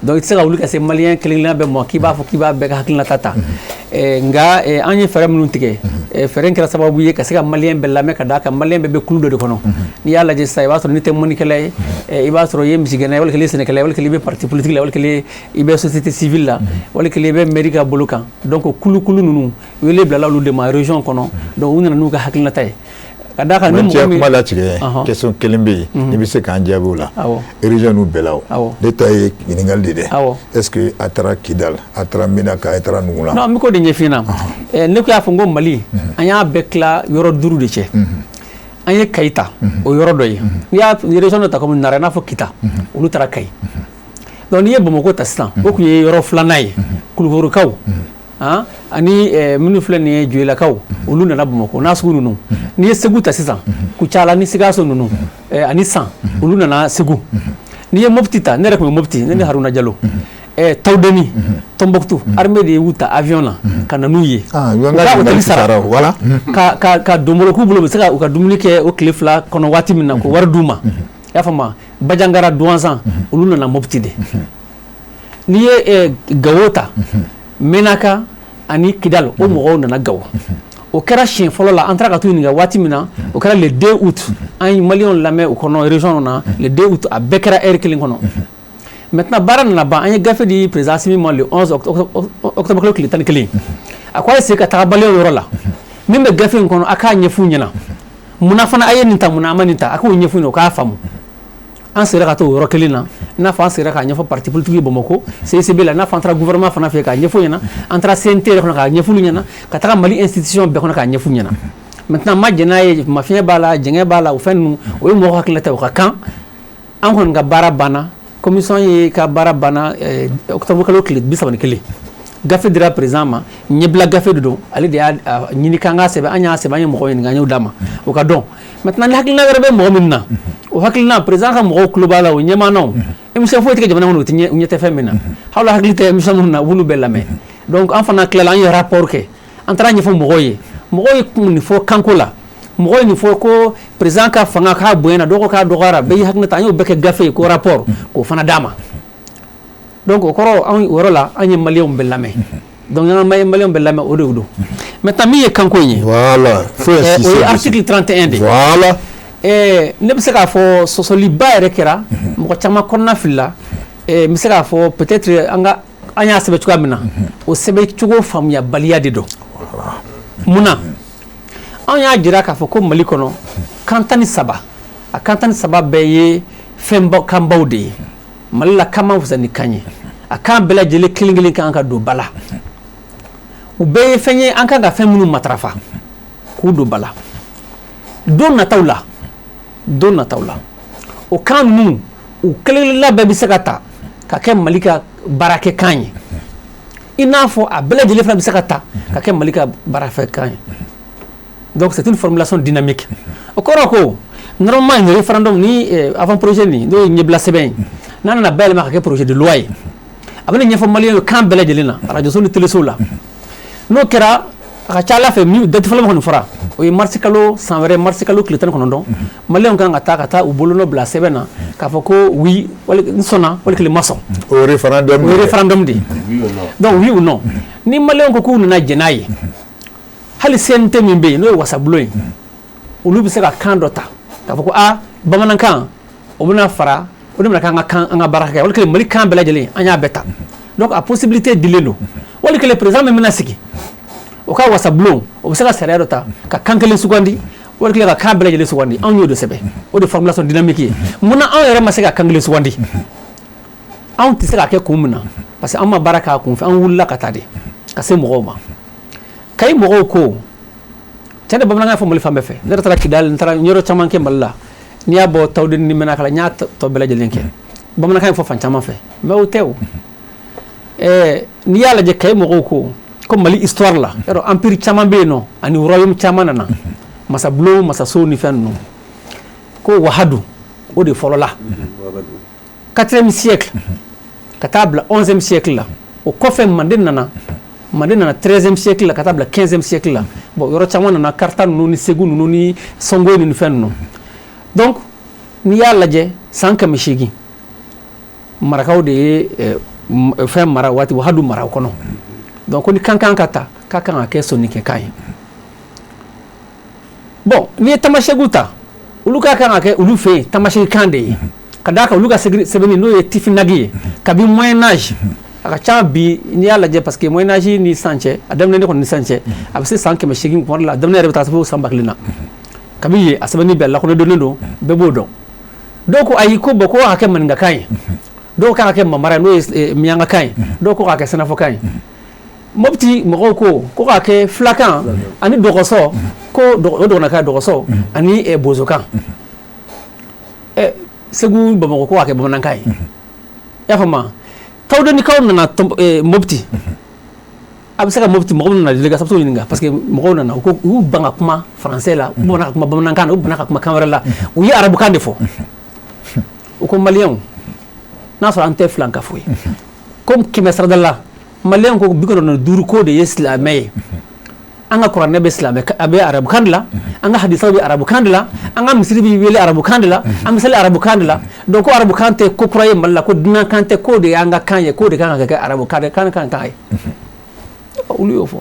Donc i tɛ se ka wuli ka se maliyɛn kelen kelenna bɛɛ ma k'i b'a fɔ k'i b'a bɛɛ ka hakilinata ta. Nka an ye fɛɛrɛ minnu tigɛ, fɛɛrɛ in kɛra sababu ye ka se ka maliyɛn bɛɛ lamɛn, ka d'a kan maliyɛn bɛɛ bɛ kulu dɔ de kɔnɔ. N'i y'a lajɛ sisan, i b'a sɔrɔ n'i tɛ mɔnikɛla ye, i b'a sɔrɔ i ye misigɛnna ye, wali kelen i ye sɛnɛkɛla ye, wali kelen i bɛ parti politique la, wali kelen i bɛ société civile la, wali kelen i bɛ mairie ka bolo kan. Donc kulu kulu ninnu, wele bilala olu de ma région kɔnɔ. Donc u nana n'u ka hakilinata ye. Ka d'a kan ni mɔgɔ min kuma latigɛ, question kelen bɛ yen, i bɛ se k'an jaabi o la. Région ninnu bɛɛ la, o ne ta ye ɲininkali de dɛ. Est-ce que a taara Kidal, a taara Menaka, a taara Nugula? Non, n bɛ k'o de ɲɛf'i ɲɛna. Ne ko y'a fɔ n ko Mali, an y'a bɛɛ tila yɔrɔ 5 de cɛ. An ye Kayi ta, o yɔrɔ dɔ ye. N'i y'a région dɔ ta komi Nara, i n'a fɔ Kita, olu taara Kayi. Donc n'i ye Bamakɔ ta sisan, o tun ye yɔrɔ filanan ye. Kulukorokaw ani minnu filɛ nin ye, Joyilakaw, olu nana Bamakɔ n'a sugu ninnu. N'i ye Segu ta sisan, Kucala ni Sikaso ninnu ani San, olu nana Segu. N'i ye Mopti ta, ne yɛrɛ tun bɛ Mopti, ne ni Haruna Jalo, Tawudeni, Tombouctou, armée de y'u ta avion na ka na n'u ye. U ka hôtel sara ka donbolo k'u bolo, u bɛ se ka u ka dumuni kɛ o tile 2 kɔnɔ waati min na, k'o wari d'u ma. I y'a faamu? Bandiagara, Douentza, olu nana Mopti de. N'i ye Gawo ta, Menaka ani Kidal, o mɔgɔw nana Gawo. O kɛra siɲɛ fɔlɔ la an taara ka t'u ɲininka waati min na, o kɛra le 2 août. An ye maliyɛnw lamɛn o kɔnɔ région na le 2 août, a bɛɛ kɛra heure kelen kɔnɔ. Maintenant baara nana ban, an ye gafe di président Assimi ma le 11 octobre kalo tile 11. A ko a ye segin ka taga maliyɛnw yɔrɔ la, min bɛ gafe in kɔnɔ, a k'a ɲɛf'u ɲɛna. Munna fana a ye nin ta, munna an ma nin ta, a k'o ɲɛf'u ɲɛna, u k'a faamu. An sera ka t'o yɔrɔ kelen na, i n'a fɔ an sera k'a ɲɛfɔ parti politique ye Bamakɔ CICB la, i n'a fɔ an taara gouvernement fana fɛ k'a ɲɛf'u ɲɛna, an taara CNT yɛrɛ kɔnɔ k'a ɲɛf'u ɲɛna, ka taga Mali institution bɛɛ kɔnɔ k'a ɲɛf'u ɲɛna. Maintenant ma jɛn n'a ye, mafiɲɛ b'a la, jɛngɛ b'a la, o fɛn ninnu, o ye mɔgɔ hakilina ta, o ka kan. An kɔni ka baara banna, commission ye ka baara banna octobre kalo tile 31. Gafe dira président ma, ɲɛbila gafe de don, ale de y'a ɲini k'an k'a sɛbɛn. An y'a sɛbɛn, an ye mɔgɔw ɲininka, an y'o d'a ma, o ka dɔn. Maintenant ni hakilina wɛrɛ bɛ mɔgɔ min na, o hakilina, président ka mɔgɔw tulo b'a la, o ɲɛmaa na, émission foyi tɛ kɛ jamana kɔnɔ o tɛ ɲɛ tɛ fɛn min na, hali hakili tɛ émission minnu na, u b'olu bɛɛ lamɛn. Donc an fana tilala, an ye rapport kɛ, an taara ɲɛfɔ mɔgɔw ye. Mɔgɔw ye kun nin fɔ kanko la, mɔgɔw ye nin fɔ ko président ka fanga k'a bonyana, dɔw ko k'a dɔgɔyara, bɛɛ y'i hakilina ta, an y'o bɛɛ kɛ gafe ye ko rapport k'o fana d'a ma. Donc o kɔrɔ, an o yɔrɔ la, an ye maliyɛnw bɛɛ lamɛn. Donc an ye maliyɛnw bɛɛ lamɛn, o de don. Maintenant min ye kanko in ye, voilà, o ye article 31 de. Voilà. Ne bɛ se k'a fɔ sɔsɔliba yɛrɛ kɛra, mɔgɔ caman kɔnɔna filila. N bɛ se k'a fɔ peut-être an ka an y'a sɛbɛn cogoya min na, o sɛbɛn cogo faamuyabaliya de don. Munna anw y'a jira k'a fɔ ko Mali kɔnɔ kan 13, a kan 13 bɛɛ ye fɛnba kanbaw de ye. Mali la kan man fisa ni kan ye, a kan bɛɛ lajɛlen kelen kelen kan ka don ba la. U bɛɛ ye fɛn ye an kan ka fɛn minnu matarafa k'u don ba la don nataw la. Don nataw la, o kan ninnu, u kelen kelenna bɛɛ bɛ se ka ta ka kɛ Mali ka baarakɛ kan ye, i n'a fɔ a bɛɛ lajɛlen fana bɛ se ka ta ka kɛ Mali ka baarakɛ kan ye. Donc c'est une formulation dynamique. O kɔrɔ ko normalement nin référendum ni avant projet nin, n'o ye ɲɛbila sɛbɛn ye, n'a nana bayɛlɛma ka kɛ projet de loi ye, a bɛna ɲɛfɔ maliyɛnw ye kan bɛɛ lajɛlen na, radio so ni téléso la. N'o kɛra, a ka ca ala fɛ, min date fɔlɔ min kɔni fɔra, o ye marisi kalo san wɛrɛ, marisi kalo tile 19. Maliyɛnw kan ka taa u bolonɔ bila sɛbɛn na k'a fɔ ko oui, wali n sɔnna, wali kelen ma sɔn. O référendum. O ye référendum de ye. Donc oui ou non, ni maliyɛnw ko k'u nana jɛn n'a ye, hali CNT min bɛ yen, n'o ye wasabulon ye, olu bɛ se ka kan dɔ ta k'a fɔ ko aa, bamanankan o bɛna fara o de bɛna k'an ka kan, an ka baara kɛ, wali kelen Mali kan bɛɛ lajɛlen, an y'a bɛɛ ta. Donc a possibilité dilen don. Wali kelen président min bɛna sigi, o ka wasabulon, o bɛ se ka sariya dɔ ta ka kan kelen sugandi, wali kelen ka kan bɛɛ lajɛlen sugandi. Anw y'o de sɛbɛn, o de formulation dynamique ye. Munna anw yɛrɛ ma se ka kan kelen sugandi? Anw tɛ se ka kɛ kun min na, parce que an ma baara k'a kun fɛ, an wulila ka taa de ka se mɔgɔw ma. Kayi mɔgɔw ko tiɲɛ de, bamanankan fɔ Mali fan bɛɛ fɛ. Ne yɛrɛ taara Kidali, n taara yɔrɔ caman kɛ Mali la. N'i y'a bɔ Tawudeni ni Mɛnakala, n y'a tɔ bɛɛ lajɛlen kɛ, bamanankan in fɔ fan caman fɛ. Mais o tɛ o. N'i y'a lajɛ, Kayi mɔgɔw ko ko Mali histoire la, yɔrɔ empire caman bɛ yen nɔ, ani royaume caman nana, masabulon, masasow ni fɛn ninnu, ko Wahadu o de fɔlɔla. 4e siècle ka taa bila 11e siècle la. O kɔfɛ, Manden nana 13e siècle la ka taa bila 15e siècle la. Bon, yɔrɔ caman nana, Karita ninnu ni Segu ninnu ni Sɔngoyi ninnu, fɛn ninnu. Donc n'i y'a lajɛ, san 800, marakaw de ye fɛn mara waati, Wagadu mara o kɔnɔ. Donc ko ni kan kan ka ta, k'a kan ka kɛ soninkekan ye. Bon, n'i ye tamasɛkiw ta, olu ka kan ka kɛ olu fɛ yen tamasɛki kan de ye, ka d'a kan olu ka sɛbɛnni, n'o ye tifinagi ye, kabi Moyen Âge a ka ca bi. N'i y'a lajɛ, parce que Moyen Âge ni sisan cɛ, a daminɛ kɔni ni sisan cɛ, a bɛ se san 800 kuma dɔ la. A daminɛ yɛrɛ bɛ taa se fo san 1000 na. Kabi yen, a sɛbɛnni bɛɛ lakodɔnnen don, bɛɛ b'o dɔn. Dɔw ko ayi, ko bon, ko a ka kɛ maninkakan ye, dɔw k'a ka kɛ mamara ye, n'o ye miyankakan ye, dɔw ko k'a kɛ sɛnɛfɔkan ye. Mopti mɔgɔw ko k'a kɛ filakan ani dɔgɔsɔ, ko o dɔgɔnɔkan dɔgɔsɔ ani bozokan. Segu, Bamakɔ ko k'a kɛ bamanankan ye. I y'a faamu? Tawudonikaw nana Mopti. A bɛ se ka Mopti mɔgɔ minnu nana délégation, a bɛ se k'o ɲininka, parce que mɔgɔw nana, u ko u y'u ban ka kuma français la, u banna ka kuma bamanankan na, u banna ka kuma kan wɛrɛ la, u ye arabukan de fɔ. U ko maliyɛnw, n'a sɔrɔ an tɛ filankafo ye, ko 100 sarada la, maliyɛnw ko 95 ko de ye silamɛ ye. An ka kuranɛ bɛ silamɛ, a bɛ arabukan de la, an ka hadisaw bɛ arabukan de la, an ka misiri bɛ wele arabukan de la, an bɛ seli arabukan de la. Donc ko arabukan tɛ ko kura ye Mali la, ko dunankan tɛ, k'o de y'an ka kan ye, k'o de kan ka kɛ arabukan de kan ye. Olu y'o fɔ.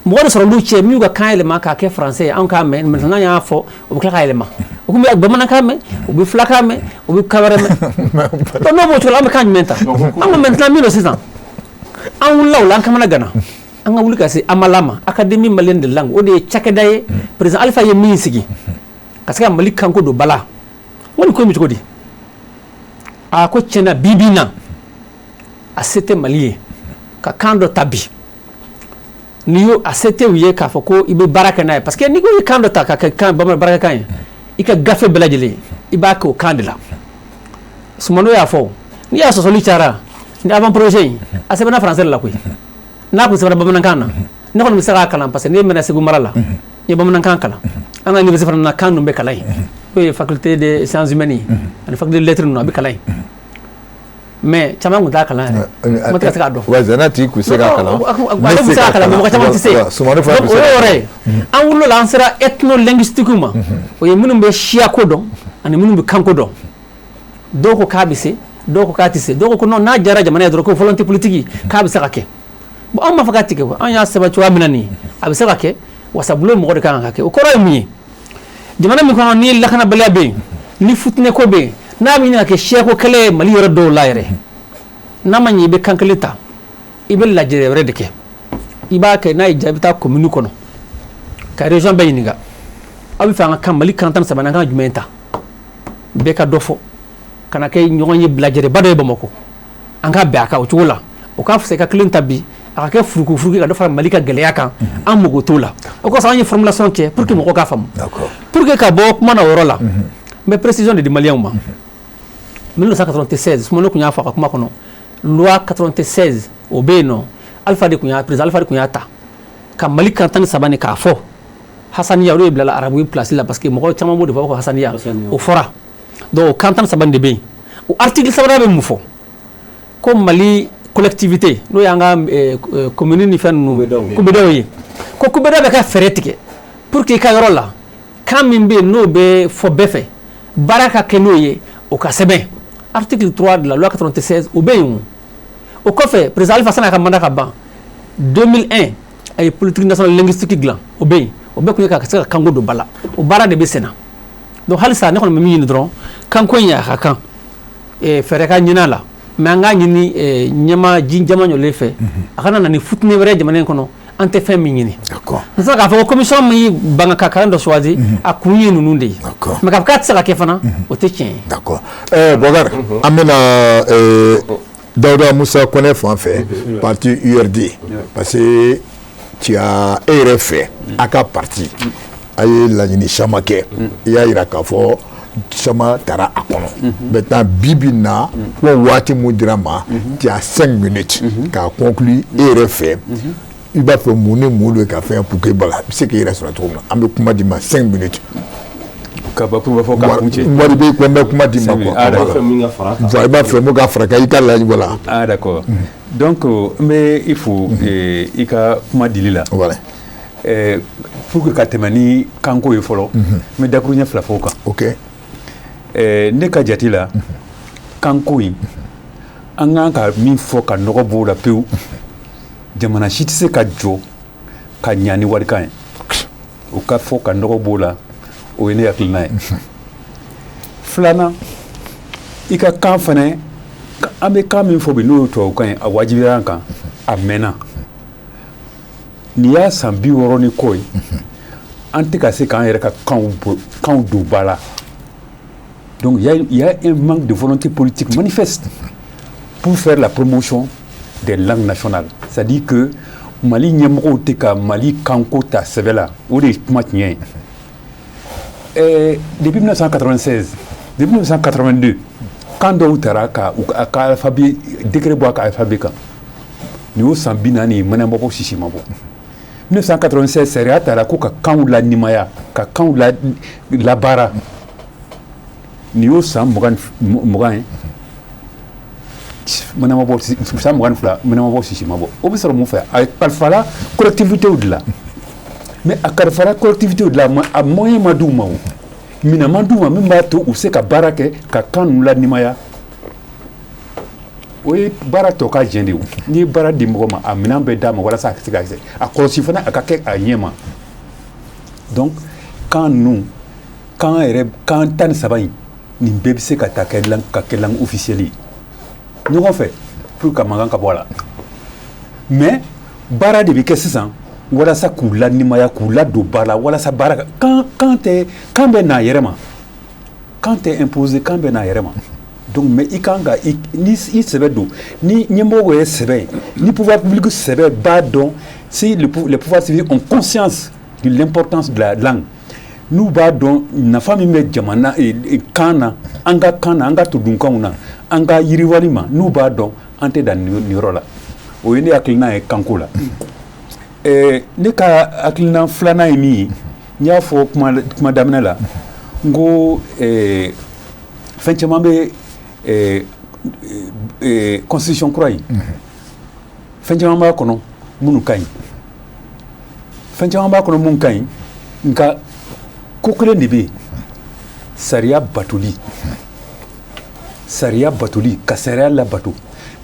Mɔgɔ de sɔrɔ olu cɛ min y'u ka kan yɛlɛma k'a kɛ français ye, anw k'a mɛn. Maintenant y'an fɔ, u bɛ tila k'a yɛlɛma. U tun bɛ bamanankan mɛn, u bɛ filakan mɛn, u bɛ kan wɛrɛ mɛn. Donc n'o b'o cogo la, an bɛ kan jumɛn ta? An ko maintenant min don sisan, an wulila o la, an kamana gana, an ka wuli ka se AMALA ma, Académie malienne de langue. O de ye cakɛda ye, président Alpha ye min sigi ka se ka Mali kanko don ba la. N ko nin ko in bɛ cogo di? A ko tiɲɛna, bi bi in na, a se tɛ Mali ye ka kan dɔ ta bi. N'i y'o, a se tɛ u ye k'a fɔ ko i bɛ baara kɛ n'a ye, parce que n'i ko i ye kan dɔ ta ka kɛ kan bamanan baarakɛkan ye, i ka gafe bɛɛ lajɛlen, i b'a kɛ o kan de la. Sumano y'a fɔ, n'i y'a sɔsɔli cayara ni avant projet in, a sɛbɛnna français de la koyi. N'a kun sɛbɛnna bamanankan na, ne kɔni bɛ se k'a kalan, parce que ne mɛnna Segu mara la, n ye bamanankan kalan. An ka université fana na, kan ninnu bɛ kalan yen, n'o ye faculté des sciences humaines ye ani faculté de lettres ninnu, a bɛ kalan yen. Mais caman kun t'a kalan yɛrɛ, kuma tɛ ka se k'a dɔn. Wa zana tigi kun se k'a kalan. Ale bɛ se k'a kalan, mais mɔgɔ caman tɛ se. Sumano fana. Donc o y'o yɔrɔ ye. An wulila la, an sera ethno-linguistique ma, o ye minnu bɛ siyako dɔn ani minnu bɛ kanko dɔn. Dɔw ko k'a bɛ se, dɔw ko k'a tɛ se, dɔw ko non, n'a diyara jamana ye dɔrɔn, ko volonté politique, k'a bɛ se ka kɛ. Bon, anw m'a fɔ k'a tɛ kɛ. An y'a sɛbɛn cogoya min na nin ye, a bɛ se ka kɛ. Wasabulon mɔgɔ de kan ka kɛ. O kɔrɔ ye mun ye? Jamana min kɔnɔ ni lakanabaliya bɛ yen, ni futinɛko bɛ yen, n'a bɛ ɲini ka kɛ siyako kɛlɛ ye Mali yɔrɔ dɔw la yɛrɛ, n'a ma ɲɛ i bɛ kan kelen ta, i bɛ lajɛrɛ wɛrɛ de kɛ. I b'a kɛ n'a y'i diya, i bɛ taa commune kɔnɔ ka région bɛɛ ɲininka: aw bɛ fɛ an ka kan, Mali kan 13, an ka jumɛn ta? Bɛɛ ka dɔ fɔ, ka na kɛ ɲɔgɔn ye bilajɛrɛba dɔ ye Bamakɔ, an ka bɛn a kan o cogo la. O ka fisa i ka kelen ta bi, a ka kɛ furuku furuku ka dɔ fara Mali ka gɛlɛya kan. An mago t'o la. O kosɔn an ye formulation kɛ pour que mɔgɔw k'a faamu, pour que ka bɔ kuma na o yɔrɔ la. N bɛ précision de di maliyɛnw ma. 1996, Sumano tun y'a fɔ a ka kuma kɔnɔ, loi 96, o bɛ yen nɔ. Alpha de tun y'a, président Alpha de tun y'a ta ka Mali kan 13 nin k'a fɔ hasaniya, olu de bilala arabu place la, parce que mɔgɔ caman b'o de fɔ ko hasaniya, o fɔra. Donc o kan 13 de bɛ yen. O article sabanan bɛ mun fɔ? Ko Mali collectivité, n'o y'an ka commune ni fɛn ninnu, kubedaw ye, ko kubeda bɛ ka fɛɛrɛ tigɛ pour que i ka yɔrɔ la, kan min bɛ yen n'o bɛ fɔ bɛɛ fɛ, baara ka kɛ n'o ye, o ka sɛbɛn. Article 3 de la loi 96, o bɛ yen. O kɔfɛ, président Alpha, san'a ka mandat ka ban 2001, a ye politique nationale linguistique dilan, o bɛ yen. O bɛɛ kun ye ka se ka kanko don ba la. O baara de bɛ sen na. Donc halisa ne kɔni bɛ min ɲini dɔrɔn, kanko in, a ka kan fɛɛrɛ ka ɲini a la, mais an k'a ɲini ɲɛma ji jama ɲɔlen fɛ, a kana na ni futinɛ wɛrɛ ye jamana in kɔnɔ, an tɛ fɛn min ɲini. N tɛ se k'a fɔ ko commission min ban ka kalan dɔ choisi, a kun ye ninnu de ye, mais k'a fɔ k'a tɛ se ka kɛ fana, o tɛ tiɲɛ ye. D'accord, Bɔkari, an bɛna Dawuda Musa Kɔnɛ fan fɛ, parti URD, parce que tu as e yɛrɛ fɛ, a ka parti, a ye laɲini caman kɛ, i y'a yira k'a fɔ caman taara a kɔnɔ. Maintenant, bi bi in na, ko waati mun dira ma, tu as 5 minutes k'a conclure. E yɛrɛ fɛ, i b'a fɛ mun ni mun de ka fɛn pour que i bɛ se k'i yɛrɛ sɔrɔ cogo min na? An bɛ kuma di ma, 5 minutes. Ka bakuruba fɔ k'a kuncɛ. Wari bɛ n bɛ kuma di ma quoi. Ah, d'accord. Fɛn min ka fara kan. I b'a fɛ mun ka fara kan, i ka laɲini, voilà. Ah, d'accord. Donc n bɛ i fo i ka kuma dili la. Voilà. Pour que ka tɛmɛ ni kanko ye fɔlɔ, n bɛ dakuruɲɛ fila fɔ o kan. Ne ka jate la, kanko in, an kan ka min fɔ ka nɔgɔ b'o la pewu, jamana si tɛ se ka jɔ ka ɲa ni walikan ye. O ka fɔ ka nɔgɔ b'o la, o ye ne hakilina ye. Filanan, i ka kan fɛnɛ, an bɛ kan min fɔ bi, n'o ye tubabukan ye, a wajibiyara an kan a mɛnna. Nin y'a san 60 ni kɔ ye, an tɛ ka se k'an yɛrɛ ka kanw don ba la. Donc il y a un manque de volonté politique manifeste pour faire la promotion des langues nationales. C'est-à-dire que Mali ɲɛmɔgɔw tɛ ka Mali kanko ta sɛbɛ la, o de ye kuma tiɲɛ ye. Depuis 1996, depuis 1982, kan dɔw tara ka u ka alphabet décret bɔ a ka alphabet kan. Nin y'o san 40 ye, mana ma bɔ, sisi ma bɔ. 1996, sariya tara ko ka kanw lanimaya, ka kanw labaara. Nin y'o san 20 ye, mana ma bɔ, san 22, mana ma bɔ, sisi ma bɔ. O bɛ sɔrɔ mun fɛ? A kalifala collectivités de la, mais a kalifala collectivités de la, a moyen ma d'u ma, o minɛn ma d'u ma min b'a to u bɛ se ka baara kɛ ka kan ninnu lanimaya. O ye baara tɔ ka jɛn de ye. N'i ye baara di mɔgɔ ma, a minɛn bɛɛ d'a ma walasa a ka se ka kɛ, a kɔlɔsi fana a ka kɛ a ɲɛ ma. Donc kan ninnu, kan yɛrɛ, kan 13 in, nin bɛɛ bɛ se ka ta kɛ langue, ka kɛ langue officielle ye ɲɔgɔn fɛ pour ka mankan ka bɔ a la. Mais baara de bɛ kɛ sisan walasa k'u lanimaya, k'u ladon ba la, walasa baara kan kan tɛ, kan bɛ n'a yɛrɛ ma, kan tɛ imposer, kan bɛ n'a yɛrɛ ma. Donc mais i kan ka i ni i sɛbɛ don, ni ɲɛmɔgɔw ye sɛbɛ ye, ni pouvoir public sɛbɛ b'a dɔn, si les pouvoirs civils ont conscience de l'importance de la langue, n'u b'a dɔn nafa min bɛ jamana kan na, an ka kan na, an ka todunkanw na, an ka yiriwali ma, n'u b'a dɔn, an tɛ dan nin yɔrɔ la. O ye ne hakilina ye kanko la. Ne ka hakilina filanan ye min ye, n y'a fɔ kuma daminɛ la, n ko fɛn caman bɛ constitution kura in, fɛn caman b'a kɔnɔ minnu ka ɲi, fɛn caman b'a kɔnɔ mun ka ɲi. Nka ko kelen de bɛ yen: sariya batoli, sariya batoli, ka sariya labato.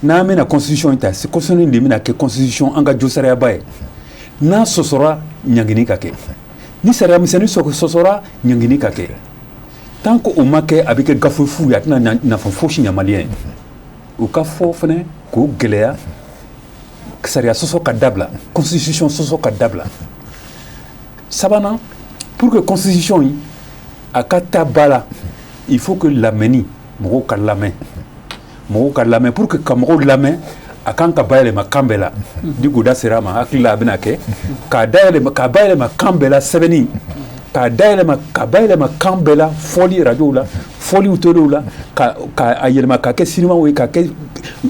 N'an bɛna constitution ta, constitution de bɛna kɛ constitution an ka josariyaba ye. N'a sɔsɔra, ɲangini ka kɛ. Ni sariya misɛnnin sɔsɔra, ɲangini ka kɛ. Tant que o ma kɛ, a bɛ kɛ gafe fu ye, a tɛna nafa fosi ɲɛ maliyɛn ye. O ka fɔ fɛnɛ k'o gɛlɛya, sariya sɔsɔ ka dabila, constitution sɔsɔ ka dabila. Sabanan, pour que constitution in a ka taa ba la, il faut que lamɛnni, mɔgɔw ka lamɛn, mɔgɔw ka lamɛn. Pour que ka mɔgɔw lamɛn, a kan ka bayɛlɛma kan bɛɛ la. Ni goda sera a ma, hakili la a bɛna kɛ k'a dayɛlɛma, k'a bayɛlɛma kan bɛɛ la sɛbɛnni, k'a dayɛlɛma, ka bayɛlɛma kan bɛɛ la fɔli radio la, fɔliw telew la, ka a yɛlɛma ka kɛ sinimaw ye, ka kɛ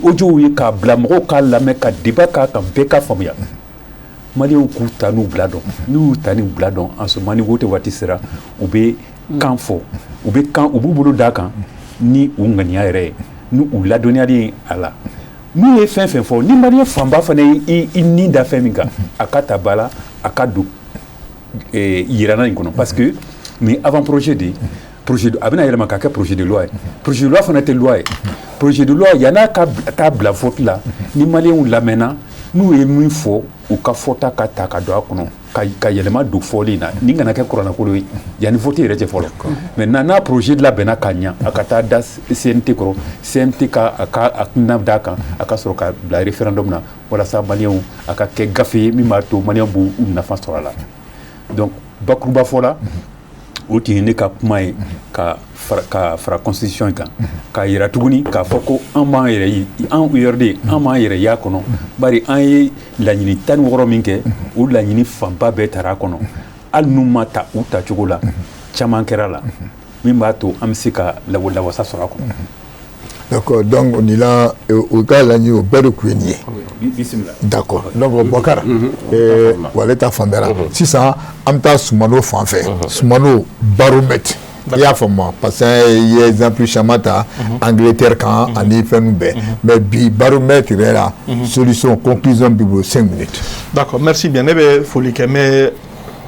audiow ye, k'a bila mɔgɔw k'a lamɛn, ka débat k'a kan, bɛɛ ka faamuya. Maliyɛnw k'u ta n'u bila dɔn. N'u y'u ta n'u bila dɔn, en ce moment, ni vote waati sera, u bɛ kan fɔ, u bɛ kan, u b'u bolo d'a kan ni u ŋaniya yɛrɛ ye, ni u ladɔnniyalen ye a la. N'u ye fɛn fɛn fɔ, ni maliyɛn fanba fana ye i ni da fɛn min kan, a ka ta ba la, a ka don yirana in kɔnɔ, parce que nin avant projet de ye, projet a bɛna yɛlɛma ka kɛ projet de loi ye. Projet de loi fana tɛ loi ye. Projet de loi, yann'a ka taa bila vote la, ni maliyɛnw lamɛnna, n'u ye min fɔ, u ka fɔta ka ta ka don a kɔnɔ, ka yɛlɛma don fɔli in na. Nin kana kɛ kuranɛkolo ye yanni vote yɛrɛ cɛ fɔlɔ. Maintenant, n'a projet labɛnna ka ɲa, a ka taa da CNT kɔrɔ, CNT ka a ka hakilina d'a kan, a ka sɔrɔ ka bila référendum na, walasa maliyɛnw a ka kɛ gafe ye min b'a to maliyɛnw b'u nafa sɔrɔ a la. Donc bakuruba fɔ la, o tun ye ne ka kuma ye ka fara constitution in kan, k'a yira tuguni k'a fɔ ko an b'an yɛrɛ, an URD, an b'an yɛrɛ y'a kɔnɔ, bari an ye laɲini 16 min kɛ, o laɲini fanba bɛɛ taara a kɔnɔ. Hali n'u ma ta u tacogo la, caman kɛra la min b'a to an bɛ se ka lawasa sɔrɔ a kɔnɔ. D'accord, donc nin la, o ka laɲini, o bɛɛ de tun ye nin ye. Bisimila. D'accord, donc Bɔkara, ale ta fan bɛɛ la. Sisan an bɛ taa Sumano fan fɛ. Sumano, baromètre. I y'a faamu, parce que i ye exemple caman ta Angleterre kan ani fɛn ninnu bɛɛ. Mais bi baromètre yɛrɛ la, solution, conclusion b'i bolo, 5 minutes. D'accord, merci bien. Ne bɛ foli kɛ, mais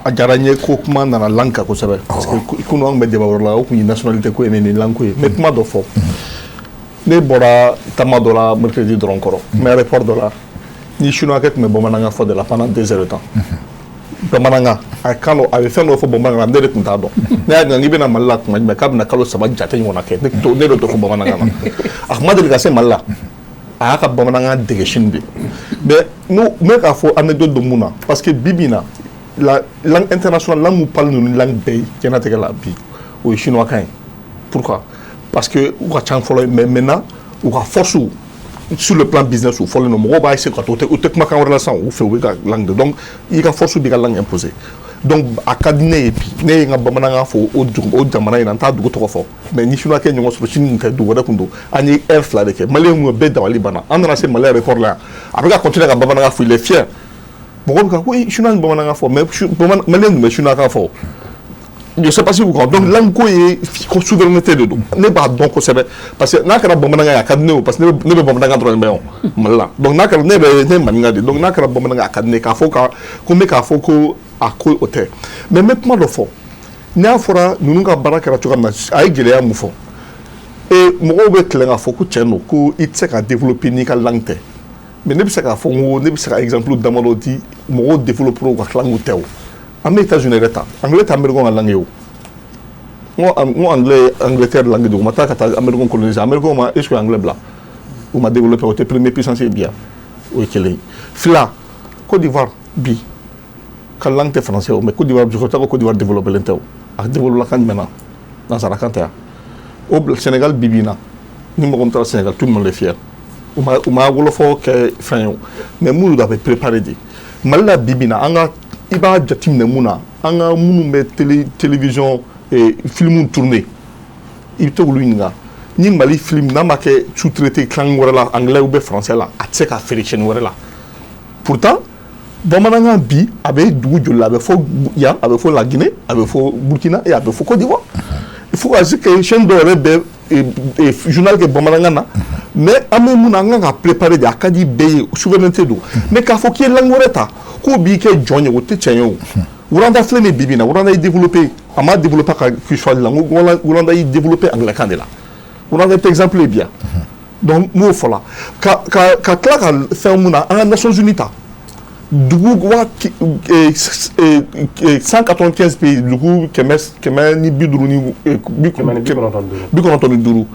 a diyara n ye ko kuma nana langue kan kosɛbɛ, parce que kunun an tun bɛ débat wɛrɛ la, o tun ye nationalité ko ye, mais nin langue ko ye. N bɛ kuma dɔ fɔ. Ne bɔra taama dɔ la mercredi dɔrɔn kɔrɔ, n bɛ aéroport dɔ la, ni chinois kɛ tun bɛ bamanankan fɔ de la pendant 2 heures de temps. Bamanankan, a kan dɔ, a bɛ fɛn dɔ fɔ bamanankan na, ne de tun t'a dɔn. Ne y'a ɲininka k'i bɛna Mali la tuma jumɛn, k'a bɛna kalo 3 jate ɲɔgɔnna kɛ. Ne de t'o fɔ bamanankan na. A kuma deli ka se Mali la, a y'a ka bamanankan dege sini de. Mais n'o n bɛ k'a fɔ anecdote dɔ mun na, parce que bi bi in na, la langue internationale, langue mun parle ninnu, langue bɛɛ ye diɲɛlatigɛ la bi, o ye chinois kan ye. Pourquoi? Parce que u ka ca fɔlɔ, mais maintenant u ka force sur le plan business, u fɔlen don, mɔgɔw b'a essayer ka to, u tɛ kumakan wɛrɛ la sisan u fɛ, u bɛ ka langue de. Donc i ka force b'i ka langue imposer. Donc a ka di ne ye bi, ne ye n ka bamanankan fɔ o dugu, o jamana in na, n t'a dugu tɔgɔ fɔ, mais ni chinois kɛ ɲɔgɔn sɔrɔ sini tun tɛ, dugu wɛrɛ tun don. An ye heure 2 de kɛ, maliyɛn mun bɛɛ dabali banna. An nana se Mali aéroport la yan, a bɛ ka continuer ka bamanankan fɔ, il est fier. Mɔgɔw bɛ ka ko chinois ni bamanankan fɔ, mais maliyɛn tun bɛ chinois kan fɔ. Je sais pas si vous comprenez. Donc langue ko ye souveraineté de don. Ne b'a dɔn kosɛbɛ, parce que n'a kɛra bamanankan ye, a ka di ne ye o, parce que ne bɛ bamanankan dɔrɔn de mɛn o Mali la. Donc n'a kɛra ne bɛ ne ye maninka de, donc n'a kɛra bamanankan, a ka di ne ye k'a fɔ ka ko n bɛ k'a fɔ ko a ko o tɛ. Mais n bɛ kuma dɔ fɔ. N'a fɔra ninnu ka baara kɛra cogoya min na, a ye gɛlɛya mun fɔ? Mɔgɔw bɛ tilen k'a fɔ ko tiɲɛ don ko i tɛ se ka développer n'i ka langue tɛ. Mais ne bɛ se k'a fɔ n ko ne bɛ se ka exemple damadɔ di, mɔgɔw développer u ka langue tɛ o. An bɛ États-Unis yɛrɛ ta, anglais tɛ américain ka langue ye o. N ko anglais ye Angleterre langue de, u ma taa ka taa américain coloniser, américain ma, est ce que anglais bila u ma développer, o tɛ première puissance ye bi yan? O ye kelen ye. Fila, Côte d'Ivoire bi ka langue tɛ français o, mais Côte d'Ivoire, je crois ko Côte d'Ivoire développé len tɛ o. A développé kan jumɛn na? Nansarakan tɛ yan. O bila Sénégal bi bi in na, ni mɔgɔ min taara Sénégal, tout le monde est fier. U ma wolofɔ kɛ fɛn ye o, mais minnu don, a bɛ préparer de. Mali la bi bi in na, an ka i b'a jateminɛ mun na, an ka minnu bɛ télé, télévision, film tourner, i bɛ to k'olu ɲininka ni Mali film n'a ma kɛ sous-traité langue wɛrɛ la, anglais ou bien français la, a tɛ se ka feere chaîne wɛrɛ la. Pourtant bamanankan bi, a bɛ dugu joli la? A bɛ fɔ yan, a bɛ fɔ La Guinée, a bɛ fɔ Burkina et a bɛ fɔ Côte d'Ivoire. Il faut ka se que chaîne dɔw yɛrɛ bɛ journal kɛ bamanankan na. Mais an bɛ mun na? An kan ka préparer de, a ka di bɛɛ ye, souveraineté don. Mais k'a fɔ k'i ye langue wɛrɛ ta k'o b'i kɛ jɔn ye, o tɛ tiɲɛ ye o. Rwanda filɛ nin ye bi bi in na, Rwanda y'i développé, a ma développé ka Kiswahili la, n ko Rwanda y'i développé anglais kan de la. Rwanda tɛ exemple ye bi yan. Donc n b'o fɔ la ka tila ka fɛn mun na, an ka Nations Unies ta, dugu wa 195 pays, dugu 155 ni 95,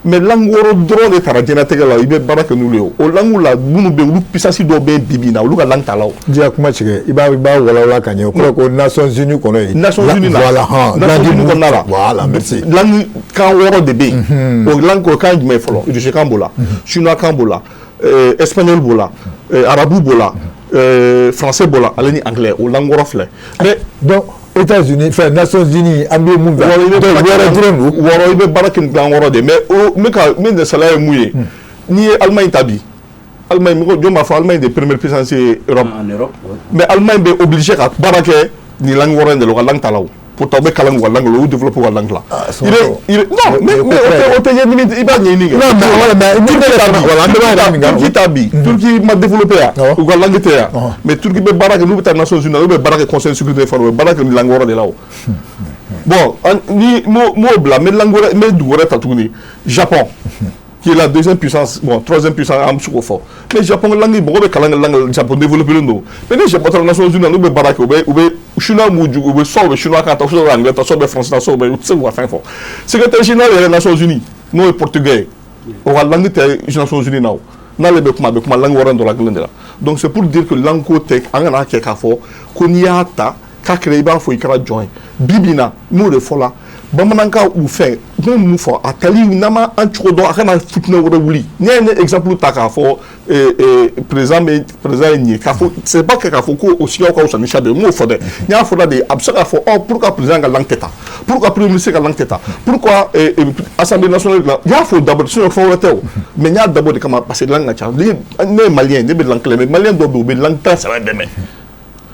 mais langue 6 dɔrɔn de taara diɲɛlatigɛ la, i bɛ baara kɛ n'olu ye. O langue la, minnu bɛ yen, olu puissance dɔw bɛ yen bi bi in na, olu ka langue t'a la o. Diya kuma tigɛ, i b'a walawala ka ɲɛ, o kɔrɔ ko Nations Unies kɔnɔ yen. Nations Unies na. Voilà, hɔn. Nations Unies kɔnɔna la. Voilà, merci. Langue kan 6 de bɛ yen. O langue, o kan jumɛn ye fɔlɔ? Russe kan b'o la, chinois kan b'o la, espagnol b'o la, arabu b'o la, français b'o la, ale ni anglais. O langue 6 filɛ. Mais donc États-Unis, fɛn Nations Unies, an bɛ mun fɛ? 6, i bɛ 6 dɔrɔn don. 6, i bɛ baara kɛ ni langue 6 de ye. Mais o n bɛ ka n bɛ misaliya ye mun ye? N'i ye Allemagne ta bi, Allemagne, mɔgɔ jɔn b'a fɔ Allemagne de première puissance ye Europe? En Europe, ouais. Mais Allemagne bɛ obligé ka baara kɛ nin langue 6 in de la, u ka langue t'a la o. Pourtant u bɛ kalan k'u ka langue la, u y'u développé u ka langue la. Il est non, mais o tɛ ɲɛɲini, i b'a ɲɛɲini kɛ. Non, mais voilà, mais ni ne yɛrɛ, voilà, an bɛɛ b'a yɛrɛ min kan. Turquie ta bi, Turquie ma développé yan, u ka langue tɛ yan, mais Turquie bɛ baara kɛ, n'u bɛ taa Nations Unies, n'u bɛ baara kɛ Conseil de sécurité fana, u bɛ baara kɛ nin langue 6 de la o. Bon, ni m'o bila, n bɛ langue wɛrɛ, n bɛ dugu wɛrɛ ta tuguni, Japon, qui est la deuxième puissance, bon, troisième puissance, an bɛ se k'o fɔ. Mais Japon langue, mɔgɔ bɛ kalan kɛ langue Japon développé don. Mais ni Japon taara Nations Unies, n'u bɛ baara kɛ, u bɛ chinois m'u jugu, u bɛ soit u bɛ chinois kan ta, soit u bɛ anglais ta, soit u bɛ français ta, soit u bɛ, u tɛ se k'u ka fɛn fɔ. Secrétaire général yɛrɛ Nations Unies, n'o ye portugais ye, o ka langue tɛ Nations Unies na o. N'ale bɛ kuma, a bɛ kuma langue 6 dɔ la kelen de la. Donc c'est pour dire que langue ko tɛ, an kana kɛ k'a fɔ ko n'i y'a ta k'a kɛra i b'a fɔ i kɛra jɔn ye. Bi bi in na, n'o de fɔla bamanankan u fɛ, n bɛ mun fɔ? A tali n'an ma an cogo dɔn, a kana fitinɛ wɛrɛ wuli. N'i ye ne exemple ta k'a fɔ président bɛ, président ye nin ye, k'a fɔ c'est pas que k'a fɔ ko o siyaw ka fisa ni siya dɔ ye, n m'o fɔ dɛ. N y'a fɔ de, a bɛ se k'a fɔ ɔ pourquoi président ka langue tɛ ta, pourquoi premier ministre ka langue tɛ ta, pourquoi assemblée nationale la. N y'a fɔ d'abord, sinon fɛn wɛrɛ tɛ o. Mais n y'a dabɔ de kama, parce que langue ka ca. Ne ye malien ye, ne bɛ langue kelen, mais malien dɔw bɛ yen, u bɛ langue 13 bɛɛ mɛn.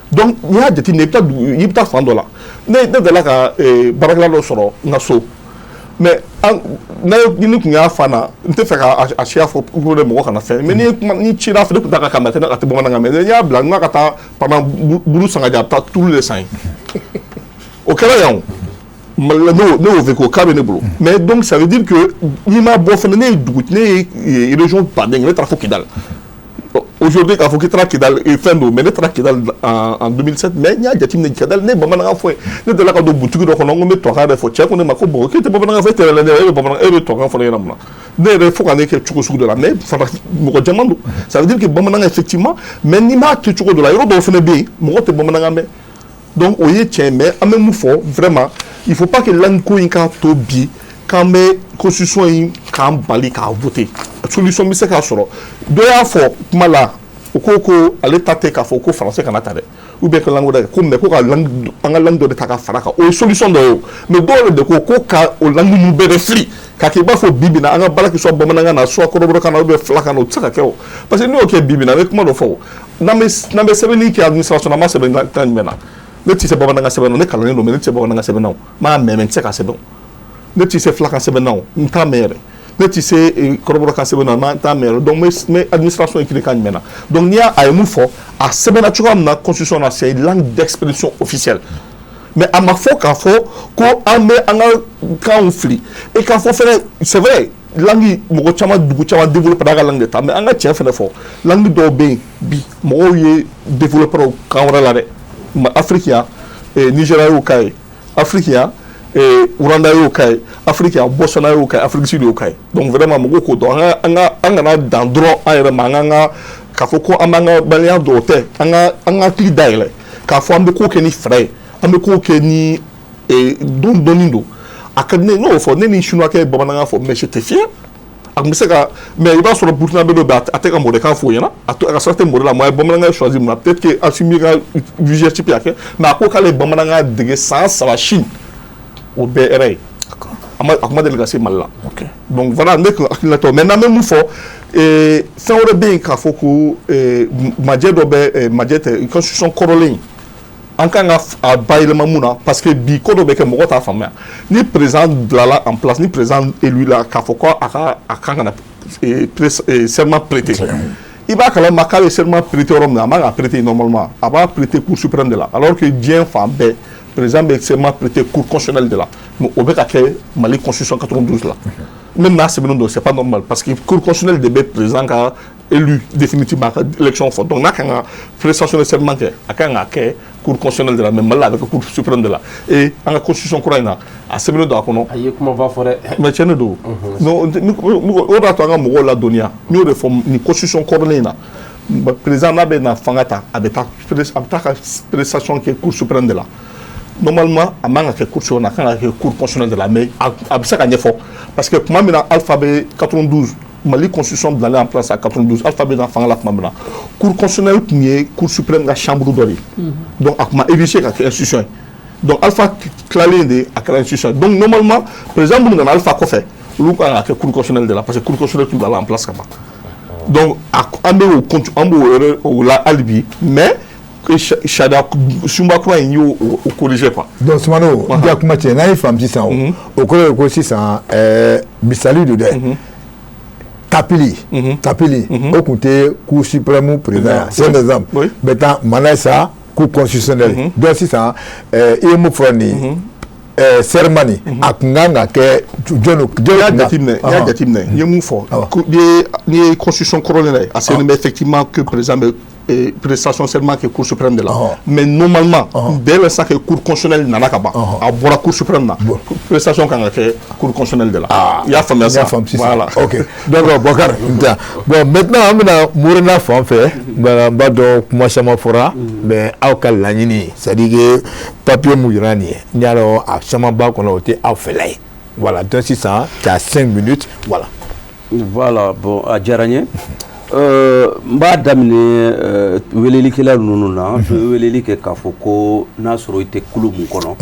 Donc n'i y'a jateminɛ, i bɛ taa dugu, i bɛ taa fan dɔ la, Ne delila ka baarakɛla dɔ sɔrɔ n ka so, mais ni tun y'a fa na, n tɛ fɛ ka a siya fɔ pour que mɔgɔ kana fɛn, mais ni ye kuma ni cira fɛ, ne tun t'a ka kan mɛn, a tɛ bamanankan mɛn. N y'a bila n k'a ka taa pendant buru san ka di, a bɛ taa tulu de san yen. O kɛra yan o. Mali la, ne y'o vécu, o cas bɛ ne bolo. Mais donc ça veut dire que n'i ma bɔ fɛnɛ, ne ye dugu, ne ye région baden, ne taara fo Kidal. Aujourd'hui, k'a fɔ k'i taara Kidal, fɛn don, mais ne taara Kidal en 2007, mais n y'a jateminɛ Kidal, ne ye bamanankan fɔ yen. Ne delila ka don butigi dɔ kɔnɔ, n ko n bɛ tubabukan yɛrɛ fɔ, cɛ ko ne ma ko bon, k'e tɛ bamanankan fɔ, e tɛ ne, e bɛ bamanankan, e bɛ tubabukan fɔ ne ɲɛna mun na? Ne yɛrɛ fo ka ne kɛ cogo sugu dɔ la, mais farafin mɔgɔ jɛman don. Ça veut dire que bamanankan effectivement, mais n'i m'a kɛ cogo dɔ la, yɔrɔ dɔw fana bɛ yen, mɔgɔ tɛ bamanankan mɛn. Donc o ye tiɲɛ, mais an bɛ mun fɔ vraiment, il faut pas que langue ko in k'a to bi k'an bɛ constitution in k'an bali k'a voter. Solution bɛ se k'a sɔrɔ. Dɔ y'a fɔ kuma la, o ko ko ale ta tɛ k'a fɔ ko français kana ta dɛ, ou bien que langue wɛrɛ ko, mais ko ka langue, an ka langue dɔ de ta ka fara kan, o ye solution dɔ ye o. Mais dɔw yɛrɛ de ko ko ka o langue ninnu bɛɛ de fili k'a kɛ i b'a fɔ bi bi in na an ka baara kɛ soit bamanankan na, soit kɔrɔbɔrɔkan na, ou bien fulakan na, o tɛ se ka kɛ o. Parce que n'i y'o kɛ bi bi in na, an bɛ kuma dɔ fɔ o, n'an bɛ sɛbɛnni kɛ administration na, an b'a sɛbɛn kan jumɛn na? Ne tɛ se bamanankan sɛbɛn na, ne kalannen don, mais ne tɛ se bamanankan sɛbɛn na o, n m'a mɛn, mais n tɛ se k'a sɛbɛn o. Ne tɛ se fulakan sɛbɛn na o, n t'a mɛn yɛrɛ. Ne tɛ se kɔrɔbɔrɔkan sɛbɛn na, n t'a mɛn yɛrɛ. Donc n bɛ administration écrit kan jumɛn na? Donc n'i y'a, a ye mun fɔ, a sɛbɛnna cogoya min na constitution na, c'est une langue d'expression officielle, mais a ma fɔ k'a fɔ ko an bɛ an ka kanw fili. Et k'a fɔ fɛnɛ, c'est vrai, langue, mɔgɔ caman, dugu caman développé a ka langue de ta, mais an ka tiɲɛ fɛnɛ fɔ, langue dɔw bɛ yen bi, mɔgɔw ye développé o kan wɛrɛ la dɛ. Afrique yan, Nigéria y'o cas ye, Afrique yan, Rwanda y'o cas ye, Afrique yan, Botswana y'o cas ye, Afrique du Sud y'o cas ye. Donc vraiment mɔgɔw k'o dɔn, an ka an kana dan dɔrɔn an yɛrɛ ma, an k'an ka k'a fɔ ko an b'an ka maliyɛnya dɔn, o tɛ. An ka hakili dayɛlɛ k'a fɔ an bɛ ko kɛ ni fɛɛrɛ ye, an bɛ ko kɛ ni don dɔɔni don. A ka di ne ye, n'o fɔ, ne ni chinois kɛ ye bamanankan fɔ, mais j'étais fier. A tun bɛ se ka, mais i b'a sɔrɔ Burkina bɛ dɔ bɛ, a tɛ ka mɔdɛkan fɔ o ɲɛna, a ka sira tɛ mɔdɛ la, mais a ye bamanankan choisi mun na? Peut-être que Assimi ka leadership y'a kɛ, mais a ko k'ale ye bamanankan dege san 3 Chine, o bɛɛ hɛrɛ ye. A kuma deli ka se Mali la. Donc voilà, ne kun hakilina tɔ. Mais n'an bɛ mun fɔ, fɛn wɛrɛ bɛ yen k'a fɔ ko majɛ dɔ bɛ, majɛ tɛ, constitution kɔrɔlen, an kan ka a bayɛlɛma mun na? Parce que bi ko dɔ bɛ kɛ, mɔgɔ t'a faamuya. Ni président bilala en place, ni président élu la, k'a fɔ ko a ka a kan ka na serment prêter, i b'a kalama k'a bɛ serment prêter yɔrɔ min na, a man ka prêter normalement, a b'a prêter Cour suprême de la, alors que diɲɛ fan bɛɛ, président bɛ serment prêter Cour constitutionnelle de la. Mais o bɛ ka kɛ Mali constitution 92 la, même n'a sɛbɛnnen don, c'est pas normal, parce que Cour constitutionnelle de bɛ président ka élu définitivement, a ka élection fɔ. Donc n'a kan ka prestation de serment kɛ, a kan ka kɛ Cour constitutionnelle de la, mais Mali la, a bɛ kɛ Cour suprême de la. Et an ka constitution kura in na, a sɛbɛnnen don a kɔnɔ. A ye kumaba fɔ dɛ. Mais tiɲɛ de don. Non, o de y'a to an ka mɔgɔw ladɔnniya, n y'o de fɔ. Nin constitution kɔrɔlen in na, président n'a bɛ na fanga ta, a bɛ taa ka prestation kɛ Cour suprême de la. Normalement a man ka kɛ cour suprême na, a kan ka kɛ Cour constitutionnelle de la, mais a bɛ se ka ɲɛfɔ, parce que tuma min na Alpha bɛ 92, Mali constitution bilalen en place à 92, Alpha bɛ na fanga la tuma min na, Cour constitutionnelle tun ye Cour suprême ka chambre dɔ de ye. Donc a tun ma érigé ka kɛ institution ye. Donc Alpha tilalen de, a kɛra institution ye. Donc normalement président minnu nana Alpha kɔfɛ, olu kan ka kɛ Cour constitutionnelle de la, parce que Cour constitutionnelle tun bilala en place ka ban. Donc an bɛ o an b'o yɛrɛ o la hali bi, mais sariya sunba kura in y'o o corriger quoi. Donc Sumano, n ka kuma tiɲɛ n'a ye faamu sisan, o kɔrɔ ye ko sisan misali don dɛ, Tapili o tun tɛ Cour suprême président ye, c'est un exemple. Maintenant Manassa, Cour constitutionnelle. Donc sisan i ye mun fɔ nin ye, serment nin, a kun kan ka kɛ jɔn? Jɔn y'a jateminɛ, n ye mun fɔ? N'i ye constitution kɔrɔlen lajɛ, a sɛbɛnnen bɛ effectivement que président bɛ prestation serment kɛ Cour suprême de la, mais normalement dès l'instant que Cour constitutionnelle nana ka ban, a bɔra Cour suprême na, prestation kan ka kɛ Cour constitutionnelle de la. I y'a faamuya sisan? Voilà, ok. Donc Bɔkari, bon, maintenant an bɛna Morena fan fɛ. N b'a dɔn kuma caman fɔra, mais aw ka laɲini, c'est à dire que papier mun yira nin ye, n y'a dɔn a caman b'a kɔnɔ, o tɛ aw fɛla ye. Voilà, donc sisan tu as 5 minutes, voilà. Voilà, bon, a diyara n ye. N b'a daminɛ welelikɛla ninnu na. An bɛ weleli kɛ k'a fɔ ko n'a sɔrɔ i tɛ kulu mun kɔnɔ,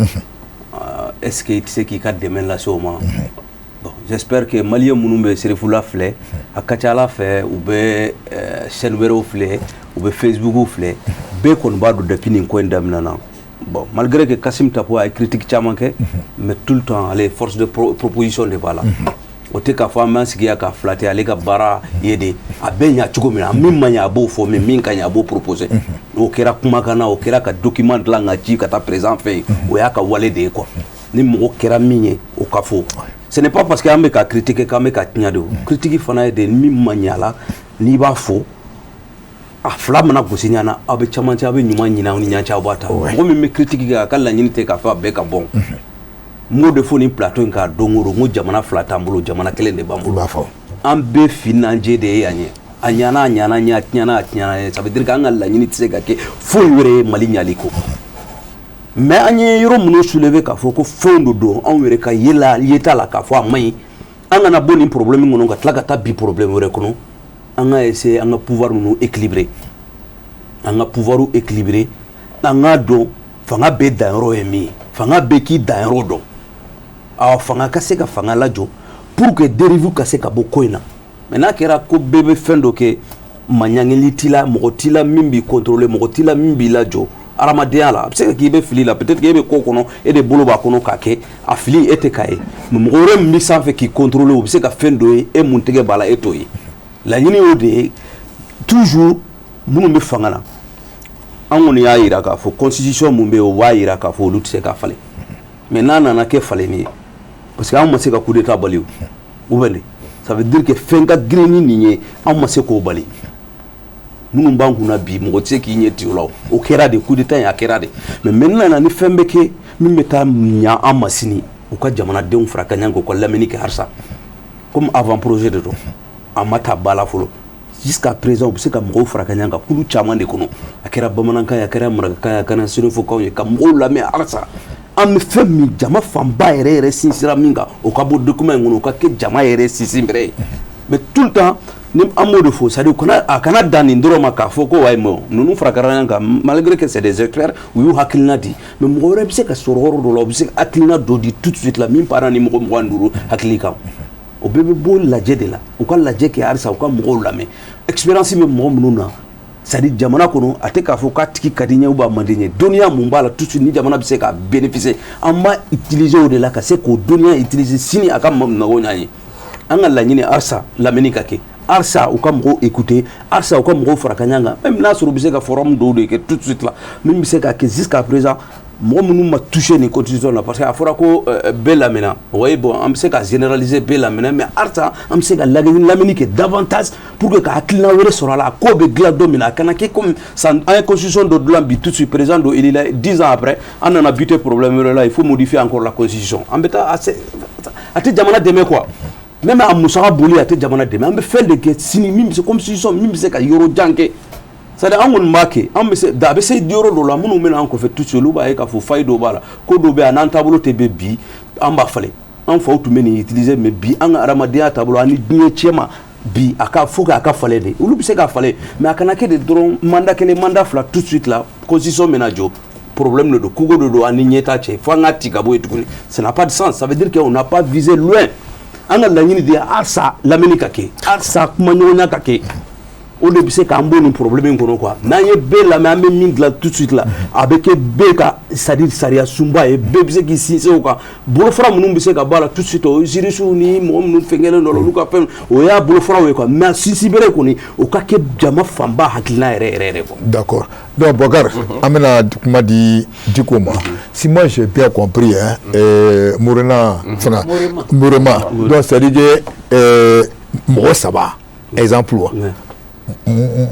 est ce que i tɛ se k'i ka dɛmɛ lase o ma? Bon, j'espère que maliyɛn minnu bɛ Serifula filɛ, a ka ca Ala fɛ u bɛ chaîne wɛrɛw filɛ, u bɛ Facebook filɛ, bɛɛ kɔni b'a dɔn depuis nin ko in daminɛna. Bon, malgré que Kassim Tapo a critique caman kɛ, mais tout le temps ale force de proposition de b'a la. O tɛ k'a fɔ an b'an sigi yan k'a flatter. Ale ka baara ye de a bɛ ɲa cogo min na, min ma ɲa, a b'o fɔ, mais min ka ɲi, a b'o proposer. O kɛra kumakan na, o kɛra ka document dilan ka ci ka taa président fɛ yen, o y'a ka wale de ye quoi. Ni mɔgɔ kɛra min ye, o ka fɔ. Ce n'est pas parce que an bɛ ka critiquer k'an bɛ ka tiɲɛ de. O critique fana ye de, min ma ɲa a la, n'i b'a fɔ, a fila mana gosi ɲɔgɔn na, aw bɛ camancɛ, aw bɛ ɲuman ɲini aw ni ɲɔgɔn cɛ, aw b'a ta. Mɔgɔ min bɛ critique kɛ, a ka laɲini tɛ k'a fɔ a bɛɛ ka bɔn. N b'o de fɔ nin plateau in kan don o don, n ko jamana fila t'an bolo, jamana kelen de b'an bolo. An bɛɛ fin n'an jɛ de ye yan ye. A ɲana, a ɲana ɲɛ, a tiɲɛna, a tiɲɛna ye. Ça veut dire que an ka laɲini tɛ se ka kɛ foyi wɛrɛ ye Mali ɲali kɔ. Mais an ye yɔrɔ minnu soulever k'a fɔ ko fɛnw de don, anw yɛrɛ ka yela yeta la k'a fɔ a man ɲi, an kana bɔ nin problème kɔnɔ ka tila ka taa bi problème wɛrɛ kɔnɔ. An ka essayer an ka pouvoir ninnu équilibrer, an ka pouvoir équilibrer. An k'a dɔn fanga bɛɛ danyɔrɔ ye min ye, fanga bɛɛ k'i danyɔrɔ dɔn. Awɔ, fanga ka se ka fanga lajɔ pour que dérive ka se ka bɔ ko in na. Mais n'a kɛra ko bɛɛ bɛ fɛn dɔ kɛ, maɲangili t'i la, mɔgɔ t'i la min b'i contrôler, mɔgɔ t'i la min b'i lajɔ adamadenya la, a bɛ se ka k'i bɛ fili la. Peut-être que e bɛ ko kɔnɔ, e de bolo b'a kɔnɔ k'a kɛ, a fili e tɛ k'a ye, mais mɔgɔ wɛrɛ min bɛ sanfɛ k'i contrôler, o bɛ se ka fɛn dɔ ye e mun tɛgɛ b'a la, e t'o ye. Laɲini y'o de ye toujours. Minnu bɛ fanga la, an kɔni y'a yira k'a fɔ constitution mun bɛ yen, o b'a yira k'a fɔ olu tɛ se k'a falen. Mais n'a nana kɛ falenni ye, parce que anw ma se ka coup d'état bali, o ou bien ça veut dire que fɛn ka girin ni nin ye, anw ma se k'o bali. Minnu b'an kunna bi, mɔgɔ tɛ se k'i ɲɛ ti o la. O kɛra de, coup d'état in a kɛra de. Mais maintenant, ni fɛn bɛ kɛ min bɛ taa ɲa an ma sini, u ka jamanadenw fara ka ɲɔgɔn kan, u ka lamɛnni kɛ halisa. Comme avant projet de don, a ma ta ba la fɔlɔ jusqu'à présent, u bɛ se ka mɔgɔw fara ka ɲɔgɔn kan kulu caman de kɔnɔ, a kɛra bamanankan ye, a kɛra marakakan ye, a kɛra sɛnɛfɔkanw ye, ka mɔgɔw lamɛn halisa. An bɛ fɛn min, jama fanba yɛrɛ yɛrɛ sinsira min kan, o ka bɔ document in kɔnɔ, o ka kɛ jama yɛrɛ sinsin bere ye. Mais tout le temps ni an b'o de fɔ, c'est à dire a kana dan nin dɔrɔn ma k'a fɔ ko wayi, mɔ ninnu fara kɛra ɲɔgɔn kan, malgré que c'est des experts, u y'u hakilina di, mais mɔgɔ wɛrɛ bɛ se ka sɔrɔ yɔrɔ dɔ la, u bɛ se ka hakilina dɔ di tout de suite la min para ni mɔgɔ 25 hakili kan. O bɛɛ bɛ bɔ lajɛ de la. U ka lajɛ kɛ halisa, u ka mɔgɔw lamɛn, expérience bɛ mɔgɔ minnu na, c'est à dire jamana kɔnɔ, a tɛ k'a fɔ k'a tigi ka di n ye ou bien a man di n ye. Dɔnniya mun b'a la tout de suite, ni jamana bɛ se ka bénéficier, an b'a utiliser o de la ka se k'o dɔnniya utiliser sini a ka mago ɲɛ an ye. An ka laɲini halisa, lamɛnni ka kɛ halisa, u ka mɔgɔw écouter halisa, u ka mɔgɔw fara ka ɲɔgɔn kan, même n'a sɔrɔ u bɛ se ka forum dɔw de kɛ tout de suite la min bɛ se ka kɛ. Jusqu'à présent, mɔgɔ minnu ma touché nin constitution la, parce que a fɔra ko bɛɛ lamɛnna. Oui, bon, an bɛ se ka généraliser, bɛɛ lamɛnna, mais halisa an bɛ se ka lamɛnni kɛ davantage pour que ka hakilina wɛrɛ sɔrɔ a la. A ko bɛ dilan don min na, a kana kɛ comme san an ye constitution dɔ dilan bi, tout de suite président dɔ élu la, 10 ans après an nana buter problème wɛrɛ la, il faut modifier encore la constitution. An bɛ taa a tɛ jamana dɛmɛ quoi. Même a musaka boli, a tɛ jamana dɛmɛ. An bɛ fɛn de kɛ sini min bɛ se constitution min bɛ se ka yɔrɔ jan kɛ. C'est à dire an kɔni b'a kɛ, an bɛ se a bɛ se yɔrɔ dɔ la, minnu bɛ na an kɔfɛ tout de suite, olu b'a ye k'a fɔ faille dɔ b'a la, ko dɔ bɛ yen, a n'an taabolo tɛ bɛn. Bi an b'a falen, an faw tun bɛ nin utiliser, mais bi an ka adamadenya taabolo ani diɲɛ cɛma bi, a ka faut que a ka falen de. Olu bɛ se ka falen, mais a kana kɛ de dɔrɔn mandat kelen, mandat fila, tout de suite la constitution bɛna jɔ, problème de don, kogo de don, an ni ɲɛta cɛ, fo an ka ci ka bɔ yen tuguni. Ça n'a pas de sens, ça veut dire qu'on n'a pas visé loin. An ka laɲini de ye halisa lamɛnni ka kɛ halisa, kumaɲɔgɔnya ka kɛ, o de bɛ se k'an bɔ nin problème in kɔnɔ quoi. N'an ye bɛɛ lamɛn, an bɛ min dilan tout de suite la, a bɛ kɛ bɛɛ ka, c'est à dire sariya sunba ye, bɛɛ bɛ se k'i sinsin o kan. Bolofara minnu bɛ se ka bɔ a la tout de suite, o ye juristes ni mɔgɔ minnu fɛnkɛlen dɔ la, olu ka fɛn, o y'a bolofaraw ye quoi. Mais a sinsin bere kɔni, o ka kɛ jama fanba hakilina yɛrɛ yɛrɛ yɛrɛ quoi. D'accord. Donc, Bokar, an bɛna kuma di Diko ma. Si moi j'ai bien compris, hein, Mourena, fana, Mourema, donc c'est-à-dire que mɔgɔ saba, exemple,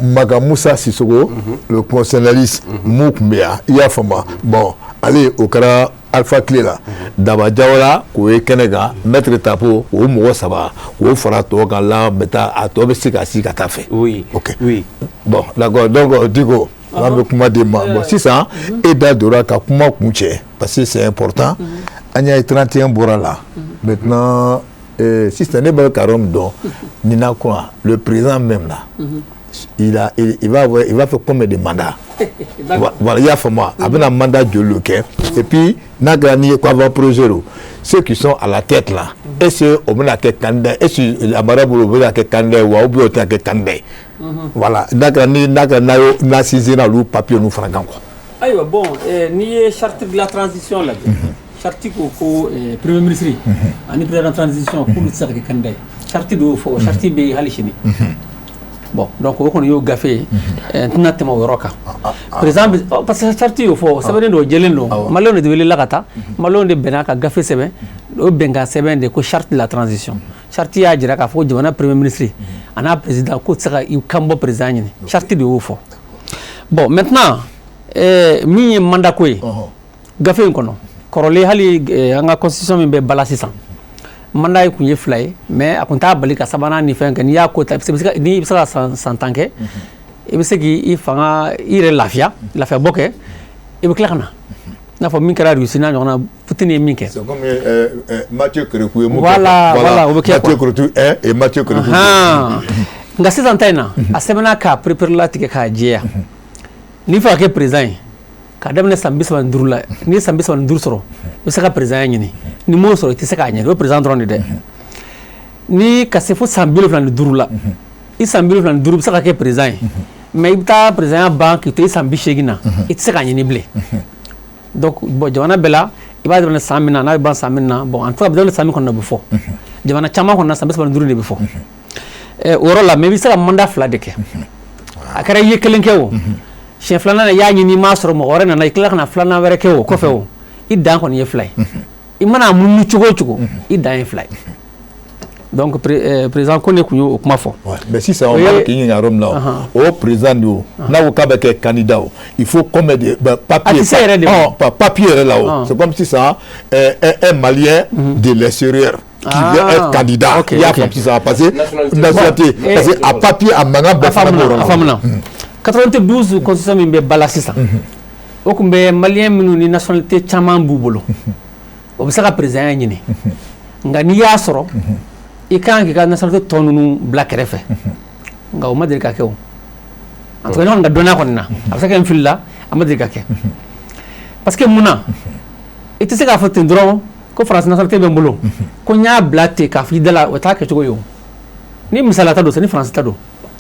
Maga Musa Sissoko, le constitutionnaliste, mun tun bɛ yan, i y'a faamu. Bon, ale o kɛra Alpha tile la, Daba Jawara k'o ye kɛnɛ kan, Maître Tapo, o mɔgɔ saba k'o fara tɔ kan la, bɛ taa a tɔ bɛ se ka si ka taa fɛ. Oui. Ok. Oui. Bon, d'accord. Donc Diko, an bɛ kuma di ma. Bon, sisan e da donna ka kuma kun cɛ, parce que c'est important. An y'a ye 31 bɔra la. Maintenant, sisan ne bɛ ka yɔrɔ min dɔn nin na quoi, le président même là, il va avoir, il va faire combien de mandats? Voilà, i y'a faamu wa? A bɛna mandat joli de kɛ? Et puis n'a kɛra ni ye ko avant projet don, ceux qui sont à la tête là, est-ce que o bɛna kɛ candidat? Est-ce que a mara bolo, o bɛna kɛ candidat ye wa, ou bien o tɛna kɛ candidat ye? Voilà, n'a kɛra ni n'a kɛra n'a ye n'a sinsinna olu papier ninnu fana kan quoi. Ayiwa, bon, n'i ye charte de la transition lajɛ, charte ko premier ministre ani président de transition k'olu tɛ se ka kɛ candidat ye. Charte de y'o fɔ, o charte bɛ yen hali sini. Bon, donc o kɔni y'o gafe ye, n tɛna tɛmɛ o yɔrɔ kan. Président bɛ, parce que charte y'o fɔ, sɛbɛnnen don, jɛlen don. Maliyɛnw de welela ka taa, maliyɛnw de bɛnna ka gafe sɛbɛn. O bɛnkan sɛbɛn de ko charte de la transition. Charte y'a jira k'a fɔ ko jamana premier ministre a n'a président k'o tɛ se ka i kan bɔ président ɲini. Charte de y'o fɔ. Bon, maintenant, min ye mandat ko ye, gafe in kɔnɔ kɔrɔlen, hali an ka constitution min bɛ bala sisan, mandat ye kun ye 2 ye, mais a kun t'a bali ka sabanan ni fɛn kɛ. N'i y'a ko ta, n'i bɛ se ka san 10 kɛ, i bɛ se k'i fanga i yɛrɛ lafiya, lafiya bɔ kɛ, i bɛ tila ka na, i n'a fɔ min kɛra Russie n'a ɲɔgɔnna, Poutine ye min kɛ. C'est comme Mathieu Kérékou ye mun kɛ. Voilà, o bɛ kɛ. Mathieu Kérékou 1 et Mathieu Kérékou 2. Nka sisan ta in na, a sɛbɛnna k'a perepere-latigɛ k'a jɛya. N'i fɛ ka kɛ président ye, k'a daminɛ san 35 la, n'i ye san 35 sɔrɔ, i bɛ se ka président ɲini. N'i m'o sɔrɔ, i tɛ se k'a ɲini. O ye président dɔrɔn de dɛ. Ni ka se fo san 75 la, i san 75, i bɛ se ka kɛ président ye, mais i bɛ taa président ban k'i to i san 80 na, i tɛ se k'a ɲini bilen. Donc bon, jamana bɛɛ la, i b'a daminɛ san min na, n'a bɛ ban san min na, bon, en tout cas a bɛ daminɛ san min kɔnɔ, o bɛ fɔ. Jamana caman kɔnɔ, san 35 de bɛ fɔ o yɔrɔ la. Mais i bɛ se ka mandat 2 de kɛ. A kɛra i ye kelen kɛ o, siɲɛ filanan i y'a ɲini, i m'a sɔrɔ, mɔgɔ wɛrɛ nana, i tila ka na filanan wɛrɛ kɛ o kɔfɛ, o i dan kɔni ye 2 ye. I mana munumunu cogo o cogo, i dan ye 2 ye. Donc président Kone tun y'o kuma fɔ. Mais sisan, o b'a k'i ɲininka yɔrɔ min na, o président de, o n'a ko k'a bɛ kɛ candidat, o il faut combien de papier? A tɛ se yɛrɛ de. Papier yɛrɛ la, o c'est comme sisan un Malien de l'extérieur qui veut être candidat, i y'a faamu sisan, parce que nationalité, parce que a papier a mankan bɛɛ fana b'o yɔrɔ la. A faamuna. 92 constitution min bɛ ba la sisan, o tun bɛ maliyɛn minnu ni nationalité caman b'u bolo, o bɛ se ka président ɲini. Nka n'i y'a sɔrɔ, i kan k'i ka nationalité tɔ ninnu bila kɛrɛfɛ. Nka o ma deli ka kɛ. O en tout cas, ne kɔni ka dɔnniya kɔni na, a bɛ se ka kɛ n filila, a ma deli ka kɛ. Parce que mun na i tɛ se k'a fɔ ten dɔrɔn ko faransi nationalité bɛ n bolo, ko n y'a bila ten k'a fɔ i da la? O t'a kɛcogo ye. O ni misaliya ta don, ni faransi ta don,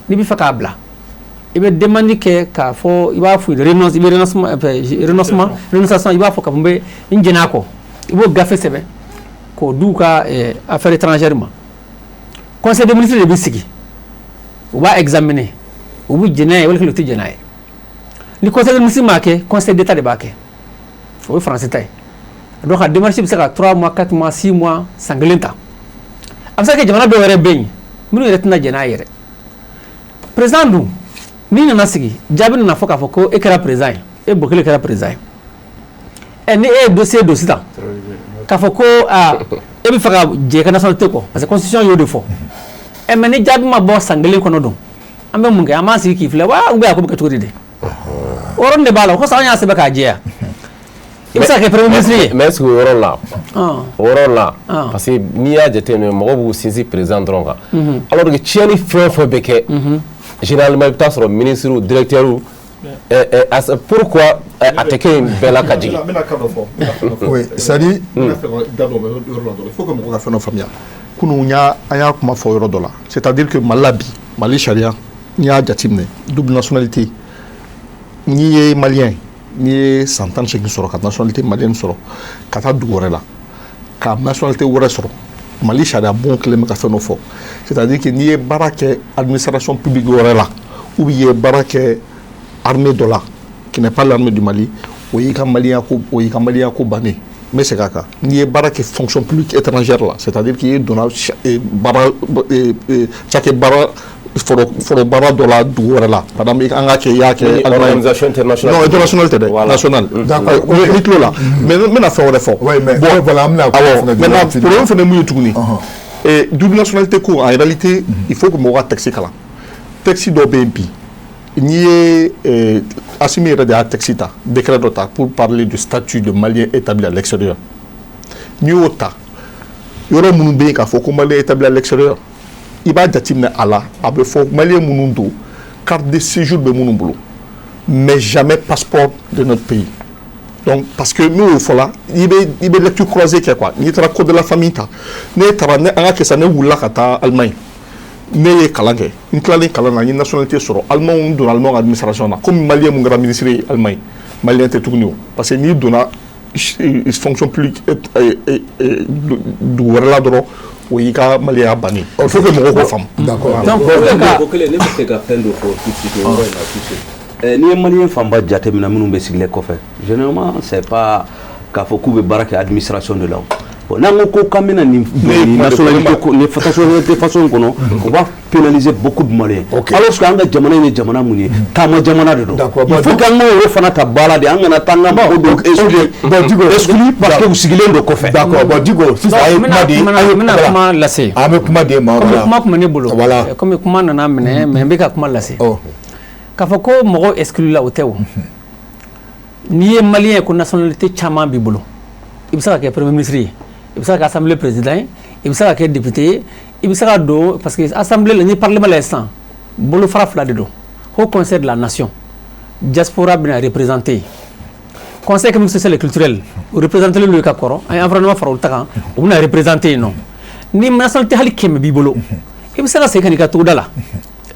n'i bɛ fɛ k'a bila, i bɛ demande kɛ k'a fɔ, i b'a fɔ renonce, i bɛ renoncement, renonciation, i b'a fɔ k'a fɔ n bɛ n jɛn'a kɔ. I b'o gafe sɛbɛn k'o d'u ka affaire étrangère ma. Conseil des ministres de bɛ sigi, u b'a examiner, u bɛ jɛn n'a ye wali u tɛ jɛn n'a ye. Ni conseil des ministres m'a kɛ, conseil d'état de b'a kɛ. O ye faransi ta ye. Donc a démarche bɛ se ka 3 mois, 4 mois, 6 mois, san kelen ta. A bɛ se ka kɛ jamana dɔw yɛrɛ bɛ yen minnu yɛrɛ tɛna jɛn n'a ye yɛrɛ. Président dun, n'i nana sigi, jaabi nana fɔ k'a fɔ ko e kɛra président ye, e Bokele kɛra président ye. Ɛ, ni e ye dossier don sisan k'a fɔ ko aa, e bɛ fɛ ka jɛ i ka nationalité kɔ, parce que constitution y'o de fɔ. Ɛ, mais ni jaabi ma bɔ san kelen kɔnɔ dun, an bɛ mun kɛ? An b'an sigi k'i filɛ wa, ou bien a ko bɛ kɛ cogo di de? O yɔrɔnin de b'a la. O kosɔn an y'a sɛbɛn k'a jɛya, i bɛ se ka kɛ premier ministre ye. Mais est ce que o yɔrɔ la, o yɔrɔ la, parce que n'i y'a jateminɛ, mɔgɔw b'u sinsin président dɔrɔn kan, alors que tiɲɛni fɛn o fɛn bɛ kɛ, généralement i bɛ taa sɔrɔ ministre, directeur. Pourquoi a tɛ kɛ yen bɛɛ la ka jigin? N bɛna kan dɔ fɔ. Oui, c'est à dire n bɛna fɛ ka da dɔ yɔrɔ la dɔrɔn. Il faut que mɔgɔw ka fɛn dɔ faamuya. Kunun an y'a kuma fɔ yɔrɔ dɔ la, c'est à dire que Mali la bi, Mali sariya, n'i y'a jateminɛ, double nationalité, n'i ye malien, n'i ye san 18 sɔrɔ ka nationalité malienne sɔrɔ, ka taa dugu wɛrɛ la ka nationalité wɛrɛ sɔrɔ, Mali sariya bon kelen bɛ ka fɛn dɔ fɔ, c'est à dire que n'i ye baara kɛ administration publique wɛrɛ la, ou bien i ye baara kɛ armée dɔ la qui n'est pas l'armée du Mali, o y'i ka malien ko, o y'i ka malien ko bannen. N bɛ segin a kan: n'i ye baara kɛ fonction publique étrangère la, c'est à dire k'i donna baara cakɛ baara foro baara dɔ la dugu wɛrɛ la, par exemple an ka kɛ i y'a kɛ organisation internationale. Non, international tɛ dɛ, national. D'accord, ni tulo la, mais n bɛna fɛn wɛrɛ fɔ. Oui, mais bon, voilà, an bɛna. Awɔ, maintenant, problème fana mun ye tuguni? Double nationalité ko, en réalité, il faut que mɔgɔ ka texte kalan. Texte dɔ bɛ yen bi, n'i ye Assimi yɛrɛ de y'a texte ta, décret dɔ ta pour parler du statut de Malien établi à l'extérieur. N'i y'o ta, yɔrɔ minnu bɛ yen k'a fɔ ko Malien établi à l'extérieur, i b'a jateminɛ a la, a bɛ fɔ Malien minnu don, carte de séjour bɛ minnu bolo, mais jamais passeport de notre pays. Donc parce que n'o y'o fɔ la, i bɛ lecture croisée kɛ quoi. N'i taara code de la famille ta, ne taara, ne an ka kɛ sa, ne wulila ka taa Allemagne, ne ye kalan kɛ, n tilalen kalan na, n ye nationalité sɔrɔ. Allemand, n donna Allemand ka administration na comme malien mun kɛra ministre ye Allemagne. Malien tɛ tuguni o, parce que n'i donna fonction publique dugu wɛrɛ la dɔrɔn, o y'i ka maliyɛnya bannen. Il faut que mɔgɔw k'o faamu. D'accord. Donc ko kelen, ne bɛ fɛ ka fɛn dɔ fɔ tout de suite o yɔrɔ in na tout de suite. N'i ye Malien fanba jateminɛ, minnu bɛ sigilen kɔfɛ, généralement c'est pas k'a fɔ k'u bɛ baara kɛ administration de la o. Bon, n'an ko k'an bɛna nin nationalité ko nin nationalité façon kɔnɔ, on va pénaliser beaucoup de Maliens. Alors que an ka jamana in ye jamana mun ye, taama jamana de don. Il faut qu'an k'o yɔrɔ fana ta ba la de, an kana taa an ka mɔgɔw dɔw exclure Bon, Diko, exclure parce que u sigilen don kɔfɛ. D'accord. Bon, Diko, sisan a ye kuma di. N bɛna kuma lase. An bɛ kuma di ma. Comme kuma tun bɛ ne bolo. Voilà. Comme kuma nana minɛ, mais n bɛ ka kuma lase. K'a fɔ ko mɔgɔw exclure la, o tɛ o. N'i ye Malien ye ko nationalité caman b'i bolo, i bɛ se ka kɛ premier ministre ye, i bɛ se ka kɛ assemblée président ye, i bɛ se ka kɛ député ye, i bɛ se ka don, parce que assemblée la ni parlement la sisan, bolofara fila de don. Haut Conseil de la nation, diaspora bɛna représenter. Conseil économique, social et culturel, o représenté len don ka kɔrɔ, an ye environnement fara olu ta kan, o bɛna représenter yen nɔ. Ni nationalité hali 100 b'i bolo, i bɛ se ka segin ka n'i ka togoda la.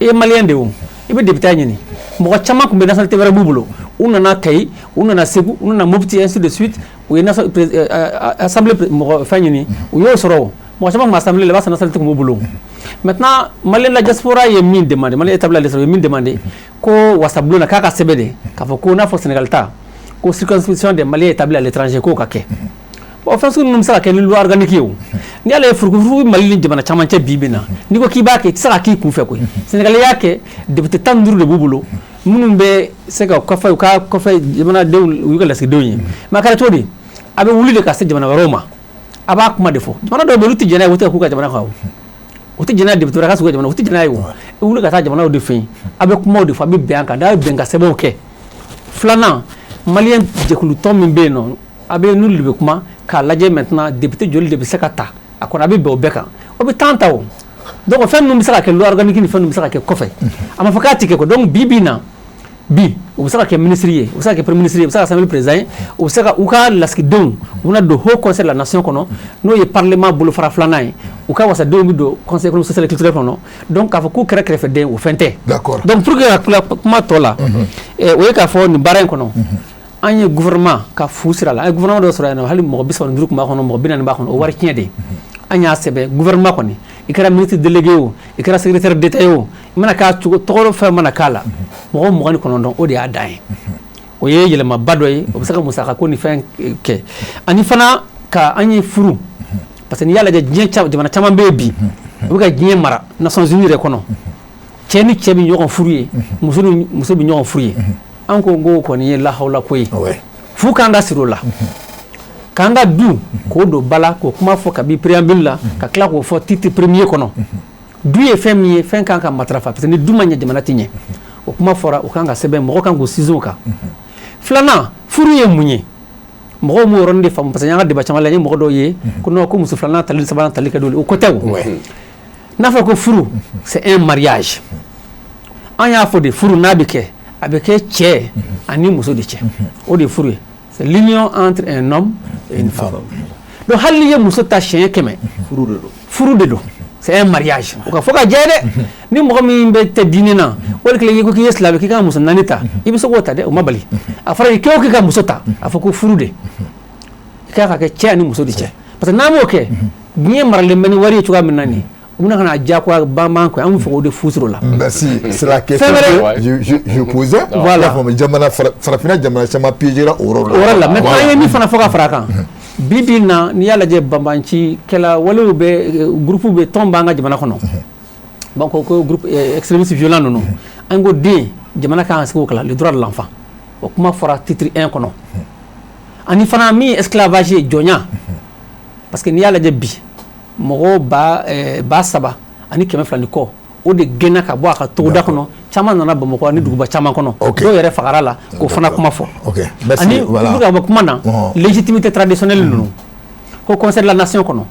I ye Malien de ye o, i bɛ député ɲini. Mɔgɔ caman tun bɛ nationalité wɛrɛ b'u bolo, u nana Kayi, u nana Segu, u nana Mopti, ainsi de suite. U ye assemblée mɔgɔ fɛn ɲini, u y'o sɔrɔ. O mɔgɔ caman tun bɛ assemblée la, i b'a sɔrɔ nationalité tun b'u bolo. Maintenant, Malien la diaspora ye min demandé, Malien établi à l'étranger ye min demandé, ko wasabulon na k'a ka sɛbɛn de k'a fɔ ko n'a fɔ Sénégal ta ko circonscription des Maliens établis à l'étranger, k'o ka kɛ. Bon, fɛn sugu ninnu bɛ se ka kɛ ni loi organique ye o. N'i y'ale ye furukufuruku Mali ni jamana caman cɛ bi bi in na, n'i ko k'i b'a kɛ, i tɛ se ka k'i kun fɛ koyi. Sénégal y'a kɛ, député 15 de b'u bolo minnu bɛ se ka kɔfɛ, u ka kɔfɛ jamanadenw, u y'u ka lasigidenw ye. Mais a kɛra cogo di? A bɛ wuli de ka se jamana wɛrɛw ma, a b'a kuma de fɔ. Jamana dɔw bɛ yen, olu tɛ jɛn n'a ye, u tɛ k'u ka jamana kan o. U tɛ jɛn n'a ye député wɛrɛ ka sigi u ka jamana, u tɛ jɛn n'a ye o. I wuli ka taa jamanaw de fɛ yen, a bɛ kumaw de fɔ, a bɛ bɛn a kan, n'a ye bɛnkan sɛbɛnw kɛ. Filanan, Malien jɛkulu tɔn min bɛ yen nɔ, a bɛ n'olu de bɛ kuma k'a lajɛ. Maintenant, député joli de bɛ se ka ta a kɔnɔ, a bɛ bɛn o bɛɛ kan, o bɛ temps ta o. Donc fɛn ninnu bɛ se ka kɛ loi organique ni fɛn ninnu bɛ se ka kɛ kɔfɛ, a ma fɔ k'a tɛ kɛ quoi. Donc bi bi in na bi, u bɛ se ka kɛ ministre ye, u bɛ se ka kɛ premier ministre ye, u bɛ se ka assemblée président ye, u bɛ se ka u ka lasigidenw, u bɛna don Haut Conseil de la nation kɔnɔ, n'o ye parlement bolofara filanan ye, u ka wasadenw bɛ don Conseil économique, social et culturel kɔnɔ. Donc k'a fɔ k'u kɛra kɛrɛfɛden, o fɛn tɛ. Donc pour que ka tila kuma tɔ la, o ye k'a fɔ nin baara in kɔnɔ, an ye gouvernement ka fu sira la, an ye gouvernement dɔ sɔrɔ yan nɔ, hali mɔgɔ 35 tun b'a kɔnɔ, mɔgɔ 40 b'a kɔnɔ, o wari tiɲɛ de. An y'a sɛbɛn gouvernement kɔni, i kɛra ministre délégué o, i kɛra secrétaire d'État ye o, i mana k'a cogo tɔgɔ fɛn mana k'a la, mɔgɔ 29, o de y'a dan ye. O ye yɛlɛmaba dɔ ye, o bɛ se ka musaka ko ni fɛn kɛ. Ani fana ka an ye furu, parce que n'i y'a lajɛ, diɲɛ jamana caman bɛ yen bi, u bɛ ka diɲɛ mara Nations Unies yɛrɛ kɔnɔ, cɛ ni cɛ bɛ ɲɔgɔn furu ye, muso ni muso bɛ ɲɔgɔn furu ye. An ko k'o kɔni ye lahawula ko ye, fu k'an ka siri o la, k'an ka du k'o don ba la, k'o kuma fɔ kabi préambule la, ka tila k'o fɔ titre premier kɔnɔ. Du ye fɛn min ye, fɛn kan ka matarafa, parce que ni du ma ɲɛ, jamana tɛ ɲɛ. O kuma fɔra, o kan ka sɛbɛn, mɔgɔ kan k'o sinsin o kan. Filanan, furu ye mun ye? Mɔgɔw m'o yɔrɔnin de faamu, parce que an ka débat caman la, n ye mɔgɔ dɔw ye ko non, ko muso filanan tali, sabanan tali ka d'olu o ko tɛ. O n'a fɔra ko furu, c'est un mariage. An y'a fɔ de, furu n'a bɛ kɛ, a bɛ kɛ cɛ ani muso de cɛ, o de ye furu ye. C'est l'union entre un homme et une femme. Donc hali n'i ye muso ta siɲɛ 100, furu de don. Furu de don, c'est un mariage. O ka fɔ ka jɛ dɛ. Ni mɔgɔ min bɛ tɛ diinɛ na, o de kelen i ko k'i ye silamɛ, k'i ka muso naani ta, i bɛ se k'o ta dɛ, o ma bali. A fɔra i k'o k'i ka muso ta, a fɔ ko furu de i ka kɛ cɛ ani muso de cɛ, parce que n'an m'o kɛ, diɲɛ maralen bɛ ni wari ye cogoya min na nin, u bɛna ka na diyagoya banban quoi. An bɛ fɛ k'o de fu siri o la. Merci. C'est la question que je posais. Voilà. Jamana farafinna jamana caman piégera o yɔrɔ la. O yɔrɔ la. Maintenant, an ye min fana fɔ ka fara a kan, bi bi in na, n'i y'a lajɛ, banbanci kɛla walew bɛ groupe bɛ tɔn b'an ka jamana kɔnɔ. Bon, ko groupe extrémiste violent ninnu, an ko den, jamana kan ka se k'o kalan, le droit de l'enfant, o kuma fɔra titre 1 kɔnɔ. Ani fana min ye esclavage ye, jɔnya, parce que n'i y'a lajɛ bi, mɔgɔw 3200 ni kɔ, o de gɛnna ka bɔ a ka togoda kɔnɔ. Caman nana Bamakɔ ani duguba caman kɔnɔ, dɔw yɛrɛ fagara la, k'o fana kuma fɔ. Ani pour ka bɔ kuma na, légitimité traditionnelle ninnu, ko Conseil de la nation kɔnɔ,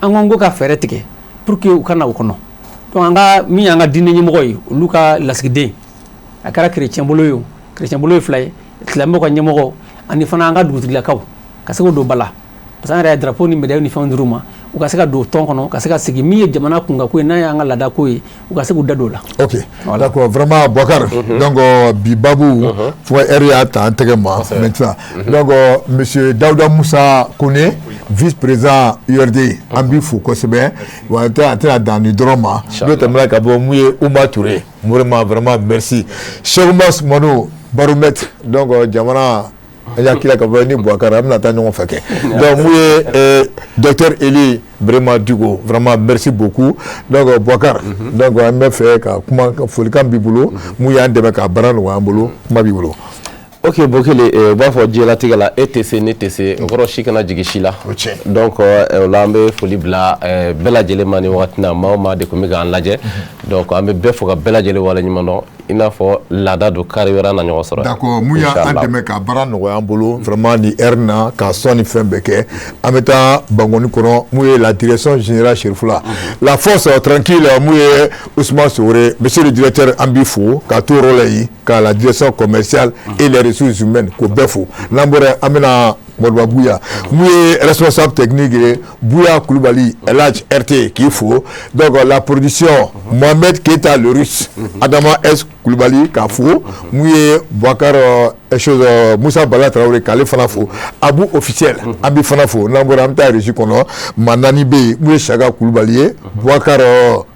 an ko ka fɛɛrɛ tigɛ pour que u ka na o kɔnɔ. Donc an ka min y'an ka diinɛ ɲɛmɔgɔ ye, olu ka lasigiden, a kɛra chrétien bolo ye o, chrétien bolo ye fila ye, silamɛw ka ɲɛmɔgɔ, ani fana an ka dugutigilakaw ka se k'o don ba la, parce que an yɛrɛ ye drapeau ni médaille ni fɛnw dir'u ma. U ka se ka don tɔn kɔnɔ, ka se ka sigi min ye jamana kunkanko ye, n'a y'an ka laada ko ye, u ka se k'u da don o la. Ok, d'accord, vraiment Boubacar. Donc bi babu fo heure y'a ta an tɛgɛ ma maintenant. Donc monsieur Daouda Moussa Kone, vice-président URD, an b'i fo kosɛbɛ. Wa a tɛna dan nin dɔrɔn ma. N'o tɛmɛna ka bɔ, mun ye Oumar Touré, vraiment vraiment merci. Cheikh Oumar Soumano, baromètre. Donc jamana an y'a kila ka bɔ ni Boubacar, an bɛna taa ɲɔgɔn fɛ kɛ. Donc mun ye docteur Eli Brema Dicko, vraiment merci beaucoup. Donc Boubacar, donc an bɛ fɛ ka kuma, folikan b'i bolo, mun y'an dɛmɛ ka baara nɔgɔya an bolo, kuma b'i bolo. Ok Bokele, u b'a fɔ diɲɛlatigɛ la, e tɛ se, ne tɛ se, o kɔrɔ si kana jigin si la. Donc o la, an bɛ foli bila bɛɛ lajɛlen ma ni wagati na, maa o maa de tun bɛ k'an lajɛ. Donc an bɛ bɛɛ fo ka bɛɛ lajɛlen waleɲuman dɔn. I n'a fɔ laada don, kari wɛrɛ na ɲɔgɔn sɔrɔ. D'accord, mun y'an dɛmɛ ka baara nɔgɔya an bolo vraiment ni heure na, ka sɔn ni fɛn bɛɛ kɛ, an bɛ taa Bankoni kɔnɔ, mun ye la direction générale Cherifula, la force tranquille, mun ye Ousmane Sowore, monsieur le directeur, an b'i fo ka to yɔrɔ la yen, ka la direction commerciale et les ressources humaines, k'o bɛɛ fo. N'an bɔra, an bɛna Moriba Buya, mun ye responsable technique ye, Buya Kulubali Elhadj RT, k'i fo. Donc la production, Mohamed Keita le Russe, Adama S Kulubali k'a fo. Mun ye Boubacar chose Moussa Bala Traoré, k'ale fana fo. Abu officiel, an b'i fana fo. N'an bɔra, an bɛ taa régie kɔnɔ, maa naani bɛ yen, mun ye Saka Kulubali ye, Boubacar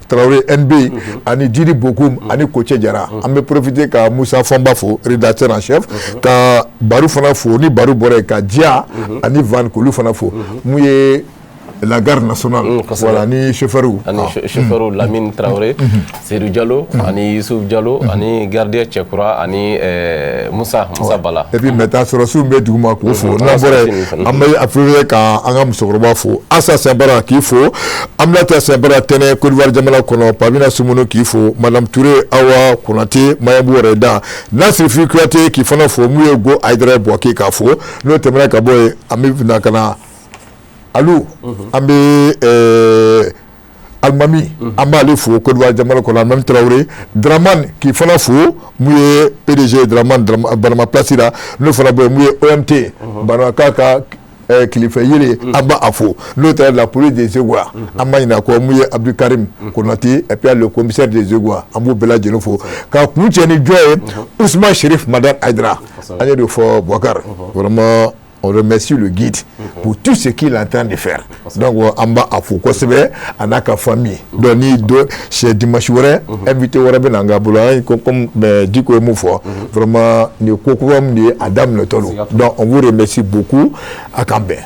Traoré NB, ani Didi Bokoum, ani Koce Jara. An bɛ profiter ka Moussa Fɔnba fo, rédacteur en chef, ka Baru fana fo. Ni Baru bɔra yen, ka Diya ani Van, k'olu fana fo. Mun ye la garde nationale, voilà, ni chauffeur. Ani chauffeur Lamine Traoré, Seydou Diallo ani Youssouf Diallo, ani gardien Cɛkura, ani Musa Bala. Et puis maintenant sɔrɔsiw bɛ duguma, k'o fo. N'an bɔra yen, an bɛ a profiter ka an ka musokɔrɔba fo, Asa Sɛnbara, k'i fo. Aminata Sɛnbara Tɛnɛ, Côte d'Ivoire jamana kɔnɔ, Pamina Sumunu, k'i fo. Madame Touré Awa Konate, Mayabu yɛrɛ da, Nasirifi Kuyate, k'i fana fo. Mun ye Go Ayidara Buwake, k'a fo. N'o tɛmɛna ka bɔ yen, an bɛ na ka na alu, an bɛ alimami, an b'ale fo Côte d'Ivoire jamana kɔnɔ, Alimami Traoré Dramane, k'i fana fo. Mun ye PDG Dramane Banama Place la. N'o fana bɔ yen, mun ye OMT Banamaka ka kilifɛ yiri, an b'a fo. N'o tɛ la police des Égois, an ma ɲinɛ kɔ, mun ye Abdulkarim Konate et puis le commissaire des Égois, an b'u bɛɛ lajɛlen fo. Ka kun cɛ ni jɔn ye, Ousmane Chérif Madane Aïdara. An ye de fɔ Boubacar, vraiment on remercie le guide pour tout ce qu'il est en train de faire. Donc an b'a fo kosɛbɛ, a n'a ka famille. Donc ni do c'est dimanche wɛrɛ, invité wɛrɛ bɛ na an ka bolo. An ko comme Diko ye mun fɔ, vraiment nin ko kura min de ye a daminɛtɔ don. Donc on vous remercie beaucoup, a k'an bɛn.